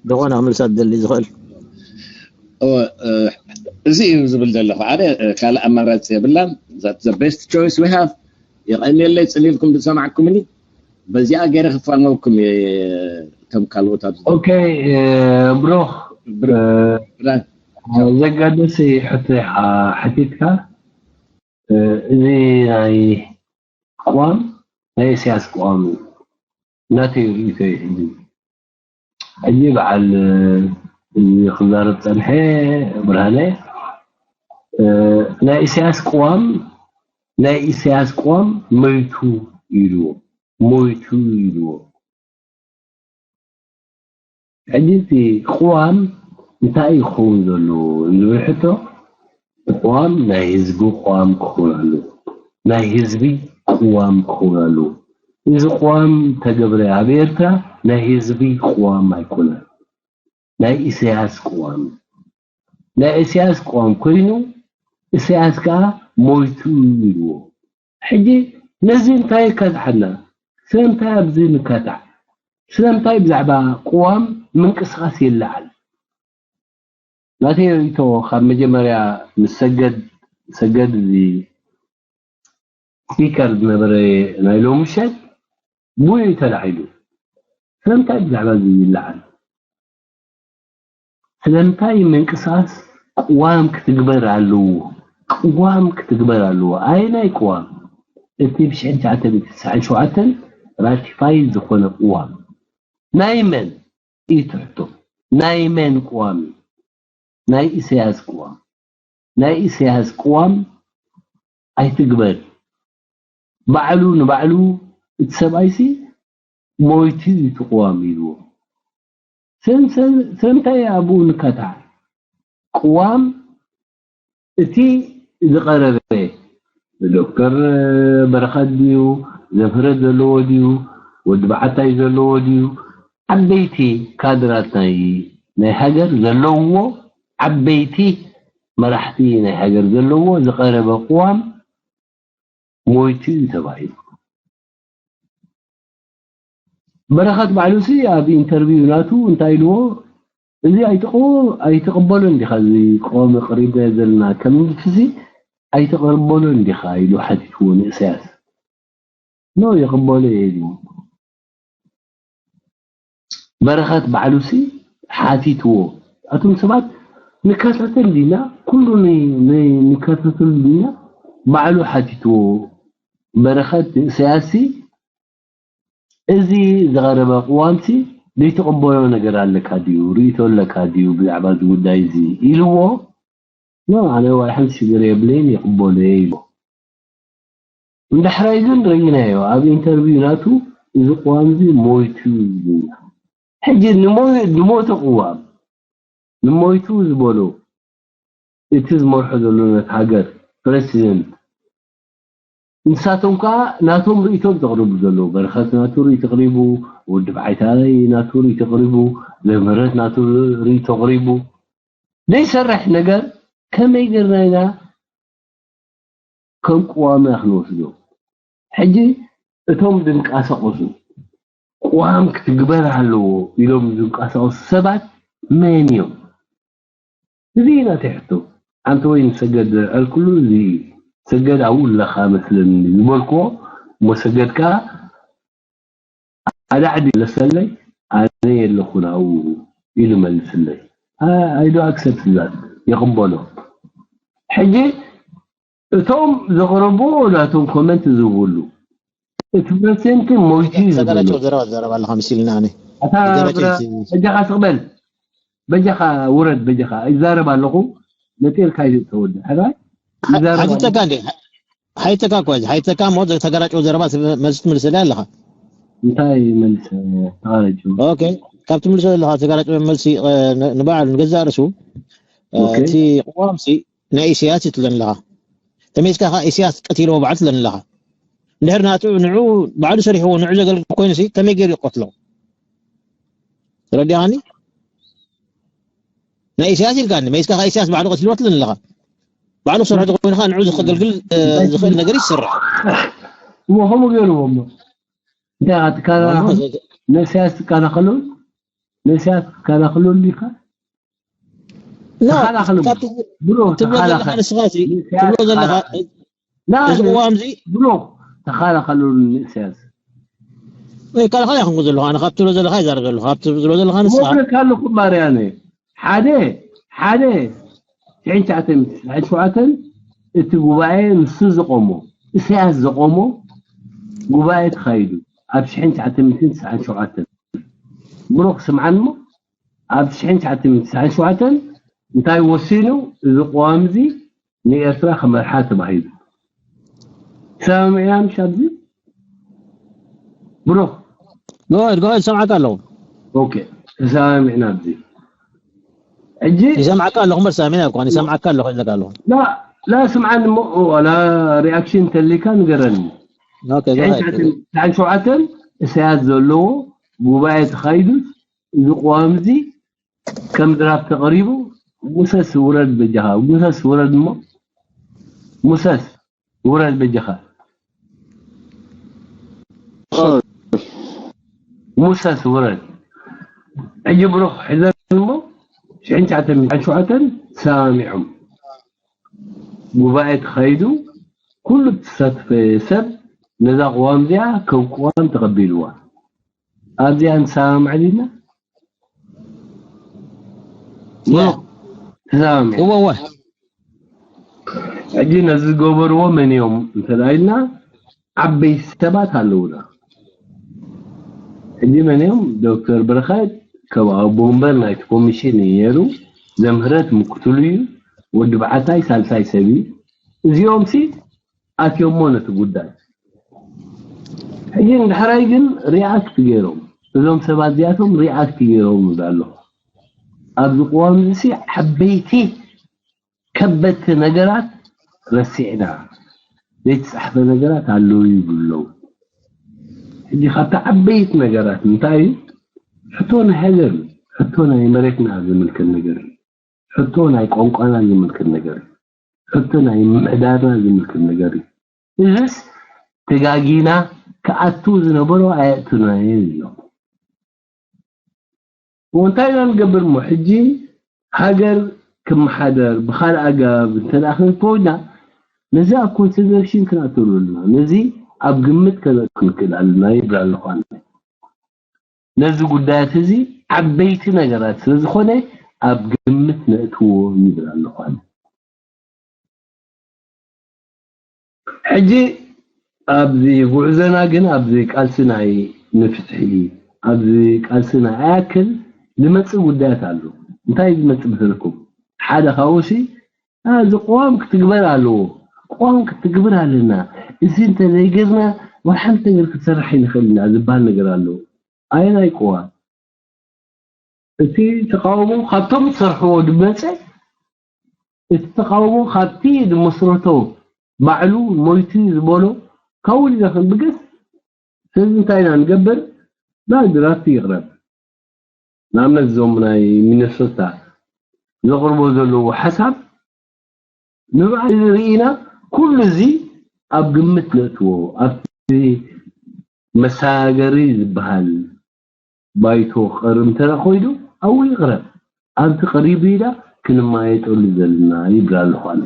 ዝኾነ ክምልሳ ዝደሊ ዝኽእል እዚ እዩ ዝብል ዘለኹ ሓደ ካልእ ኣማራፂ የብላን that the best choice we have የቐንየለይ ፅሊልኩም ዝሰማዕኩምኒ በዚኣ ገይረ ክፋነወኩም እየ እቶም ካልኦት ኣብዚ ኦኬ ብሩክ ዘጋደሲ ሕቶ ሓቲትካ እዚ ናይ ቅዋም ናይ ኢሳያስ ቅዋም እዩ ናተይ ርእይቶ እዩ ሕጂ ሕጂ በዓል ክዛረብ ጸንሐ ብርሃነ ናይ ኢሳያስ ቅዋም ናይ ኢሳያስ ቅዋም መይቱ ኢልዎ ሞይቱ ኢልዎ ሕጂ እቲ ቅዋም እንታይ እዩ ክኸውን ዘለዎ ዝብል ሕቶ ቅዋም ናይ ህዝቢ ቅዋም ክኸውን ኣለዎ ናይ ህዝቢ ቅዋም ክኸውን ኣለዎ እዚ ቅዋም ተገብረ ኣብ ኤርትራ ናይ ህዝቢ ቅዋም ኣይኮነን ናይ ኢሳያስ ቅዋም ናይ ኢሳያስ ቅዋም ኮይኑ ኢሳያስ ከዓ ሞይቱ ኢልዎ ሕጂ ነዚ እንታይ ይካትሓና ስለምንታይ ኣብዚ ንካታሕ ስለምንታይ ብዛዕባ ቅዋም ምንቅስቃስ የለዓል ናተይ ርእይቶ ካብ መጀመርያ ምስ ሰገድ ሰገድ እዚ ስፒከር ዝነበረ ናይ ሎሚ ምሸት ብኡ እዩ ተላዒሉ። ስለምንታይ ብዛዕባ እዚ ይለዓል? ስለምንታይ ምንቅስቃስ ቅዋም ክትግበር ኣለዎ? ቅዋም ክትግበር ኣለዎ። ኣየናይ ቅዋም? እቲ ብሽሕን ትሽዓተ ሚእትን ትስዓን ሸውዓተን ራቲፋይ ዝኾነ ቅዋም ናይ መን እዩ ትሕቶ? ናይ መን ቅዋም እዩ? ናይ ኢሳያስ ቅዋም። ናይ ኢሳያስ ቅዋም ኣይትግበር። ባዕሉ ንባዕሉ እቲ ሰብኣይሲ ሞይቱ እዩ እቲ ቅዋም ኢልዎ። ሰም- ሰም- ስለምንታይ ኣብኡ ንካታዕ? ቅዋም እቲ ዝቐረበ ዶክተር በረኸት ድዩ? ዘምህረት ዘለዎ ድዩ? ወዲ በዓታይ ዘለዎ ድዩ? ዓበይቲ ካድራት ናይ ናይ ሃገር ዘለውዎ፣ ዓበይቲ መራሕቲ ናይ ሃገር ዘለውዎ ዝቐረበ ቅዋም ሞይቱ እዩ ተባሂሉ። በረኸት ባዕሉሲ ኣብ ኢንተርቪው ናቱ እንታይ ኢልዎ? እዚ ኣይትቕ ኣይትቕበሎን ዲኻ? እዚ ቅዋም ኣቕሪብናዮ ዘለና ከም ንድፊሲ ኣይትቕበሎን ዲኻ? ኢሉ ሓቲትዎ ንእሰያስ። ኖ፣ ይቕበሎ እየ ኢሉ። በረኸት ባዕሉሲ ሓቲትዎ። ኣቱም ሰባት ንከታተል ዲና? ኩሉ ን- ን- ንከታተል ዲና? ባዕሉ ሓቲትዎ። በረኸት ንእሰያስሲ እዚ ዝቐረበ ቅዋምሲ ዘይትቕበሎ ነገር ኣለካ ድዩ? ርእይቶ ኣለካ ድዩ ብዛዕባ እዚ ጉዳይ እዚ? ኢልዎ። ኖ፣ ኣነ ዋላ ሓንቲ ሽግር የብለይን፣ ይቕበሎ እየ ኢልዎ። ንዳሕራይ ግን ርኢናዮ፣ ኣብ ኢንተርቪው ናቱ እዚ ቅዋም እዚ ሞይቱ እዩ ዝብል። ሕጂ ንሞ- ንሞተ ቅዋም፣ ንሞይቱ ዝበሎ እቲ ዝመርሖ ዘሎ ነቲ ሃገር ፕረሲደንት፣ ንሳቶም ከኣ ናቶም ርእይቶም ዘቕርቡ ዘለዉ። በረኸት ናቱ ርእይቶ ኣቕሪቡ፣ ውድብ ዓይታይ ናቱ ርእይቶ ኣቕሪቡ፣ ዘምህረት ናቱ ርእይቶ ኣቕሪቡ። ዘይሰርሕ ነገር ከመይ ጌርና ኢና ከም ቅዋምና ክንወስዶ? ሕጂ እቶም ዝንቀሳቐሱ ቅዋም ክትግበር ኣለዎ ኢሎም ዝንቀሳቐሱ ሰባት መን እዮም? እዚ እዩ ናተይ ሕቶ። ኣንተ ወይ ንሰገድ ዘልዕልኩሉ እዚ እዩ። ሰገድ ኣብኡ ኣለኻ መስለኒ ዝበልክዎ እሞ ሰገድ ከኣ ኣዳዕዲ መለሰለይ፣ ኣነ የለኹን ኣብኡ ኢሉ መልስለይ። I do accept that፣ ይቕበሎ። ሕጂ እቶም ዘቕረቡ ናቶም ኮመንት ዝህብሉ እቲ ፕረሲደንት ሞይቱ እዩ ተጋላጭ ዝበሉ። ዘረባ ዘረባ ኣለኻ መሲልና ኣነ ኣታ ተጋላጭ ብረ- በጃኻ ስቕበል፣ በጃኻ ውረድ፣ በጃኻ ይዛረብ ኣለኹ። መጤልካ እዩ ተወዲ ሕራይ ይዛረብ ኣለኹ። ሓቲተካ እንዴ ሓይተካ እኮ ሓይተካ እሞ ተጋላጭ ዘረባ መልስ ትምልስለይ ኣለኻ እንታይ መልስ ተቓለችው? ኦኬ ካብ ትምልሶ ዘለኻ ተጋላጭ መልሲ እ፣ ን- ንባዕሉ ንገዛእ ርእሱ እ፣ ኦኬ። እቲ ቅዋምሲ ናይ ኢሳያስ እዩ ትብለኒ ኣለኻ ተመይስካ ከ ኢሳያስ ቀቲልዎ ባዕሉ ትብለኒ ኣለኻ እንድሕር ናቱ ንዑ ባዕሉ ሰሪሕዎ ንዑ ዘገልግል ኮይኑሲ ከመይ ገይሩ ይቀትሎ ተረዲኻኒ ናይ ኢሳያስ ኢልካኒ መይስካ ከ ኢሳያስ ባዕሉ ቀቲልዎ ትብለኒ ኣለኻ ባዕሉ ክሰርሖ ተኮይኑ ከ ንዑ ዝኸገልግል እ፣ ዝኽእል ነገር ይሰርሕ እሞ ከምኡ ገይርዎ እሞ እንታይ ኢኻ ትከላኸሉ? ንእስያስ ትከላኸሉ ንእስያስ ትከላኸሉ ኢኻ ላ ተኸላኸሉ ካብቲ ብሮ ትብሎ ዘለኻ ተኸላኸል ንስኻ ሲ ንእስያስ ትብሎ ዘለኻ ተኸላኸል ላ እዚ ቅዋም እዚ ብሮ ተኸላኸሉ ንእስያስ ይከላኸል ኣይኮንኩ ዘለኹ ኣነ ካብ ትብሎ ዘለኻ ይዛረብ ዘለኹ ካብ ትብሎ ዘለኻ ንስኻ ወብረካ ኣለኹ ማርያነ ሓደ ሓደ ሽሕን ትሽዓተ ሚእትን ትስዓን ሸውዓተን እቲ ጉባኤ ንሱ ዝቆሞ እሰያስ ዝቆሞ ጉባኤ ተኻይዱ ኣብ ሽሕን ትሽዓተ ሚእትን ትስዓን ሸውዓተን ብሩኽ ስምዓን እሞ ኣብ ሽሕን ትሽዓተ ሚእትን ትስዓን ሸውዓተን እንታይ ወሲኑ እዚ ቅዋም እዚ ንኤርትራ ክመርሓ ተባሂሉ ተሰማሚዕና ምሽ ኣብዚ ብሩኽ ጎድ ጎድ ሰምዓካ ኣለኹ ኦኬ ተሰማሚዕና ኣብዚ ሕጂ ይሰምዓካ ኣለኹ እምበር ሳሚና እኳ ይሰምዓካ ኣለኹ ይብለካ ኣለኹ ላ ላ ስምዓኒ እሞ ዋላ ሪኣክሽን እንተሊካ ንገረኒ ኦኬ ጎድ ትሽዓን ሸውዓተን እሰያስ ዘለዎ ጉባኤ ተኻይዱ እዚ ቅዋም እዚ ከም ድራፍት ተቐሪቡ ሙሰስ ውረድ በጃኻ ሙሰስ ውረድ እሞ ሙሰስ ውረድ በጃኻ ሙሰስ ውረድ ሕጂ ብሩኽ ሕዘን እሞ ሽሕን ትሽዓተ ሚእትን ትሽዓን ሸውዓተን ተሰማሚዖም ጉባኤ ተኻይዱ። ኩሉ ተሳተፈ ሰብ ነዛ ቅዋም እዚኣ ከም ቅዋም ተቐቢልዋ። ኣብዚኣ ንሰማማዕ ዲና? ተሰማሚዕ። እወ እወ። ሕጂ ነዚ ዝገበርዎ መን እዮም እንተ ኢልና፣ ዓበይቲ ሰባት ኣለውና። ሕጂ መን እዮም? ዶክተር በረኸት ከም ኣቦ ወንበር ናይቲ ኮሚሽን እዩ ነይሩ። ዘምህረት ምክትሉ እዩ። ወዲ በዓታይ ሳልሳይ ሰብ እዩ። እዚኦም ሲ ኣትዮሞ ነቲ ጉዳይ። ሕጂ ንዳሕራይ ግን ሪኣክት ገይሮም፣ እዞም ሰባት እዚኣቶም ሪኣክት ገይሮም ይብል ኣለኹ። ኣብዚ ቅዋም እዚ ሲ ዓበይቲ ከበድቲ ነገራት ረሲዕና፣ ዘይተጻሕፈ ነገራት ኣለዉ ይብሉ ኣለዉ። ሕጂ ካብቲ ዓበይቲ ነገራት እንታይ እዩ? ሕቶ ናይ ሃገር እዩ። ሕቶ ናይ መሬትና ዝምልከት ነገር እዩ። ሕቶ ናይ ቋንቋና ዝምልከት ነገር እዩ። ሕቶ ናይ ምምሕዳርና ዝምልከት ነገር እዩ። እዝስ ተጋጊና ክኣቱ ዝነበሮ ኣየእትናዮ እዮም። እንታይ ኢና ንገብር እሞ ሕጂ ሃገር ክመሓደር ብኻልእ ኣገባብ እንተ ደኣ ክንኮይና ነዚ ኣብ ኮንሲደሬሽን ክነእትወሉ ኣለና። ነዚ ኣብ ግምት ከነእትዎ ክንክእል ኣለና ይብል ኣለኹ ኣነ። ነዚ ጉዳያት እዚ ዓበይቲ ነገራት ስለ ዝኾነ ኣብ ግምት ነእትዎ ይብል ኣለኹ ኣነ። ሕጂ ኣብዚ ጉዕዞና ግን ኣብዚ ቃልሲ ናይ ንፍትሒ ኣብዚ ቃልሲ ናይ ኣያክል ዝመጽእ ጉዳያት ኣሎ። እንታይ ዝመጽእ መሰለኩም? ሓደ ካብኡ ሲ እዚ ቅዋም ክትግበር ኣለዎ። ቅዋም ክትግበር ኣለና። እዚ እንተዘይገርና ወላ ሓንቲ ነገር ክትሰርሕ ይንኽእል ኢና ዝበሃል ነገር ኣሎ። ኣየናይ ቅዋም? እቲ ተቃውሞ ካብቶም ዝሰርሕዎ ድመፀ እቲ ተቃውሞ ካብቲ ዝመስረቶ ባዕሉ ሞይቱ ዝበሎ ካብኡ ኢና ክንብገስ። ስለዚ እንታይ ኢና ንገብር? ናይ ድራፍት ይቕረብ። ንኣብነት እዞም ናይ ሚነሶታ ዘቕርቦ ዘለዉ ሓሳብ ንባዕሉ ርኢና ኩሉ እዚ ኣብ ግምት ነእትዎ ኣብቲ መሰጋገሪ ዝበሃል ባይቶ ክቐርብ እንተ ኮይኑ ኣብኡ ይቕረብ። ኣብቲ ቀሪቡ ኢና ክንመያየጠሉ ዘለና ይብል ኣለኹ ኣነ።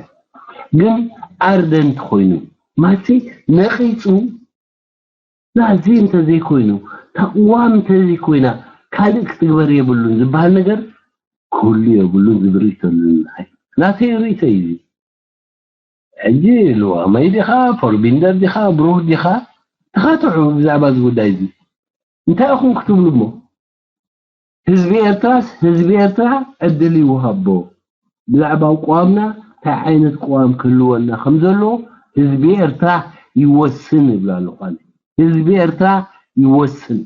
ግን ኣርደንት ኮይኑ ማለትሲ ነቒፁ ናዚ እንተዘይኮይኑ እታ ቅዋም እንተዘይኮይና ካልእ ክትግበር የብሉን ዝበሃል ነገር ክህሉ የብሉን ዝብል ርእይቶ ኣለኒ። ናተይ ርእይቶ እዩ እዚ። ሕጂ ልዋማይ ዲኻ፣ ፎርቢንደር ዲኻ፣ ብሩህ ዲኻ፣ ተኻትዑ ብዛዕባ እዚ ጉዳይ እዚ። እንታይ ኢኹም ክትብሉ እሞ? ህዝቢ ኤርትራስ ህዝቢ ኤርትራ ዕድል ይውሃቦ። ብዛዕባ ቅዋምና እንታይ ዓይነት ቅዋም ክህልወና ከም ዘለዎ ህዝቢ ኤርትራ ይወስን ይብል ኣለኹ ኣነ። ህዝቢ ኤርትራ ይወስን።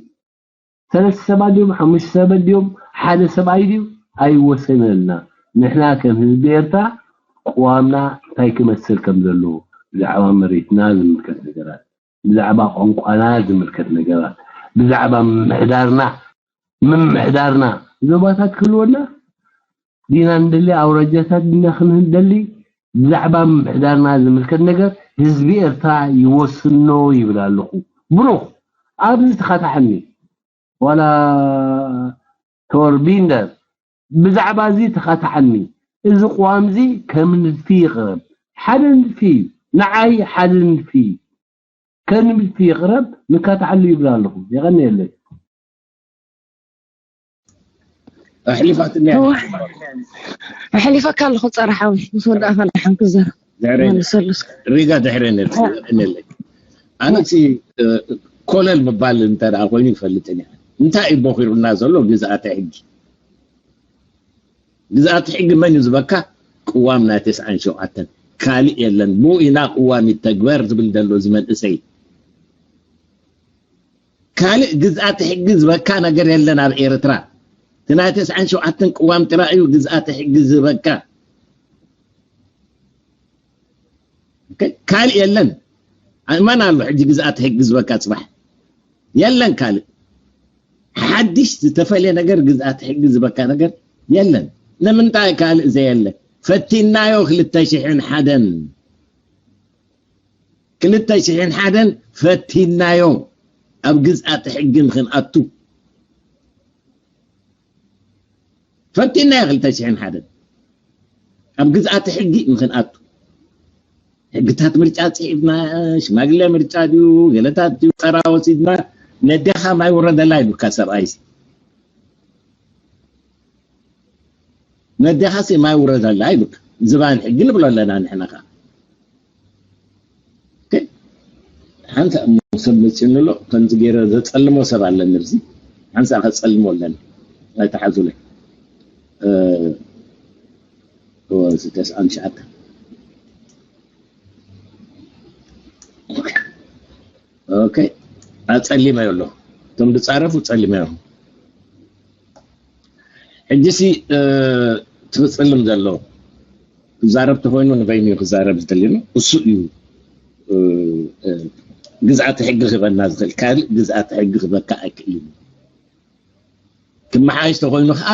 ሰለስተ ሰባት ድዮም፣ ሓሙሽተ ሰባት ድዮም፣ ሓደ ሰብኣይ ድዩ ኣይወሰነልና። ንሕና ከም ህዝቢ ኤርትራ ቅዋምና እንታይ ክመስል ከም ዘለዎ ብዛዕባ መሬትና ዝምልከት ነገራት ብዛዕባ ቋንቋና ዝምልከት ነገራት ብዛዕባ ምምሕዳርና ምምሕዳርና ዞባታት ክህልወና ዲና ንደሊ ኣውራጃታት ዲና ክንደሊ ብዛዕባ ምምሕዳርና ዝምልከት ነገር ህዝቢ ኤርትራ ይወስኖ ይብል ኣለኹ። ብሩኽ ኣብዚ ተኻታሐኒ ዋላ ቶርቢንደር ብዛዕባ እዚ ተኻታሐኒ። እዚ ቅዋም እዚ ከም ንድፊ ይቕረብ። ሓደ ንድፊ እዩ። ንዓይ ሓደ ንድፊ እዩ። ከም ንድፊ ይቕረብ ንካታሐሉ ይብል ኣለኹ። የቐንየለይ። ኣሕሊፋትኒ ኣሕሊፈካ ኣለኹ ጸራሓዊ ምስ ወዳእካ ንሓን ክዘር መልሰሉ እስከ ሪጋ ድሕረ ነለይ ኣነሲ ኮለል ምባል እንተ ደኣ ኮይኑ ይፈልጥን እየ እንታይ እዩ ቦኺሩና ዘሎ ግዝኣተ ሕጊ ግዝኣተ ሕጊ መን እዩ ዝበካ ቅዋም ናይ ተስዓን ሸውዓተን ካልእ የለን ብኡ ኢና ቅዋም ይተግበር ዝብል ዘሎ እዚ መንእሰይ ካልእ ግዝኣተ ሕጊ ዝበካ ነገር የለን ኣብ ኤርትራ እቲ ናይ ተስዓን ሸውዓተን ቅዋም ጥራይ እዩ ግዝኣተ ሕጊ ዝበካ ካልእ የለን መን ኣሎ ሕጂ ግዝኣተ ሕጊ ዝበካ ፅባሕ የለን ካልእ ሓድሽ ዝተፈለየ ነገር ግዝኣተ ሕጊ ዝበካ ነገር የለን ንምንታይ ካልእ ዘየለ ፈቲናዮ ክልተ ሽሕን ሓደን ክልተ ሽሕን ሓደን ፈቲናዮ ኣብ ግዝኣተ ሕጊ ንክንኣቱ ፈቲና ክልተ ሽሕን ሓደን ኣብ ግዝኣተ ሕጊ ንክንኣቱ ሕግታት ምርጫ ጽሒፍና፣ ሽማግለ ምርጫ ድዩ ገለታት ድዩ፣ ቀራ ወሲድና፣ ነዴኻ ማይ ውረደላ ይብሉካ ሰብኣይሲ። ነዴኻሲ ማይ ውረደላ ይብሉካ። ዝባን ሕጊ ንብሎ ኣለና ንሕና ከኣ። ኦኬ? ሓንሳእ እሞ ሰብ መጺኡኒ ኣሎ፣ ከምዚ ገይረ ዘጸልሞ ሰብ ኣለኒ ኣብዚ። ሓንሳእ ከጸልሞ ኣለኒ። ኣይተሓዙለይ። እ፣ ኦ፣ እዚ ተስዓን ትሽዓተን። ኦኬ። ኣጸሊመዮ ኣለኹ። እቶም ዝጻረፉ ጸሊመዮም። ሕጂሲ፣ እ፣ እቲ ክጽልም ዘሎ ክዛረብ ተኾይኑ ንበይኑ እዩ ክዛረብ ዝደሊ ነው። እሱ እዩ፣ እ፣ እ፣ ግዝኣተ ሕጊ ክህበና ዝኽእል። ካልእ ግዝኣተ ሕጊ ክህበካ ኣይክእልን እዩ። ክመሓየሽ ተኾይኑ ከኣ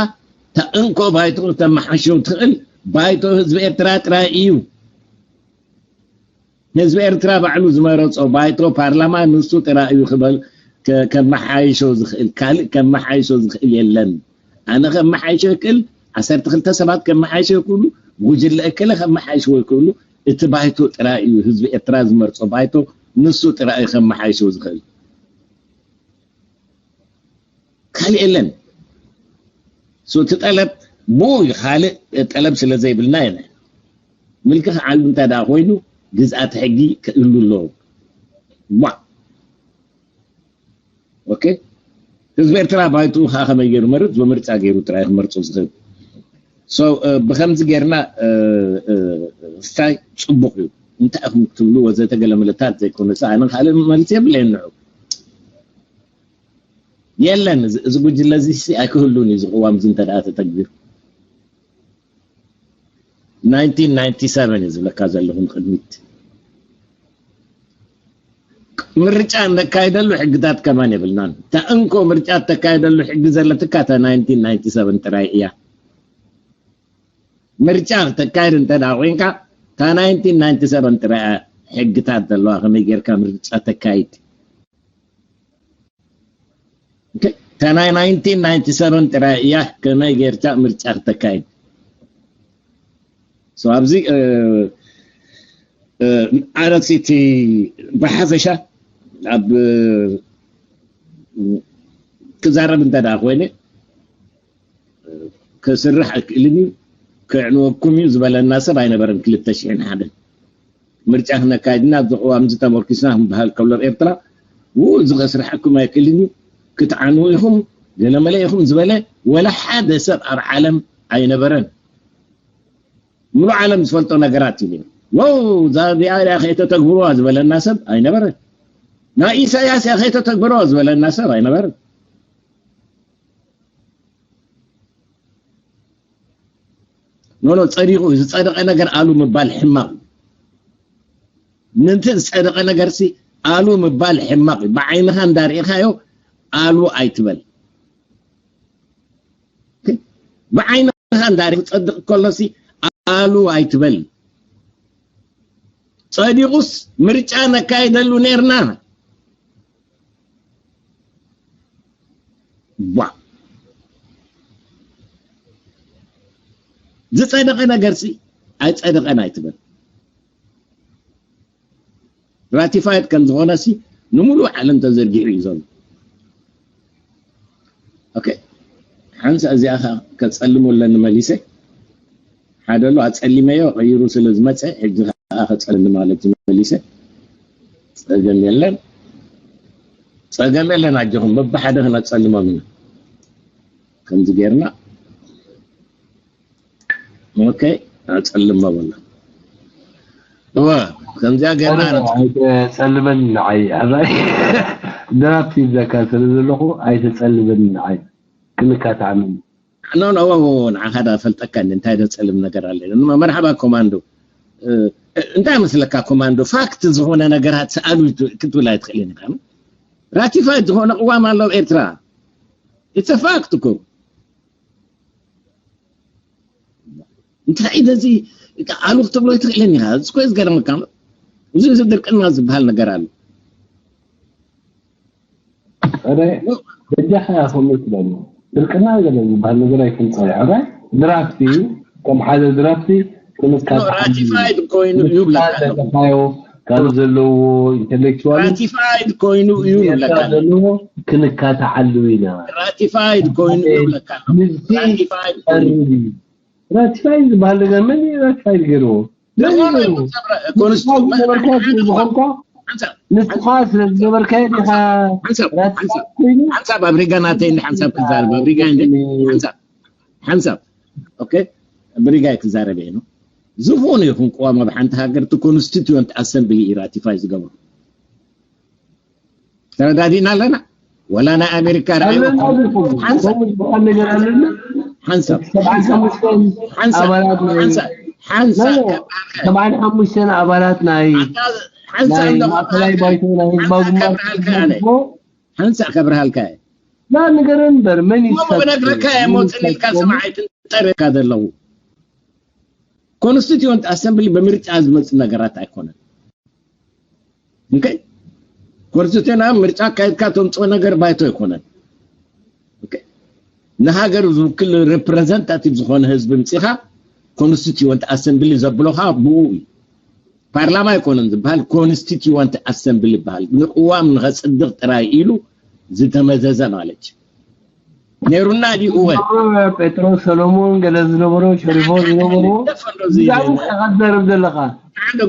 እታ እንኮ ባይቶ ክተመሓሽው ትኽእል ባይቶ ህዝቢ ኤርትራ ጥራይ እዩ። ህዝቢ ኤርትራ ባዕሉ ዝመረጾ ባይቶ ፓርላማ ንሱ ጥራይ እዩ ክበል ከ-፣ ከመሓይሾ ዝኽእል፣ ካልእ ከመሓይሾ ዝኽእል የለን። ኣነ ከመሓይሾ ይክእል፣ ዓሰርተ ክልተ ሰባት ከመሓይሾ ይክእሉ፣ ጉጅለ እከለ ከመሓይሾ ይክእሉ። እቲ ባይቶ ጥራይ እዩ ህዝቢ ኤርትራ ዝመርጾ ባይቶ፣ ንሱ ጥራይ እዩ ከመሓይሾ ዝኽእል። ካልእ የለን። ሶ እቲ ጠለብ ብኡ እዩ፣ ካልእ ጠለብ ስለ ዘይብልና ኢና። ምልኪ ክዓሉ እንተ ደኣ ኮይኑ ግዝኣተ ሕጊ ክእሉ ኣለዎ። ዋ። ኦኬ። ህዝቢ ኤርትራ ባይትኡ ከዓ ከመይ ገይሩ መርጽ? ብምርጫ ገይሩ ጥራይ ክመርጾ ዝኽእል። ሶ፣ እ፣ ብኸምዚ ጌርና፣ እ፣ እ፣ ስታይ ጽቡቕ እዩ። እንታይ ኢኹም ክትብሉ ወዘተ ገለ ምልታት ዘይኮነስ ኣነ ካልእ መልሲ የብለይን ንዑ። የለን፣ እዚ፣ እዚ ጉጅለ እዚ ሲ ኣይክህሉን እዩ፣ እዚ ቅዋም እዚ እንተ ደኣ ተተግቢሩ። ናይንቲን ናይንቲ ሰቨን እዩ ዝብለካ ዘለኹ ንቕድሚት። ምርጫ እነካይደሉ ሕግታት ከማን የብልናን። እታ እንኮ ምርጫ እተካይደሉ ሕጊ ዘለትካ እታ ናይንቲን ናይንቲ ሰቨን ጥራይ እያ። ምርጫ ክተካይድ እንተ ደኣ ኮይንካ፣ እታ ናይንቲን ናይንቲ ሰቨን ጥራይ እያ ሕግታት ዘለዋ፣ ከመይ ጌርካ ምርጫ ተካይድ። ኦኬ፣ እታ ናይ ናይንቲን ናይንቲ ሰቨን ጥራይ እያ ከመይ ጌርካ ምርጫ ክተካይድ። ሶ ኣብዚ፣ እ፣ እ፣ ኣነሲ እቲ ብሓፈሻ ኣብ፣ እ፣ ክዛረብ እንተ ደኣ ኮይነ፣ እ፣ ክስራሕ ኣይክእልን እዩ፣ ከዕንወኩም እዩ ዝበለና ሰብ ኣይነበረን። ክልተ ሽሕን ሓደን ምርጫ ክነካይድና ኣብዚ ቅዋም እዚ ተመርኪስና ክንበሃል ከሎ ኣብ ኤርትራ፣ ው፣ እዚ ከስርሓኩም ኣይክእልን እዩ፣ ክትዓንዉ ኢኹም፣ ገለመለ ኢኹም ዝበለ ወላ ሓደ ሰብ ኣብ ዓለም ኣይነበረን። ሙሉእ ዓለም ዝፈልጦ ነገራት እዩ ነይሩ። ዎው፣ እዛ እዚኣ እያ ከይተተግብርዋ ዝበለና ሰብ ኣይነበረን። ናይ ኢሳያስ እያ ከይተተግብርዋ ዝበለና ሰብ ኣይነበረን። ኖ፣ ኖ፣ ጸዲቑ እዩ። ዝጸደቐ ነገር ኣሉ ምባል ሕማቕ እዩ። ነቲ ዝጸደቐ ነገርሲ ኣሉ ምባል ሕማቕ እዩ። ብዓይንኻ እንዳርኢኻዮ ኣሉ ኣይትበል። ብዓይንኻ እንዳርኢኻ ክጸድቕ ከሎሲ ኣሉ ኣይትበል። ጸዲቑስ ምርጫ ነካይደሉ ኔርና። ቧ። ዝጸደቐ ነገርሲ ኣይጸደቐን ኣይትበል። ራቲፋይድ ከም ዝኾነሲ ንምሉእ ዓለም ተዘርጊሑ እዩ ዘሎ። ኦኬ፣ ሓንሳ እዚኣ ኸ ከጸልሞ ኣለኒ መሊሰ። ሓደ ኣሎ ኣጸሊመዮ ቀይሩ ስለ ዝመጸ፣ ሕጂ ኸኣ ከጸልኒ ማለት እዩ መሊሰ። ጸገም የለን፣ ጸገም የለን፣ ኣጆኹም በብሓደ ክነጸልሞም ኢና። ከምዚ ጌርና፣ ኦኬ፣ ኣጸልሞ በሎ። እወ፣ ከምዚኣ ጌርና ኣረ፣ ነጽ- ኣይተጸልመኒ ንዓይ፣ ኣራይ። ድራፍት ይብለካ ስለ ዘለኹ ኣይተጸልመኒ ንዓይ። ክንካታዕመኒ። ኖ፣ ኖ፣ ወ-፣ ወ-፣ ንዓኻ ዳ ፈልጠካ እንዴ፣ እንታይ ዶ ጸልም ነገር ኣለ? እማ መርሓባ ኮማንዶ። እ፣ እንታይ መስለካ ኮማንዶ? ፋክት ዝኾነ ነገራት ሰኣሉ ይት-፣ ክትብል ኣይትኽእልን ኢኻ። ራቲፋይድ ዝኾነ ቅዋም ኣሎ ኣብ ኤርትራ። ኢትስ ፋክት እኮ። እንታይ እዩ ነዚ ኣሉ ክትብሎ ኣይትኽእልን ኢኻ። እዚ እኮ እዩ ዝገርመካ። እዚ፣ እዚ ድርቅና ዝበሃል ነገር ኣሎ። ኣረ፣ በጃኻ ከምኡ ትበሉ። ድርቅና ገለ ዝበሃል ነገር ኣይኮን ጸኒሑ። ራይ ድራፍት እዩ። ከም ሓደ ድራፍት እዩ። ክንካታዓል እዩ። ራቲፋይድ ኮይኑ ይብለካ ኣሎ። ዘለኻዮ ካብ ዘለዎ ኢንተሌክቹዋል ራቲፋይድ ኮይኑ እዩ ይብለካ ኣሎ። ዘለዎ ክንካታዓሉ ኢና። ራቲፋይድ ኮይኑ ይብለካ ኣሎ። ምስቲ ራቲፋይድ ኮይኑ ቀርብ እዩ። ራቲፋይ ዝበሃል ነገር መን እዩ ራቲፋይ ገይርዎ? መን እዩ ዝኾነ ገይርዎ? ኮንስቱ- ንስኻ ዝገበርካዮ ስለ ዝኾንካ ሓንሳብ ንስኻ ስለ ዝገበርካዮ ዲኻ ሓንሳብ ራቲፋይ ኮይኑ? ሓንሳብ ኣብ ሪጋ ናተይ እንዲ ሓንሳብ ክዛረብ ኣብ ሪጋ እንዲ ሓንሳብ ሓንሳብ ኦኬ ብሪጋ ክዛረብ እየ ነው ዝኾነ ይኹን ቅዋም ኣብ ሓንቲ ሃገር እቲ ኮንስቲትዩንት ኣሰምብሊ እዩ ራቲፋይ ዝገብሩ ተረዳዲና ኣለና ወላ ናይ ኣሜሪካ ርኣዩ ኣለና ዲኹም? ሓንሳብ ከምኡ ዝበሃል ነገር ኣለና? ሓንሳብ ሰብዓን ሓሙሽተን ሓንሳብ ኣባላት ናይ ሓንሳብ ሓንሳብ ሰብዓን ሓሙሽተን ኣባላት ናይ ሓንሳብ ናይ እንዶ ማእከላይ ባይቶ ናይ ህዝባዊ ግንባር ሓንሳብ ከብርሃልካ እየ ላ ንገረን እምበር መን እዩ እሞ ብነግረካ እየ ሞፅን ኢልካ ስምዓይትን ጠሪካ ዘለዉ ኮንስቲትዩንት ኣሰምብሊ ብምርጫ ዝመፅ ነገራት ኣይኮነን ኮንስቲትዩንት ምርጫ ኣካይድካ ተምፅኦ ነገር ባይቶ ኣይኮነን ንሃገር ዝውክል ሬፕሬዘንታቲቭ ዝኾነ ህዝቢ ምፅኻ ኮንስቲትዩንት ኣሰምብሊ ዘብሎኻ ብኡ እዩ ፓርላማ ኣይኮነን ዝበሃል ኮንስቲትዩንት ኣሰምብል ይበሃል ንቅዋም ንኸፅድቅ ጥራይ ኢሉ ዝተመዘዘ ማለት ነይሩና ድዩ እወ ጴጥሮስ ሰሎሞን ገለ ዝነበሮ ሸሪፎ ዝነበሮ ብዛዕባ እንታይ ዘርብ ዘለኻ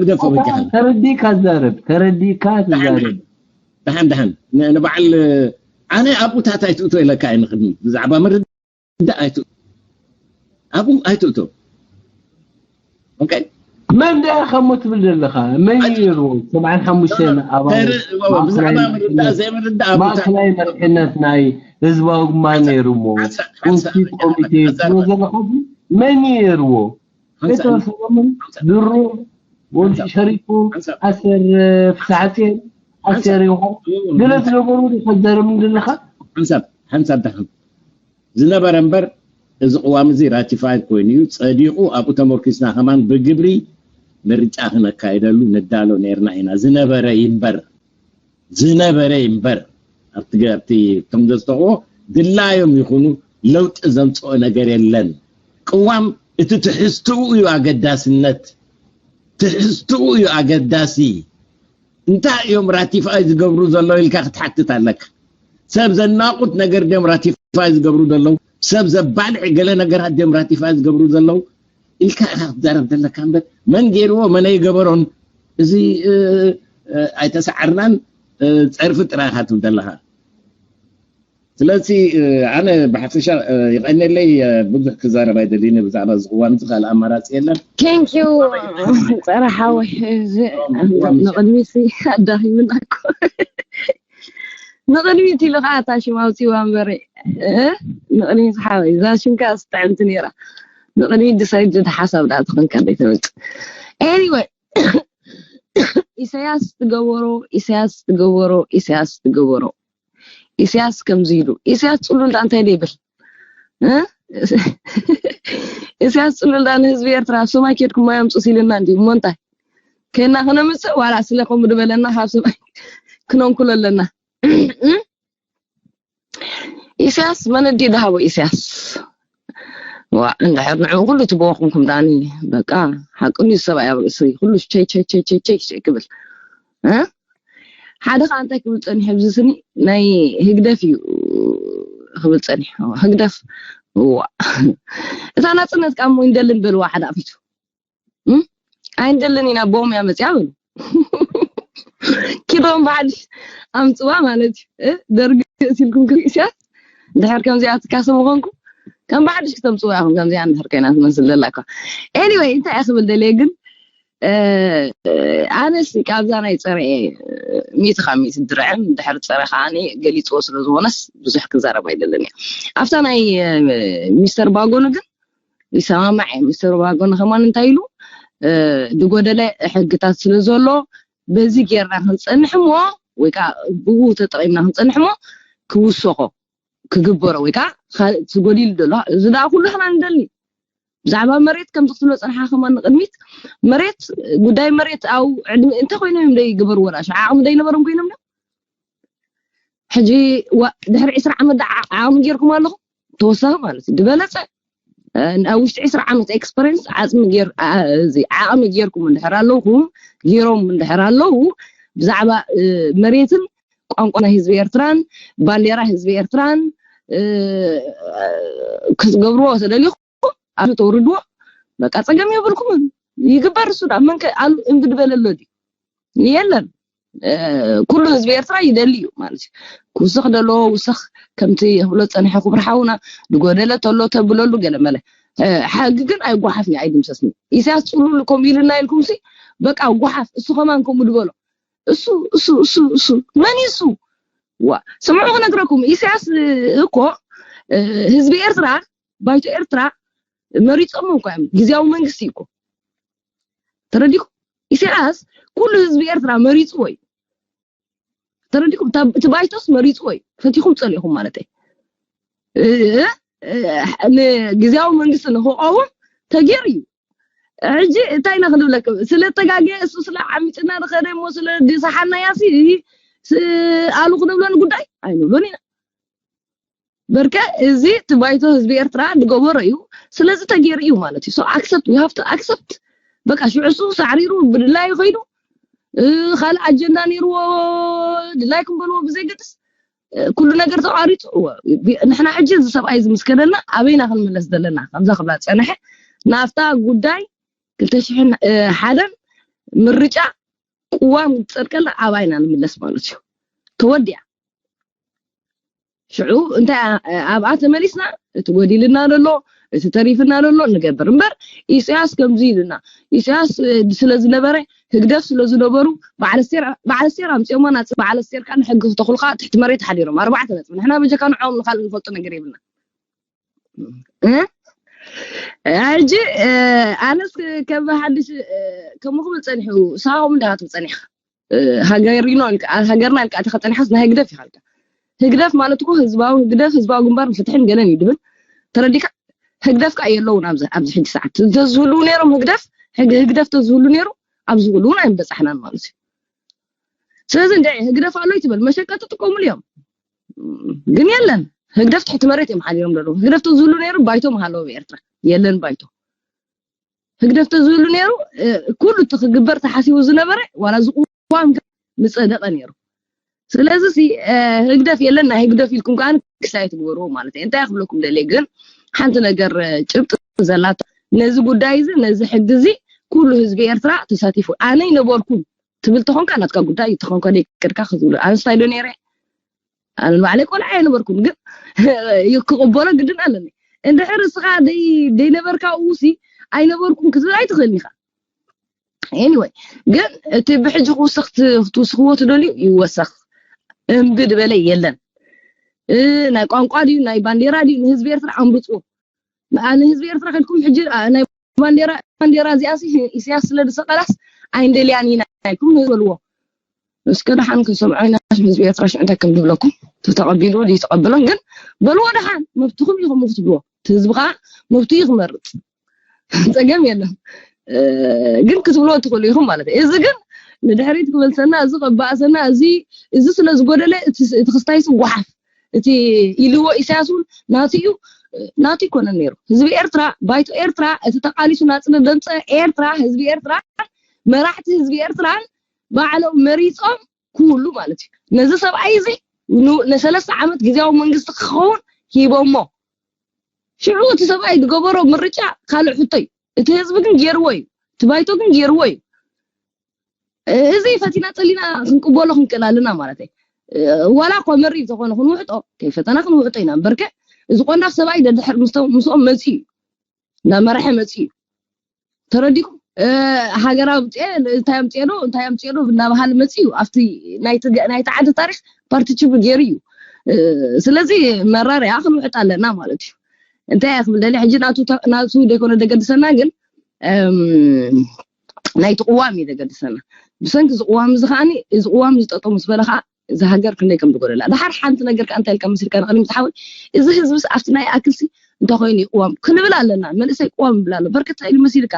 ግደፎ በጃኻ ተረዲእካ ዘርብ ተረዲእካ ትዛረብ ደሓን ደሓን ንበዓል ኣነ ኣብኡታት ኣይትእቶ ኢለካ እየ ንቅድሚት ብዛዕባ ምርድ ኣይትእቶ ኣብኡ ኣይትእቶ ኦኬ መን ደኣ ከሞ ትብል ዘለኻ መን እዩ ነይርዎ ሰብዓን ሓሙሽተን ኣባላት ብዛዕባ ምርዳእ ዘይምርዳእ ኣብ ቦታ ማእከላይ መሪሕነት ናይ ህዝባዊ ግንባር ነይሩ እሞ ሓንሳብ- ውስጢ ሓንሳብ- ኮሚቴ ሓንሳብ- ትብሎ ዘለኻ መን እዩ ነይርዎ ሓንሳብ- ጴጥሮስ ሰሎሞን ድሮ ወዲ ሸሪፉ ኣሰር ፍሳሐጼን ኣሰር ይኹን ገለ ዝነበሩ ከዘርም ዘለኻ ሓንሳብ ሓንሳብ ደሓን ዝነበረ እምበር እዚ ቅዋም እዚ ራቲፋይ ኮይኑ እዩ ጸዲቑ ኣብኡ ተመርኪስና ከማን ብግብሪ ምርጫ ክነካይደሉ ንዳሎ ነርና ኢና ዝነበረ ይንበር ዝነበረ ይንበር ኣብቲ ገ- ኣብቲ እቶም ዘዝተቕዎ ድላዮም ይኹኑ ለውጢ ዘምፅኦ ነገር የለን ቅዋም እቲ ትሕዝትኡ እዩ ኣገዳስነት ትሕዝትኡ እዩ ኣገዳሲ እንታይ እዮም ራቲፋይ ዝገብሩ ዘለዉ ኢልካ ክትሓትት ኣለካ ሰብ ዘናቁት ነገር ድዮም ራቲፋይ ዝገብሩ ዘለዉ ሰብ ዘባልዕ ገለ ነገራት ድዮም ራቲፋይ ዝገብሩ ዘለዉ ኢልካ ኢኻ ክትዛረብ ዘለካ እምበር መን ገይርዎ መን ኣይገበሮን እዚ እ፣ እ፣ ኣይተሰዓርናን እ፣ ፀርፊ ጥራይ ኢኻ ትብል ዘለኻ ስለዚ ኣነ ብሓፈሻ ይቀነለይ ብዙሕ ክዛረብ ኣይደልኒ ብዛዕባ ዝቅዋም እዚ ካልእ ኣማራፂ የለን ቴንኪዩ ፀረ ሓወይ ንቅድሚት ኣዳኺምና እኮ ንቅድሚት ኢሉ ከዓ እታ ሽም ኣውፅዋ እምበር ንቅድሚት ሓወይ እዛ ሽምካ ስጥዕምቲ ነይራ ንቅድሚት ድሳይድ ሓሳብ ዳ ትኾንካ ዘይተመፅእ ኤኒወይ ኢሳያስ ትገበሮ ኢሳያስ ትገበሮ ኢሳያስ ትገበሮ ኢሳያስ ከምዚ ኢሉ ኢሳያስ ፅሉል ዳ እንታይ ይብል ኢሳያስ ፅሉል ዳ ንህዝቢ ኤርትራ ኣብ ሰማይ ኬድኩም ማይ ኣምፁ ሲልና እንዲ እሞ እንታይ ከና ክነምፅእ ዋላ ስለ ከምኡ ድበለና ካብ ሰማይ ክነንኩሎ ኣለና ኢሳያስ መነዲ ድሃቦ ኢሳያስ ዋ እንድሕር ንዕኡ ኩሉ ትበወኹምኩም ዳኒ በቃ ሓቅኒ ሰብኣይ ኣብ ርእሲ ኩሉ ሸይ ሸይ ሸይ ሸይ ሸይ ክብል ሓደ ከዓ እንታይ ክብል ፀኒሑ ኣብዚ ስኒ ናይ ህግደፍ እዩ ክብል ፀኒሑ ህግደፍ ዋ እታ ናፅነት ከዓ እሞ ይንደልን በልዋ ሓደ ኣፊቱ ኣይንደልን ኢና ቦም እያ መፅያ በሉ ኪዶም ብሓድሽ ኣምፅዋ ማለት እዩ ደርጊ ሲልኩም ክርእስያ ድሕር ከምዚኣ ትካሰ ምኾንኩ ከም ብሓድሽ ክተምፅዋ ኢኹም ከምዚኣ እንድሕር ኮይና ትመስል ዘላ እኳ ኤኒወይ እንታይ እየ ክብል ደልየ ግን ኣነስ ካብዛ ናይ ፀረ ሚእቲ ካብ ሚእቲ ድርዕን ድሕሪ ፀረ ከዓ ገሊፅዎ ስለ ዝኾነስ ብዙሕ ክዛረብ ኣይደልን እየ ኣብታ ናይ ሚስተር ባጎኑ ግን ይሰማማዕ እየ ሚስተር ባጎኑ ከማን እንታይ ኢሉ ዝጎደለ ሕግታት ስለ ዘሎ በዚ ጌርና ክንፀንሕ እሞ ወይ ከዓ ብኡ ተጠቂምና ክንፀንሕ እሞ ክውሰኮ ክግበሮ ወይ ከዓ ካልእ ዝጎዲሉ ዘሎ እዚ ደኣ ኩሉ ሕና ንደሊ ብዛዕባ መሬት ከምዚ ክትብሎ ፀንሓ ከማን ንቅድሚት መሬት ጉዳይ መሬት ኣብ ዕድሚ እንተ ኮይኖም እዮም ደይ ግበርዎ ዳ ዓቅሚ ደይ ነበሮም ኮይኖም ዶ ሕጂ ድሕሪ ዕስራ ዓመት ዓቅሚ ጌርኩም ኣለኹም ተወሳኺ ማለት እዩ ዝበለፀ ኣብ ውሽጢ ዕስራ ዓመት ኤክስፐሪንስ ዓፅሚ ዓቕሚ ጌርኩም እንድሕር ኣለውኩም፣ ጌሮም እንድሕር ኣለዉ፣ ብዛዕባ መሬትን ቋንቋ ናይ ህዝቢ ኤርትራን ባንዴራ ህዝቢ ኤርትራን ክትገብርዎ ተደሊኹም ኣብ ተውርድዎ በቃ ፀገም የብልኩምን። ይግበር እሱ ዳ መን እምቢ ድበለሎ ድዩ? የለን። ኩሉ ህዝቢ ኤርትራ ይደሊ እዩ ማለት እዩ። ክውስኽ ደሎ ውስኽ፣ ከምቲ ክብሎ ዝፀንሐ ክቡር ሓውና፣ ዝጎደለ ተሎ ተብለሉ ገለ መለ። ሕጊ ግን ኣይጓሓፍን እዩ ኣይድምሰስን እዩ። ኢሳያስ ፅሉሉ ከምኡ ኢሉና ኢልኩም ሲ በቃ ጓሓፍ። እሱ ከማን ከምኡ ድበሎ። እሱ እሱ እሱ እሱ መን እዩ እሱ? ዋ ስምዑ ክነግረኩም፣ ኢሳያስ እኮ ህዝቢ ኤርትራ፣ ባይቶ ኤርትራ መሪፆም እኮ እዮም። ግዝያዊ መንግስቲ እዩ እኮ። ተረዲኩም? ኢሳያስ ኩሉ ህዝቢ ኤርትራ መሪፅዎ እዩ። ተረዲኩም? እቲ ባይቶስ መሪፅዎ እዩ። ፈቲኹም ፀሊኹም ማለት እዩ። ንግዝያዊ መንግስቲ ንክቀውም ተገይሩ እዩ። ሕጂ እንታይ ኢና ክንብለኩም? ስለ ተጋገ እሱ ስለ ዓሚፅና ንኸደ እሞ ስለ ድሰሓና ያሲ ኣሉ ክንብሎን ጉዳይ ኣይንብሎን ኢና። በርከ እዚ እቲ ባይቶ ህዝቢ ኤርትራ ዝገበሮ እዩ። ስለዚ ተገይሩ እዩ ማለት እዩ። So accept, we have to accept። በቃ ሽዑ እሱ ሳዕሪሩ ብድላዩ ከይዱ ካልእ ኣጀንዳ ነይርዎ ድላይኩም በልዎ ብዘይገድስ ኩሉ ነገር ተቋሪፁ። ንሕና ሕጂ እዚ ሰብኣይ እዚ ምስ ከደና ኣበይና ክንምለስ ዘለና? ከምዛ ክብላ ዝፀንሐ ናብታ ጉዳይ ክልተ ሽሕን ሓደን ምርጫ ቅዋም ዝፀድቀላ ኣባይና ንምለስ ማለት እዩ። ተወዲኣ ሽዑ እንታይ ኣብኣ ተመሊስና እቲ ጎዲልና ዘሎ እቲ ተሪፍና ዘሎ ንገብር እምበር ኢሳያስ ከምዚ ኢሉና ኢሳያስ ስለ ዝነበረ ህግደፍ ስለ ዝነበሩ በዓል ኣስቴር ኣምፅኦማ ናፅ በዓል ኣስቴር ከዓ ንሕጊ ክተኹልካ ትሕቲ መሬት ሓዲሮም ኣርባዕተ ነጥቢ ንሕና በጀካ ንዕኦም ንካልእ ንፈልጦ ነገር የብልና። ሕጂ ኣነስ ከም ሓድሽ ከምኡ ክብል ፀኒሑ ሳሆም እንዳሃት ፀኒሕ ሃገርና ኢልካ ሃገርና ኢልካ ኣቲ ከፀኒሓስ ናይ ህግደፍ ኢኻ ኢልካ ህግደፍ ማለት እኮ ህዝባዊ ህግደፍ ህዝባዊ ግንባር ንፍትሕን ገለን እዩ ድብል ተረዲካ ህግደፍ ከዓ የለውን ኣብዚ ኣብዚ ሕጂ ሰዓት እንተዝህልው ነይሮም ህግደፍ ህግ- ህግደፍ ተዝህሉ ነይሩ ኣብዚ ኩሉ እውን ኣይምበፃሕናን ማለት እዩ ስለዚ እንደ ህግደፍ ኣሎ ይትበል መሸቀጢ ጥቀሙሉ እዮም ግን የለን ህግደፍ ትሕቲ መሬት እዮም ሓዲሮም ዘለዉ ህግደፍ ተዝህሉ ነይሩ ባይቶ ምሃለዎ ብኤርትራ የለን ባይቶ ህግደፍ ተዝህሉ ነይሩ ኩሉ እቲ ክግበር ተሓሲቡ ዝነበረ ዋላ ዝቁዋም ምፀደቀ ነይሩ ስለዚ ህግደፍ የለን ናይ ህግደፍ ኢልኩም ከዓ ክሳይ ትግበርዎ ማለት እዩ እንታይ ክብለኩም ደልየ ግን ሓንቲ ነገር ጭብጢ ዘላታ ነዚ ጉዳይ እዚ ነዚ ሕጊ እዚ ኩሉ ህዝቢ ኤርትራ ተሳቲፉ ኣነ ይነበርኩም ትብል ተኾንካ ናትካ ጉዳይ እዩ ተኾንካ ደይ ቅድካ ክትብሉ ኣንስታይ ዶ ነይረ ኣነ ንባዕለይ ቆልዓ ኣይነበርኩም ግን ክቕበሎ ግድን ኣለኒ እንድሕር እስኻ ደይነበርካ ውሲ ኣይነበርኩም ክትብል ኣይትኽእልን ኢኻ anyway ግን እቲ ብሕጂ ክውስኽ ክትውስኽዎ ትደልዩ ይወሰኽ እምቢ ዝበለ የለን ናይ ቋንቋ ድዩ ናይ ባንዴራ ድዩ ንህዝቢ ኤርትራ ኣምርፅዎ ንህዝቢ ኤርትራ ከልኩም ሕጂ ናይ ባንዴራ ባንዴራ እዚኣ ሲ ኢሳያስ ስለ ዝሰቀላስ ኣይንደልያን ኢና ኢልኩም ንበልዎ እስከ ደሓን ክንሰምዖ ኢና ህዝቢ ኤርትራ ሽዑ እንታይ ከም ዝብለኩም ተተቐቢሉ ዘይተቐበሎን ግን በልዎ ደሓን መብትኹም ኢኹም ክትብልዎ ህዝቢ ከዓ መብቱ እዩ ክመርፅ ፀገም የለን ግን ክትብልዎ ትኽእሉ ኢኹም ማለት እዩ እዚ ግን ንድሕሪት ክመልሰና እዚ ከባእሰና እዚ እዚ ስለ ዝጎደለ እቲ ክስታይስ ጓሓፍ እቲ ኢልዎ ኢሳያስ እውን ናቱ እዩ ናቱ ይኮነን ነይሩ ህዝቢ ኤርትራ ባይቶ ኤርትራ እቲ ተቃሊሱ ናፅነት ዘምፀ ኤርትራ ህዝቢ ኤርትራ መራሕቲ ህዝቢ ኤርትራን ባዕሎም መሪፆም ኩሉ ማለት እዩ ነዚ ሰብኣይ እዚ ንሰለስተ ዓመት ግዜያዊ መንግስቲ ክኸውን ሂቦሞ ሽዑ እቲ ሰብኣይ ዝገበሮ ምርጫ ካልእ ሕቶ እዩ እቲ ህዝቢ ግን ገይርዎ እዩ እቲ ባይቶ ግን ገይርዎ እዩ እዚ ፈቲና ፀሊና ክንቅበሎ ክንክእል ኣለና ማለት እዩ ዋላ እኳ መሪር ተኾነ ክንውሕጦ ከይፈተና ክንውሕጦ ኢና እምበርከ እዚ ቆንዳፍ ሰብኣይ ደድሕር ምስኦም መፂኡ እዩ እንዳመርሐ መፂኡ እዩ ተረዲኩም ሃገር ኣምፅኤ እንታይ ኣምፅኤ ዶ እንታይ ኣምፅኤ ዶ እናበሃለ መፂኡ ኣብቲ ናይቲ ዓዲ ታሪክ ፓርቲችብ ገይሩ እዩ ስለዚ መራርያ ክንውሕጥ ኣለና ማለት እዩ እንታይ ክብል ደሊ ሕጂ ናቱ ዘይኮነ ደገድሰና ግን ናይቲ ቅዋም እዩ ዘገድሰና ብሰንኪ እዚ ቅዋም እዚ ከዓኒ እዚ ቅዋም ዝጠጠው ምስ በለ ከዓ እዚ ሃገር ክንደይ ከም ዝጎደላ ድሓር ሓንቲ ነገር ከዓ እንታይ ኢልካ መሲልካ ንቅድሚ ዝሓወይ እዚ ህዝብስ ኣብቲ ናይ ኣክልሲ እንተኮይኑ እዩ ቅዋም ክንብል ኣለና መንእሰይ ቅዋም ይብል ኣሎ በርከት ኢሉ መሲልካ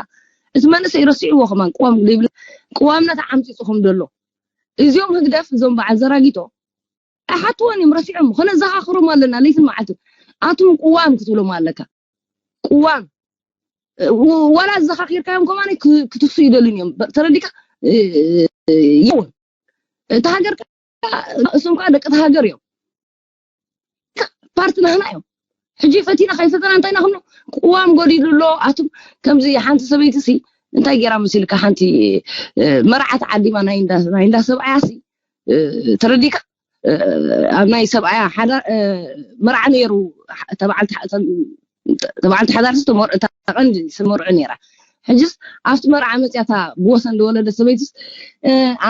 እቲ መንእሰይ ረሲዕዎ ከማን ቅዋም ዘይብል ቅዋምና ተዓምፂፅኹም ዘሎ እዚኦም ህግደፍ እዞም በዓል ዘራጊቶ ኣይሓትዎን እዮም ረሲዖም ከነዘኻኽሮም ኣለና ለይትን መዓልትን ኣቱም ቅዋም ክትብሎም ኣለካ። ቅዋም ዋላ ዘኻኺርካዮም ከማን ክትሱ ይደልን እዮም። ተረዲካ ይውን እቲ ሃገር እሱም ከዓ ደቂ ሃገር እዮም። ፓርቲ ናህና እዮም። ሕጂ ፈቲና ከይፈተና እንታይ ናክኖ ቅዋም ጎዲሉ ኣሎ። ኣቱም ከምዚ ሓንቲ ሰበይቲ ሲ እንታይ ገይራ መሲልካ ሓንቲ መርዓት ዓዲማ ናይ እንዳ ሰብኣያ ሲ ተረዲካ ኣብ ናይ ሰብኣያ ሓዳ መርዓ ነይሩ ተባዓልቲ ሓዳር ዝተመርዑ እታ ቀንዲ ዝተመርዑ ነይራ። ሕጅስ ኣብቲ መርዓ መፅያታ ብወሰን ዝወለደ ሰበይትስ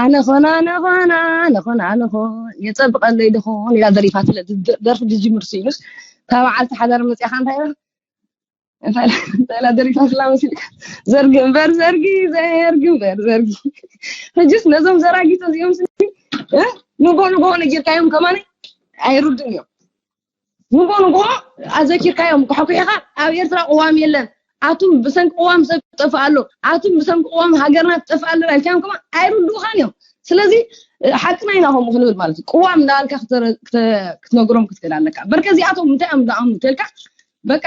ኣነ ኾና ኣነ ኾና ኣነ ኾና ኣነ ኾን የፀብቐለይ ድኾን ኢላ ደሪፋ ስለ ደርፊ ድጅምር ስኢኑስ እታ በዓልቲ ሓዳር መፅያኻ እንታይ ኢላ እንታይ ኢላ ደሪፋ ስላ መሲልካ ዘርጊ እምበር ዘርጊ ዘርጊ እምበር ዘርጊ። ሕጅስ ነዞም ዘራጊቶ እዚኦም ንጎ ንጎ ነጊርካዮም ከማነ ኣይሩድን እዮም። ንጎ ንጎ ኣዘኪርካዮም ኩሕኩሒኻ ኣብ ኤርትራ ቅዋም የለን ኣቱም ብሰንኪ ቅዋም ሰብ ጠፍእ ኣሎ ኣቱም ብሰንኪ ቅዋም ሃገርና ትጠፍእ ኣለና ኢልካዮም ከማ ኣይርድኡኻን እዮም። ስለዚ ሓቅና ኢና ከምኡ ክንብል ማለት እዩ። ቅዋም እንዳበልካ ክትነግሮም ክትክእል ኣለካ። በርከ እዚኣቶም እንታይ እዮም ዝኣምኑ ተልካ በቃ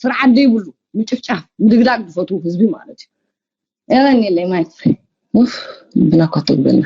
ስርዓት ደይብሉ ምጭፍጫፍ ምድግዳግ ዝፈትዉ ህዝቢ ማለት እዩ። የቐንየለይ ማይክ ልብና እኳ ተግበልና